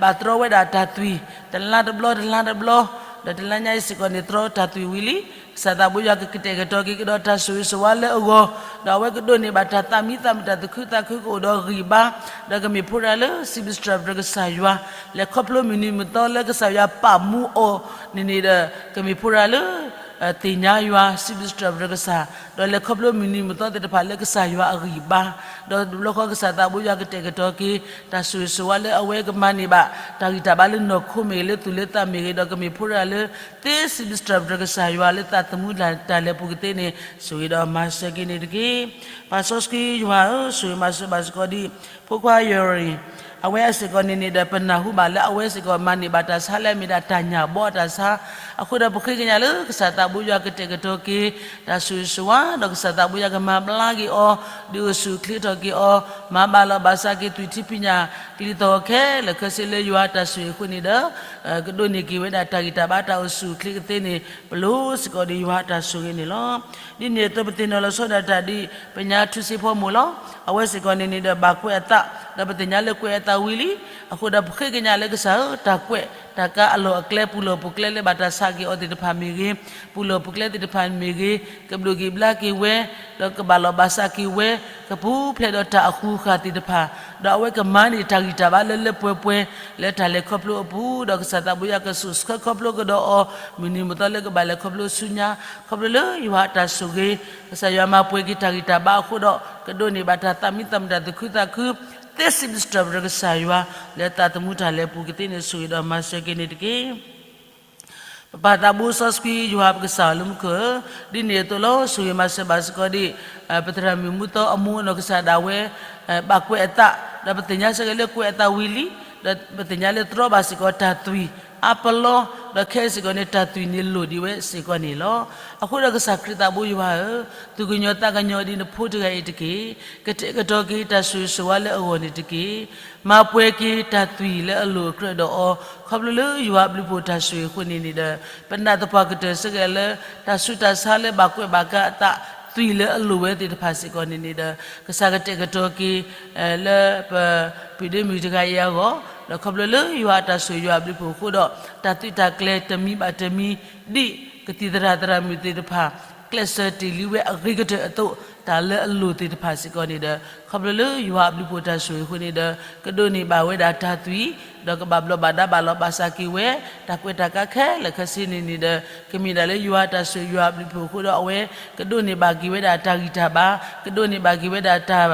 ဘၣ်တြီဝဲဒၣ်တၢ်သွံၣ် တလါတဘျီ တလါတဘျီ, ဒီးတလါညါအံၤစ့ၢ်ကီးန့ၣ် တြီတၢ်သွံၣ်ဝံၤလံ, ကစၢ်သးဘိယွၤကကတဲာ်ကတီၤက့ၤကဒီးတၢ်ဆိၣ်ဂ့ၤဆိၣ်ဝါလၢအဂီၢ်, ဒီးအဝဲကဒိးန့ၢ်ဘၣ်တၢ်သးမံသးမုာ်တၢ်သူၣ်ခုသးခုကအိၣ်ဒီးဂံၢ်ဘါ, ဒီးကမ့ၢ်ဖိရၤလၢစံးဘျုးစံးထီၣ်ပတြၢၤကစၢ်ယွၤ, လဲၤခီဖျိမုၢ်နံၤမုၢ်သီလၢကစၢ်ယွၤပာ်မူအီၤန့ၣ်န့ၣ်ဒီး ကမ့ၢ်ဖိရၤလၢ သ့ၣ်ညါယွၤ စံးဘျုးစံးထီၣ်ပတြၢၤကစၢ်, ဒီးလဲၤခီဖျိမုၢ်နံၤမုၢ်သီသ့ၣ်တဖၣ်လၢကစၢ်ယွၤအဂံၢ်အဘါ, ဒီးတဘျီဃီကစၢ်သးဘိယွၤကတဲာ်ကတီၤက့ၤ တၢ်ဆိၣ်ဂ့ၤဆိၣ်ဝါလၢအဝဲကမၤန့ၢ်ဘၣ် တၢ်ဂံၢ်တၢ်ဘါလၢနီၢ်ခိမ့ၢ်ဂ့ၤ လၢသူၣ်လၢသးမ့ၢ်ဂ့ၤ ဒီးကမ့ၢ်ဖိရၤလၢ သ့စံးဘျုးစံးထီၣ်ပတြၢၤကစၢ်ယွၤလၢသးသမူတၢ်လဲၤပူၤကသ့န့ၣ် ဆိၣ်ဂ့ၤဒီးမၤစၢၤက့ၤန့ၣ်တက့ၢ်. ပၢ်စီဆှံယွၤဧၢ, ဆိၣ်ဂ့ၤမၤစၢၤဘၣ်စ့ၢ်ကီးဒ် ဖိခွါယီၤရံၣ် အဝဲအစ့ၢ်ကီးန့ၣ်န့ၣ်ဒီး ပနၢ်ဟူဘၣ်လၢအဝဲစ့ၢ်ကီးမၤန့ၢ်ဘၣ်တၢ်ဆါလၢအမ့ၢ်ဒၣ်တၢ်ညၣ်ဘီအတၢ်ဆါ, အဃိဒီးပဃ့ကညးလၢကစၢ်သးဘိယွၤကတဲာ်ကတီၤက့ၤ တၢ်ဆိၣ်ဂ့ၤဆိၣ်ဝါ ဒီးကစၢ်သးဘိယွၤကမၤဘျါက့ၤအီၤ ဒုးအိၣ်ဆူၣ်အိၣ်ချ့ထီၣ်က့ၤအီၤ, မၤဘၣ်လီၤဘၣ်စးက့ၤသွံၣ်ထံဖံးညၣ် ကလံၤသီၣ်ခဲလၢာ်ခဲဆ့လၢယွၤအတၢ်ဆိၣ်ဂ့ၤအဃိန့ၣ်ဒီး ကဒိးန့ၢ်က့ၤဝဲဒၣ်တၢ်ဂံၢ်တၢ်ဘါတၢ်အိၣ်ဆူၣ်အိၣ်ချ့ကသ့န့ၣ် ပလိၣ်စ့ၢ်ကီးဒီးယွၤအတၢ်ဆိၣ်ဂ့ၤန့ၣ်လီၤ. ဒ်န့ၣ်အသိးပသ့ၣ်နီၣ်လီၤဆီဒၣ်တၢ်ဒ် ပညါထူစ့ဖီမိၢ်လီၤ. အဝဲစ့ၢ်ကီးန့ၣ်န့ၣ်ဒီးဘၣ်ကွဲးအသး, ဒီးပသ့ၣ်ညါလၢကွဲးအသးဝံၤလံ, အဃိဒီးပဃ့ကညးလၢကစၢ်ဧၢ, တၢ်ကွဲးတၢ်ကါအလီၢ်အကျဲပူၤလီၢ်ပူၤကျဲလၢဘၣ်တၢ်ဆါက့ၤအီၤသ့ၣ်တဖၣ်မ့ၢ်ဂ့ၤ, ပူၤလီၢ်ပူၤကျဲသ့ၣ်တဖၣ်မ့ၢ်ဂ့ၤ, ကဘျုးက့ၤဘျါက့ၤဝဲ, ဒီးကဘၣ်လီၤဘၣ်စးက့ၤဝဲ, ကပူၤဖျဲးဒီးတၢ်အဃူဃာ်သ့ၣ်တဖၣ်, ဒီးအဝဲကမၤန့ၢ်တၢ်ဂံၢ်တၢ်ဘါလၢလၢပှဲၤပှဲၤ လၢတၢ်လဲၤခီဖျိအပူၤ, ဒီးကစၢ်သးဘိယွၤကဆိၣ်ဆှၢခီဖျိကဒီးအီၤ မုၢ်နံၤမုၢ်သီလၢကဘၣ်လဲၤခီဖျိဆူညါ, ခီဖျိလၢယွၤအတၢ်ဆိၣ်ဂ့ၤ, ကစၢ်ယွၤမၤပှဲၤက့ၤတၢ်ဂံၢ်တၢ်ဘါအဃိဒီး ကဒိးန့ၢ်ဘၣ်တၢ်သးမံသးမုာ်တၢ်သူၣ်ခုသးခု, သ့စံးဘျုးစံးထီၣ်ပတြၢၤကစၢ်ယွၤ လၢသးသမူတၢ်လဲၤပူၤကသ့န့ၣ် ဆိၣ်ဂ့ၤဒီးမၤစၢၤက့ၤန့ၣ်တက့ၢ်. ပပၢ်သးဘိစီဆှံယွၤပကစၢ်လၢမူခိၣ်ဧၢ, ဒ်န့ၣ်အသိးလီၤ ဆိၣ်ဂ့ၤမၤစၢၤဘၣ်စ့ၢ်ကီးဒ် ပသရၣ်မုၣ်မူသီအမိၢ်အနီၢ်ကစၢ်ဒၣ်ဝဲ ဘၣ်ကွဲးအသး, ဒီးပသ့ၣ်ညါစ့ၢ်ကီးလၢကွဲးအသးဝံၤလံ, ဒီးပသ့ၣ်ညါလၢတြီဘၣ်စ့ၢ်ကီးတၢ်သွံၣ်အါပလီ, ဒီးခဲအံၤစ့ၢ်ကီးန့ၣ် တၢ်သွံၣ်န့ၣ်လိၣ်ဒံးဝဲစ့ၢ်ကီးန့ၣ်လီၤ. အဃိဒီးကစၢ်ခရံာ်သးဘိယွၤဧၢ, သူၣ်ကညီၤသးကညီၤဒ်နဖိတဂၤအံၤတက့ၢ်. ကတဲာ်ကတီၤက့ၤတၢ်ဆိၣ်ဂ့ၤဆိၣ်ဝါလၢအဂီၢ်န့ၣ်တက့ၢ်. မၤပှဲၤက့ၤတၢ်သွံၣ်လၢအလိၣ်အကြၢးဒီးအီၤ, ခီဖျိလၢယွၤအဘျုးဖှိၣ်တၢ်ဆိၣ်ဂ့ၤအဃိန့ၣ်န့ၣ်ဒီး ပနာ်သပှၢ်ကတၢၢ်စ့ၢ်ကီးလၢ တၢ်ဆူးတၢ်ဆါလၢဘၣ်ကွဲးဘၣ်ကါအသး သွံၣ်လၢအလိၣ်ဝဲသ့ၣ်တဖၣ်စ့ၢ်ကီးန့ၣ်န့ၣ်ဒီး ကစၢ်ကတဲာ်ကတီၤက့ၤ လၢပပုၢ်ဒ့မုၣ်တဂၤအံၤအဂီၢ်, ဒီးခီဖျိလၢယွၤအတၢ်ဆိၣ်ဂ့ၤယွၤအဘျုးဖှိၣ်အဃိဒီး တၢ်သုးတၢ်ကျဲၤတမံၤဘၣ်တမံၤ ဒ်ကသံၣ်သရၣ်သရၣ်မုၣ်သ့ၣ်တဖၣ် ကျဲးစၢးတ့ၢ်လံဝဲအဂ့ၤကတၢၢ်အသိး တၢ်လၢအလိၣ်သ့ၣ်တဖၣ်စ့ၢ်ကီးန့ၣ်ဒီး ခီဖျိလၢယွၤအဘျုးဖှိၣ်တၢ်ဆိၣ်ဂ့ၤအဃိန့ၣ်ဒီး ကဒိးန့ၢ်ဘၣ်ဝဲဒၣ်တၢ်သွံၣ်, ဒီးကဘၣ်ဘျီးဘၣ်ဒါဘၣ်လီၤဘၣ်စးက့ၤဝဲ, တၢ်ကွဲးတၢ်ကါခဲလၢာ်ခဲဆ့န့ၣ်န့ၣ်ဒီး ကမ့ၢ်ဒၣ်လၢယွၤအတၢ်ဆိၣ်ဂ့ၤယွၤအဘျုးဖှိၣ်အဃိဒီး အဝဲကဒိးန့ၢ်ဘၣ်က့ၤဝဲဒၣ်တၢ်ဂံၢ်တၢ်ဘါ, ကဒိးန့ၢ်ဘၣ်က့ၤဝဲဒၣ်တၢ်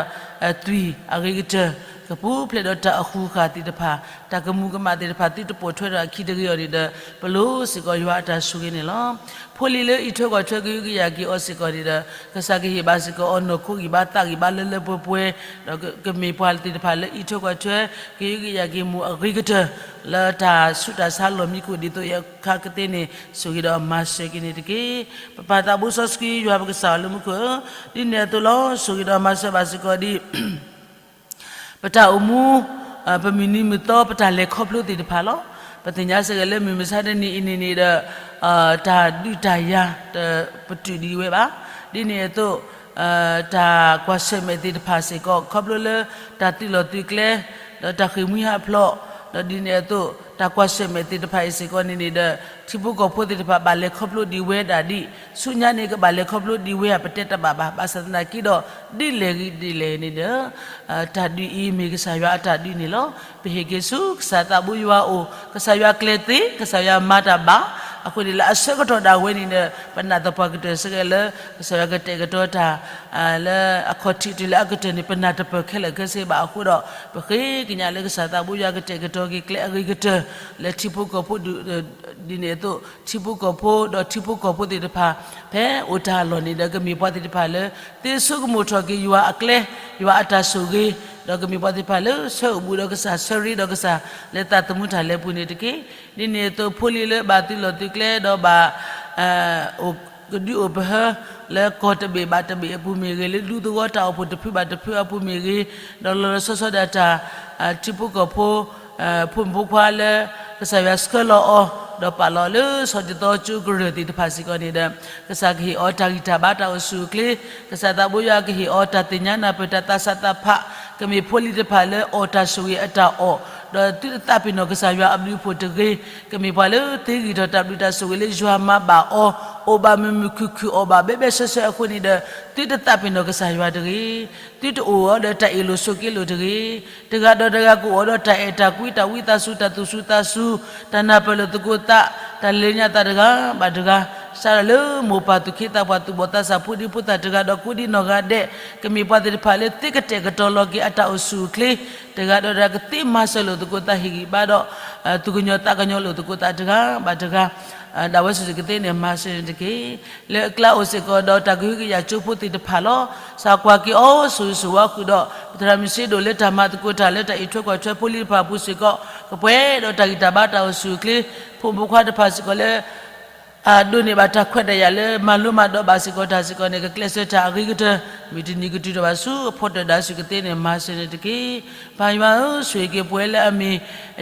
သွံၣ်အဂ့ၤကတၢၢ် ကပူၤဖျဲးဒီးတၢ်အဃူဃာ်သ့ၣ်တဖၣ်, တၢ်ကမူၤကမၣ်သ့ၣ်တဖၣ် သုတပိာ်ထွဲထီၣ်အခံတဂ့ၤအီၤန့ၣ်ဒီး ပလိၣ်စ့ၢ်ကီးယွၤအတၢ်ဆိၣ်ဂ့ၤန့ၣ်လီၤ. ဖိလံၤလၢအံးထွဲကွၢ်ထွဲကဟုကယာ်က့ၤအီၤစ့ၢ်ကီးန့ၣ်ဒီး ကစၢ်ကဟ့ၣ်ဘၣ်စ့ၢ်ကီးအီၤနီၢ်ခိဂံၢ်ဘါသးဂံၢ်ဘါလၢလၢပှဲၤပှဲၤ, ဒီးကမ့ၢ်ပှၤသ့ၣ်တဖၣ်လၢအံးထွဲကွၢ်ထွဲ ကဟုကယာ်က့ၤမူးအဂ့ၤကတၢၢ် လၢတၢ်ဆူးတၢ်ဆါလီၢ်မံခိၣ်ဒ်သိးအံၤအခါကသ့န့ၣ် ဆိၣ်ဂ့ၤဒီးမၤစၢၤက့ၤန့ၣ်တက့ၢ်. ပပၢ်သးဘိစီဆှံယွၤပကစၢ်အလၢမူခိၣ်ဧၢ, ဒ်န့ၣ်အသိးလီၤ ဆိၣ်ဂ့ၤဒီးမၤစၢၤဘၣ်စ့ၢ်ကီးဒ် ပတၢ်အိၣ်မူ, ပမုၢ်နံၤမုၢ်သီ ပတၢ်လဲၤခီဖျိသ့ၣ်တဖၣ်လီၤ. ပသ့ၣ်ညါစ့ၢ်ကီးလၢမုၢ်မဆါတနံၤအံၤန့ၣ်န့ၣ်ဒီး တၢ်ဒုးတၢ်ယၤ ပတုာ်ဒံးဝဲဘၣ်. ဒ်န့ၣ်အသိး တၢ်ကွၢ်ဆၢၣ်မဲာ်သ့ၣ်တဖၣ်စ့ၢ်ကီး ခီဖျိလၢတၢ်သုးလီၢ်သုးကျဲ ဒီးတၢ်ဃ့ၢ်မှံဟးဖျိး, ဒီးဒ်န့ၣ်အသိး တၢ်ကွၢ်ဆၢၣ်မဲာ်သ့ၣ်တဖၣ်အံၤစ့ၢ်ကီးန့ၣ်န့ၣ်ဒီး ထံဖိကီၢ်ဖိသ့ၣ်တဖၣ်ဘၣ်လဲၤခီဖျိဒံးဝဲဒၣ်ဒ် ဆူညါန့ၣ်ကဘၣ်လဲၤခီဖျိဒံးဝဲဧါ ပတဲတဘၣ်ဘၣ်. ဘၣ်ဆၣ်သနာ်က့ဒီး ဒ်လဲၣ်ဂ့ၤဒ်လဲၣ်န့ၣ်ဒီး တၢ်ဒုးအံၤမ့ၢ်ကစၢ်ယွၤအတၢ်ဒုးန့ၣ်လီၤ. ပဟ့ၣ်က့ၤဆူကစၢ်သးဘိယွၤအအိၣ်, ကစၢ်ယွၤကျဲၤသ့, ကစၢ်ယွၤမၤတၢ်ဘၣ်. အဃိန့ၣ်လၢအဆၢကတီၢ်ဒၣ်ဝဲန့ၣ်ဒီး ပနာ်သပှၢ်ကတၢၢ်စ့ၢ်ကီးလၢ ကစၢ်ယွၤကတဲာ်ကတီၤတၢ် လၢအခီၣ်ထံးတုၤလၢအကတၢၢ်န့ၣ် ပနာ်တပၢၢ်ခဲလၢာ်ခဲဆ့ဘၣ်အဃိဒီး ပဃ့ကညးလၢကစၢ်သးဘိယွၤကတဲာ်ကတီၤက့ၤကျဲအဂ့ၤကတၢၢ် လၢထံဖိကီၢ်ဖိ ဒ်န့ၣ်အသိး ထံဖိကီၢ်ဖိဒီးထံဖိကီၢ်ဖိသ့ၣ်တဖၣ် ဖဲအိၣ်တၢ်အလီၢ်န့ၣ်ဒီး ကမ့ၢ်ပှၤသ့ၣ်တဖၣ်လၢ သ့ဆိကမိၣ်ထီၣ်က့ၤယွၤအကျဲ, ယွၤအတၢ်ဆိၣ်ဂ့ၤ, ဒီးကမ့ၢ်ပှၤသ့ၣ်တဖၣ်လၢဆၢအိၣ်ဘူးဒီးကစၢ်, ဆၢရ့ဒီးကစၢ် လၢသးသမူတၢ်လဲၤပူၤန့ၣ်တက့ၢ်. ဒ်န့ၣ်အသိး ဖိလံၤလၢဘၣ်သုးလီၢ်သုးကျဲဒီးဘၣ် အိၣ်ကဒုအိၣ်ပဟၢ လၢကီၢ်တဘ့ၣ်ဘၣ်တဘ့ၣ်အပူၤမ့ၢ်ဂ့ၤ, လၢဒူသဝီတၢ်အိၣ်ဖှိၣ်တဖုဘၣ်တဖုအပူၤမ့ၢ်ဂ့ၤ, ဒီးလီၤလီၤဆီဆီဒၣ်တၢ် ထံဖိကီၢ်ဖိ ဖိမုၣ်ဖိခွါလၢ ကစၢ်ယွၤဆှၢလီၤအီၤ ဒီးပာ်လီၤလၢဆီၣ်တသီကၠိကရၢၢ်သ့ၣ်တဖၣ်စ့ၢ်ကီးန့ၣ်ဒီး ကစၢ်ကဟ့ၣ်အီၤတၢ်ဂံၢ်တၢ်ဘါတၢ်အိၣ်ဆူၣ်အိၣ်ချ့, ကစၢ်သးဘိယွၤကဟ့ၣ်အီၤတၢ်သ့ၣ်ညါနၢ်ပၢၢ်တၢ်သးစၢ်သးဖး, ကမ့ၢ်ဖိလံၤတဖၣ်လၢအီၣ်တၢ်ဆိၣ်ဂ့ၤအတၢ်အီၣ်, ဒီးသုတသးပ့ၤနီၣ်ကစၢ်ယွၤအဘျုးအဖှိၣ်တဂ့ၤ, ကမ့ၢ်ပှၤလၢသ့ဂံၢ်ထီၣ်တၢ်ဘျုးတၢ်ဆိၣ်ဂ့ၤလၢယွၤမၤဘၣ်အီၤ, အိၣ်ဘၣ်မုာ်မုာ်ခုၣ်ခုၣ်အီၣ်ဘၣ်ဘဲဘဲဆှဲဆှဲအဃိန့ၣ်ဒီး သုတသးပ့ၤနီၣ်ကစၢ်ယွၤတဂ့ၤ, သုတအိၣ်အီၤဒီးတၢ်အ့ၣ်လိာ်ဆိးက့လိာ်တဂ့ၤ, တဂၤဒီးတဂၤကအိၣ်ဒီးတၢ်အဲၣ်တၢ်ကွံတၢ်ဝံသးစူၤတၢ်သူၣ်စူၤသးစူၤ, တၢ်နၢ်ပၢၢ်လိာ်သကိးသး, တၢ်လၢညါသးတဂၤဘၣ်တဂၤ, စးထီၣ်လၢမိၢ်ပၢ်သူၣ်က့သးပှၢ်သူၣ်ဘီၣ်သးစၢ်ဖိဒံဖိသၣ်တဂၤဒီးကိးဒံနီၢ်ဂၤဒဲး, ကမ့ၢ်ပှၤသ့ၣ်တဖၣ်လၢသ့ကတဲာ်ကတီၤလီၤက့ၤအတၢ်အိၣ်ဆူၣ်အိၣ်ချ့, တဂၤဒီးတဂၤကသ့မၤစၢၤလိာ်သကိးသးဟ့ၣ်ဂံၢ်ဘါဒီး သူၣ်ကညီၤသးကညီၤလိာ်သကိးသးတဂၤဘၣ်တဂၤ, ဒၣ်ဝဲစုာ်စုာ်ကသ့န့ၣ် မၤစၢၤန့ၣ်တက့ၢ်. လၢအကျါအိၣ်စ့ၢ်ကီးဒီးတၢ်ကဟုကယာ်ကၠိဖိသ့ၣ်တဖၣ်လီၤ. စးကွၢ်က့ၤအီၤစိၤစိၤဝါဃုာ်ဒီး ပသရၣ်မုၣ်စ့ဒိၣ်လၢတၢ်မၤသကိးတၢ်လၢတၢ်အံးထွဲကွၢ်ထွဲဖိလံၤတဖၣ်အပူၤစ့ၢ်ကီး ကပှဲၤဒီးတၢ်ဂံၢ်တၢ်ဘါတၢ်အိၣ်ဆူၣ်အိၣ်ချ့, ဖိမုၣ်ဖိခွါတဖၣ်စ့ၢ်ကီးလၢ အဒိးန့ၢ်ဘၣ်တၢ်ခွဲးတၢ်ယာ်လၢမၤလိမၤဒိးဘၣ်စ့ၢ်ကီးတၢ်စ့ၢ်ကီးန့ၣ် ကကျဲးစၢးတၢ်အဂ့ၤကတၢၢ်, မုၢ်တနံၤကတုၤထီၣ်ဘၣ်ဆူအဖီတၢၣ်ဒၣ်စုာ်ကသ့န့ၣ် မၤစၢၤန့ၣ်တက့ၢ်. ပၢ်ယွၤဧၢ, ဆိၣ်ဂ့ၤက့ၤပဝဲလၢအမ့ၢ်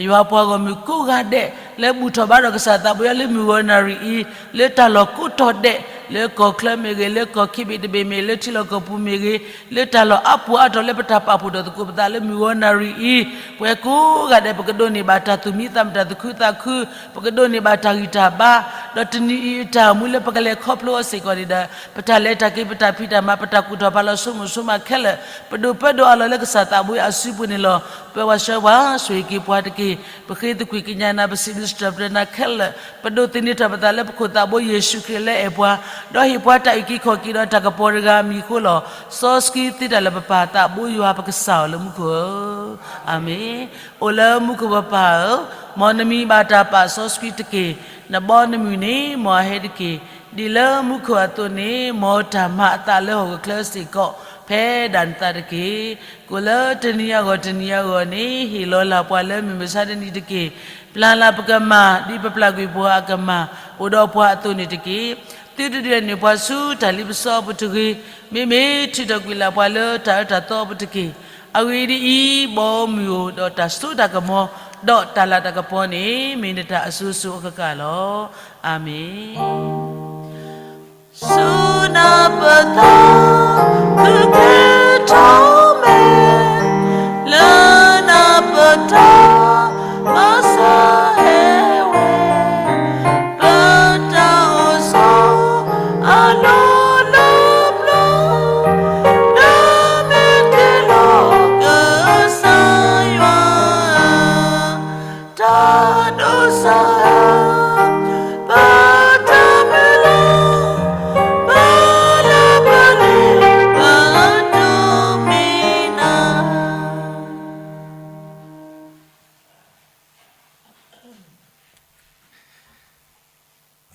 ယွၤပှၤဂီၢ်မုၢ်ကိးဂၤဒဲး လၢဘူၣ်ထီၣ်ဘါထီၣ်ကစၢ်သးဘိယွၤလၢမုၢ်ဂီၤနၣ်ရံၣ်အံၤ, လၢတၢ်လီၢ်ကိးတီၤဒဲး, လၢကီၢ်ချၢမ့ၢ်ဂ့ၤ, လၢကီၢ်ခံဘ့ၣ်တဘ့ၣ်မ့ၢ်, လၢထံလီၢ်ကီၢ်ပူၤမ့ၢ်ဂ့ၤ, လၢတၢ်လီၢ်အါပူၤအါတီၤလၢပတၢ်ပာ်ဖှိၣ်ထီၣ်သကိးပသးလၢမုၢ်ဂီၤနၣ်ရံၣ်အံၤ, ပဝဲကိးဂၤဒဲး ပကဒိးန့ၢ်ဘၣ်တၢ်သူၣ်မံသးမုာ်တၢ်သူၣ်ခုသးခု, ပကဒိးန့ၢ်ဘၣ်တၢ်ဂံၢ်တၢ်ဘါ, ဒီးတနံၤအံၤအတၢ်အိၣ်မူလၢပကလဲၤခီဖျိအီၤစ့ၢ်ကီးန့ၣ်ဒီး ပတၢ်လဲၤတၢ်က့ၤ ပတၢ်ဖံးတၢ်မၤ ပတၢ်ကူၣ်ထီၣ်ဖးလီၤဆိကမိၣ်ဆိကမးခဲလၢာ် ပဒိးပၢဒိးအးလီၤလၢကစၢ်သးဘိအစုပူၤန့ၣ်လီၤ. ပဝဲပှၤဆှၢပှၤ ဆိၣ်ဂ့ၤက့ၤပှၤတက့ၢ်. ပဃ့သကွံၢ်ကညးနၤ ပစံးဘျုးစံးထီၣ်ပတြၢၤနၤခဲလၢာ်, ပဒိးသန့ၤထီၣ်ပသးလၢပခိၣ်သးဘိယ့ၣ်ၡူးခရံာ်လၢအဲၣ်ပှၤ, ဒီးဟ့ၣ်ပှၤတၢ်အုၣ်က့ၤခီၣ်က့ၤဒီးတၢ်ကပီၤတဂၤအမံၤအဃိလီၤ. စီဆှံသ့တၢ်လၢပပၢ်သးဘိယွၤပကစၢ်အီၤလၢမူခိၣ်ဧၢ, အၤမ့ၣ်. အိၣ်လၢမူခိၣ်ပပၢ်ဧၢ, မ်နမံၤဘၣ်တၢ်ပာ်စီဆှံတက့ၢ်. နဘီနမုၢ်န့ၣ် မ်အဟဲတက့ၢ်. ဒ်လၢမူခိၣ်အသိးန့ၣ် မ်တၢ်မၤအသးလၢဟီၣ်ခိၣ်ချၢစ့ၢ်ကီး ဖဲဒၣ်နသးတက့ၢ်. ကိးလၢတနံၤအဂီၢ်တနံၤအဂီၢ်န့ၣ် ဟ့ၣ်လီၤလၢ်ပှၤလၢမုၢ်မဆါတနံၤတက့ၢ်. ပျၢ်လၢ်ပကမၢ် ဒ်ပပျၢ်ကွံာ်ပှၤအကမၢ် အိၣ်ဒီးပှၤအသိးန့ၣ်တက့ၢ်. သုတဒုးန့ၢ်ပှၤဆူတၢ်လံပစီအပူၤတဂ့ၤ, မ့မ့ၢ်ထုးထီၣ်ကွံာ်လၢ်ပှၤလၢတၢ်အၢတၢ်သီအပူၤတက့ၢ်. အဂ့ၢ်ဒ်အံၤ, ဘီမုၢ်ဧိၤ, ဒီးတၢ်စိတၢ်ကမီၤ, ဒီးတၢ်လၤတၢ်ကပီၤန့ၣ် မ့ၢ်နတၢ်အစိၤစိၤအဃၣ်ဃၣ်လီၤ. အၤမ့ၣ်. ဆူနၢ်ပသး ကကဲထီၣ်မဲာ်, လၢနၢ်ပတၢ်မၤစၢၤဟဲဝဲ, ပတၢ်အိၣ်ဆိး အလီၢ်လၢပျၢၤ, လၢမ့ၢ်တ့ၢ်လီၤကစၢ်ယွၤ တၢ်ဒိးစၢ်, ပတၢ်မုၢ်လၢ်, ပလၢပျၢၤ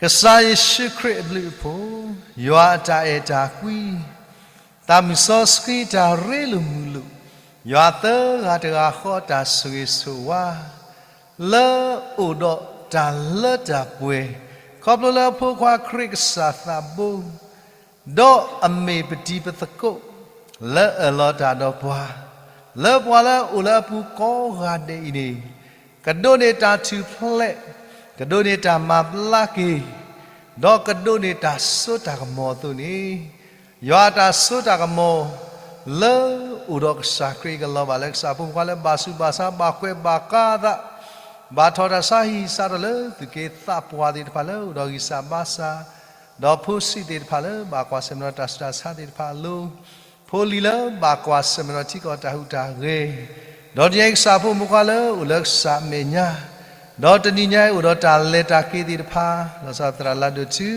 ကစၢ်ယ့ၣ်ၡူးခရံာ်အဘျုးအဖှိၣ်, ယွၤအတၢ်အဲၣ်တၢ်ကွံ, သးမုၢ်စီဆှံတၢ်ရ့လိာ်မုာ်လိာ်, ယွၤသၢဂၤတဂၤဃီတၢ်ဆိၣ်ဂ့ၤဆိၣ်ဝါ လၢအိၣ်ဒီးတၢ်လၢတၢ်ပှဲၤ, ခီဖျိလၢအဖိခွါခရံာ်ကစၢ်သးဘိ ဒီးအမ့ၢ်ပတံၤပသကိး လၢအၢၣ်လီၤတၢ်ဒီးပှၤ, လၢပှၤလၢအအိၣ်လၢအပူၤကိးဂၤဒဲးအံၤန့ၣ်, ကဒိးန့ၢ်တၢ်ထူၣ်ဖျဲး, ကဒိးန့ၢ်တၢ်မၤဘျါက့ၤ, ဒီးကဒိးန့ၢ်တၢ်စိတၢ်ကမီၤအသိးန့ၣ်, ယွၤအတၢ်စိတၢ်ကမီၤ လၢအိၣ်ဒီးကစၢ်ခရံာ်ကလီၤဘၣ်လၢကစၢ်ဖိမုၣ်ခွါလၢဘၣ်ဆူးဘၣ်ဆါ ဘၣ်ကွဲးဘၣ်ကါသး, ဘၣ်ထီၣ်တၢ်ဆါဟံၣ်စးထီၣ်လၢသူၣ်က့သးပှၢ်သ့ၣ်တဖၣ်လၢအိၣ်ဒီးဂံၢ်စၢ်ဘါစၢ်, ဒီးဖိဆံးသ့ၣ်တဖၣ်လၢဘၣ်ကွၢ်ဆၢၣ်မဲာ်ဒီးတၢ်ဆူးတၢ်ဆါသ့ၣ်တဖၣ်အလိၤ, ဖိလံၤလၢဘၣ်ကွၢ်ဆၢၣ်မဲာ်ဒီးထံကီၢ်တၢ်ဟူးတၢ်ဂဲၤ, ဒီးတနံၤညါအံၤကစၢ်ဖိမုၣ်ခွါလၢအိၣ်လၢကစၢ်အမဲာ်ညါ, ဒီးတနံၤညါအံၤအိၣ်ဒီးတၢ်လဲၤတၢ်က့ၤသ့ၣ်တဖၣ်, လီၤဆီသရၣ်လါဒိၣ်ထူ,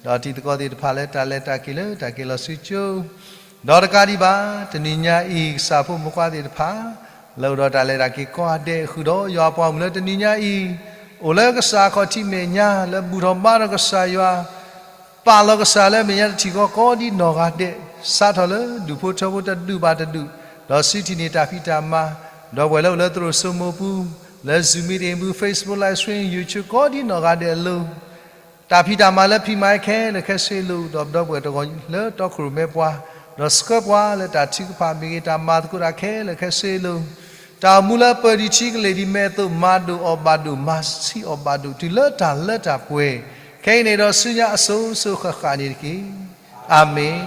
ဒီးတံၤသကိးသ့ၣ်တဖၣ်လၢတၢ်လဲၤတၢ်က့ၤလၢတၢ်က့ၤလီၤဆူကၠိ ဒီးတကးဒံးဘၣ်, တနံၤညါအံၤ ကစၢ်ဖိမုၣ်ခွါသ့ၣ်တဖၣ် လၢအိၣ်ဒီးတၢ်လဲၤတၢ်က့ၤကိးဂၤဒဲး ဃုာ်ဒီးယွၤအပှၤမုၣ်လၢတနံၤညါအံၤ, အိၣ်လၢကစၢ်အခီၣ်ထံးမဲာ်ညါ လၢဘူၣ်ထီၣ်ဘါထီၣ်ကစၢ်ယွၤ, ပာ်လီၤကစၢ်လၢမဲာ်ညါတထံၣ်ဃီကိးဒ်နီၢ်ဂၤဒဲး, စးထီၣ်လၢဒူၣ်ဖိထၢဖိတဒူၣ်ဘၣ်တဒူၣ်, ဒီးစံးထံၣ်န့ၢ်တၢ်ဖံးတၢ်မၤ, ဒီပုၢ်ဝဲၢ်လၢအိၣ်လၢသရိာ်စိမိၤပူၤ, လၢ Zoom meeting ပူၤ Facebook Live Stream YouTube ကိးဒ်နီၢ်ဂၤဒဲးအလိၤ တၢ်ဖံးတၢ်မၤလၢဖံးမၤခဲလၢာ်ခဲဆ့အလိၤ, ဒီးဒီပုၢ်ဝဲၢ်တဂၤလၢတီခိၣ်ရိၣ်မဲပှၤ, ဒီးဆှၢပှၤလၢတၢ်ထုကဖၣ်မ့ၢ်ဂ့ၤ တၢ်မၤသကိးတၢ်ခဲလၢာ်ခဲဆ့အလိၤ, တၢ်အိၣ်မူလၢပၢၢ်ဒံးဆံကလ့ၢ်ဒံးမဲာ်အသိး မၤဒိၣ်အီၤဘၣ်ဒိၣ် မၤဆံးအီၤဘၣ်ဒိၣ် တုၤလၢတၢ်လၢတၢ်ပှဲၤ, ခဲအံၤန့ၣ်ဒီးဆူညါအစိၤစိၤဃၣ်ဃၣ်န့ၣ်တက့ၢ်. အၤမ့ၣ်.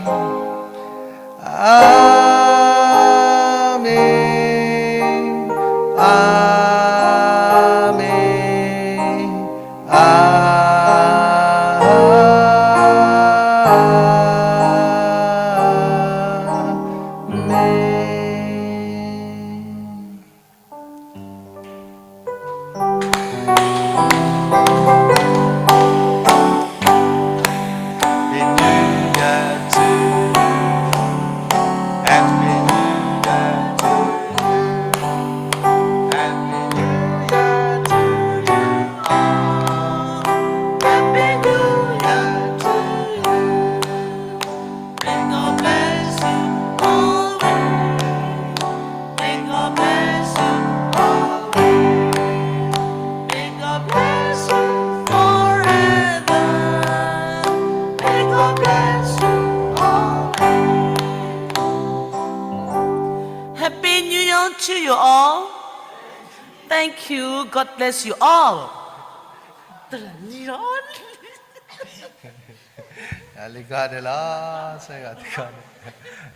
အၤမ့ၣ်, အၤမ့ၣ်, အၤမ့ၣ်. Happy New Year to you all. Thank you. God bless you all. လံၤကီဒဲးလီၤ, ဆဲဂၤတကီန့ၣ်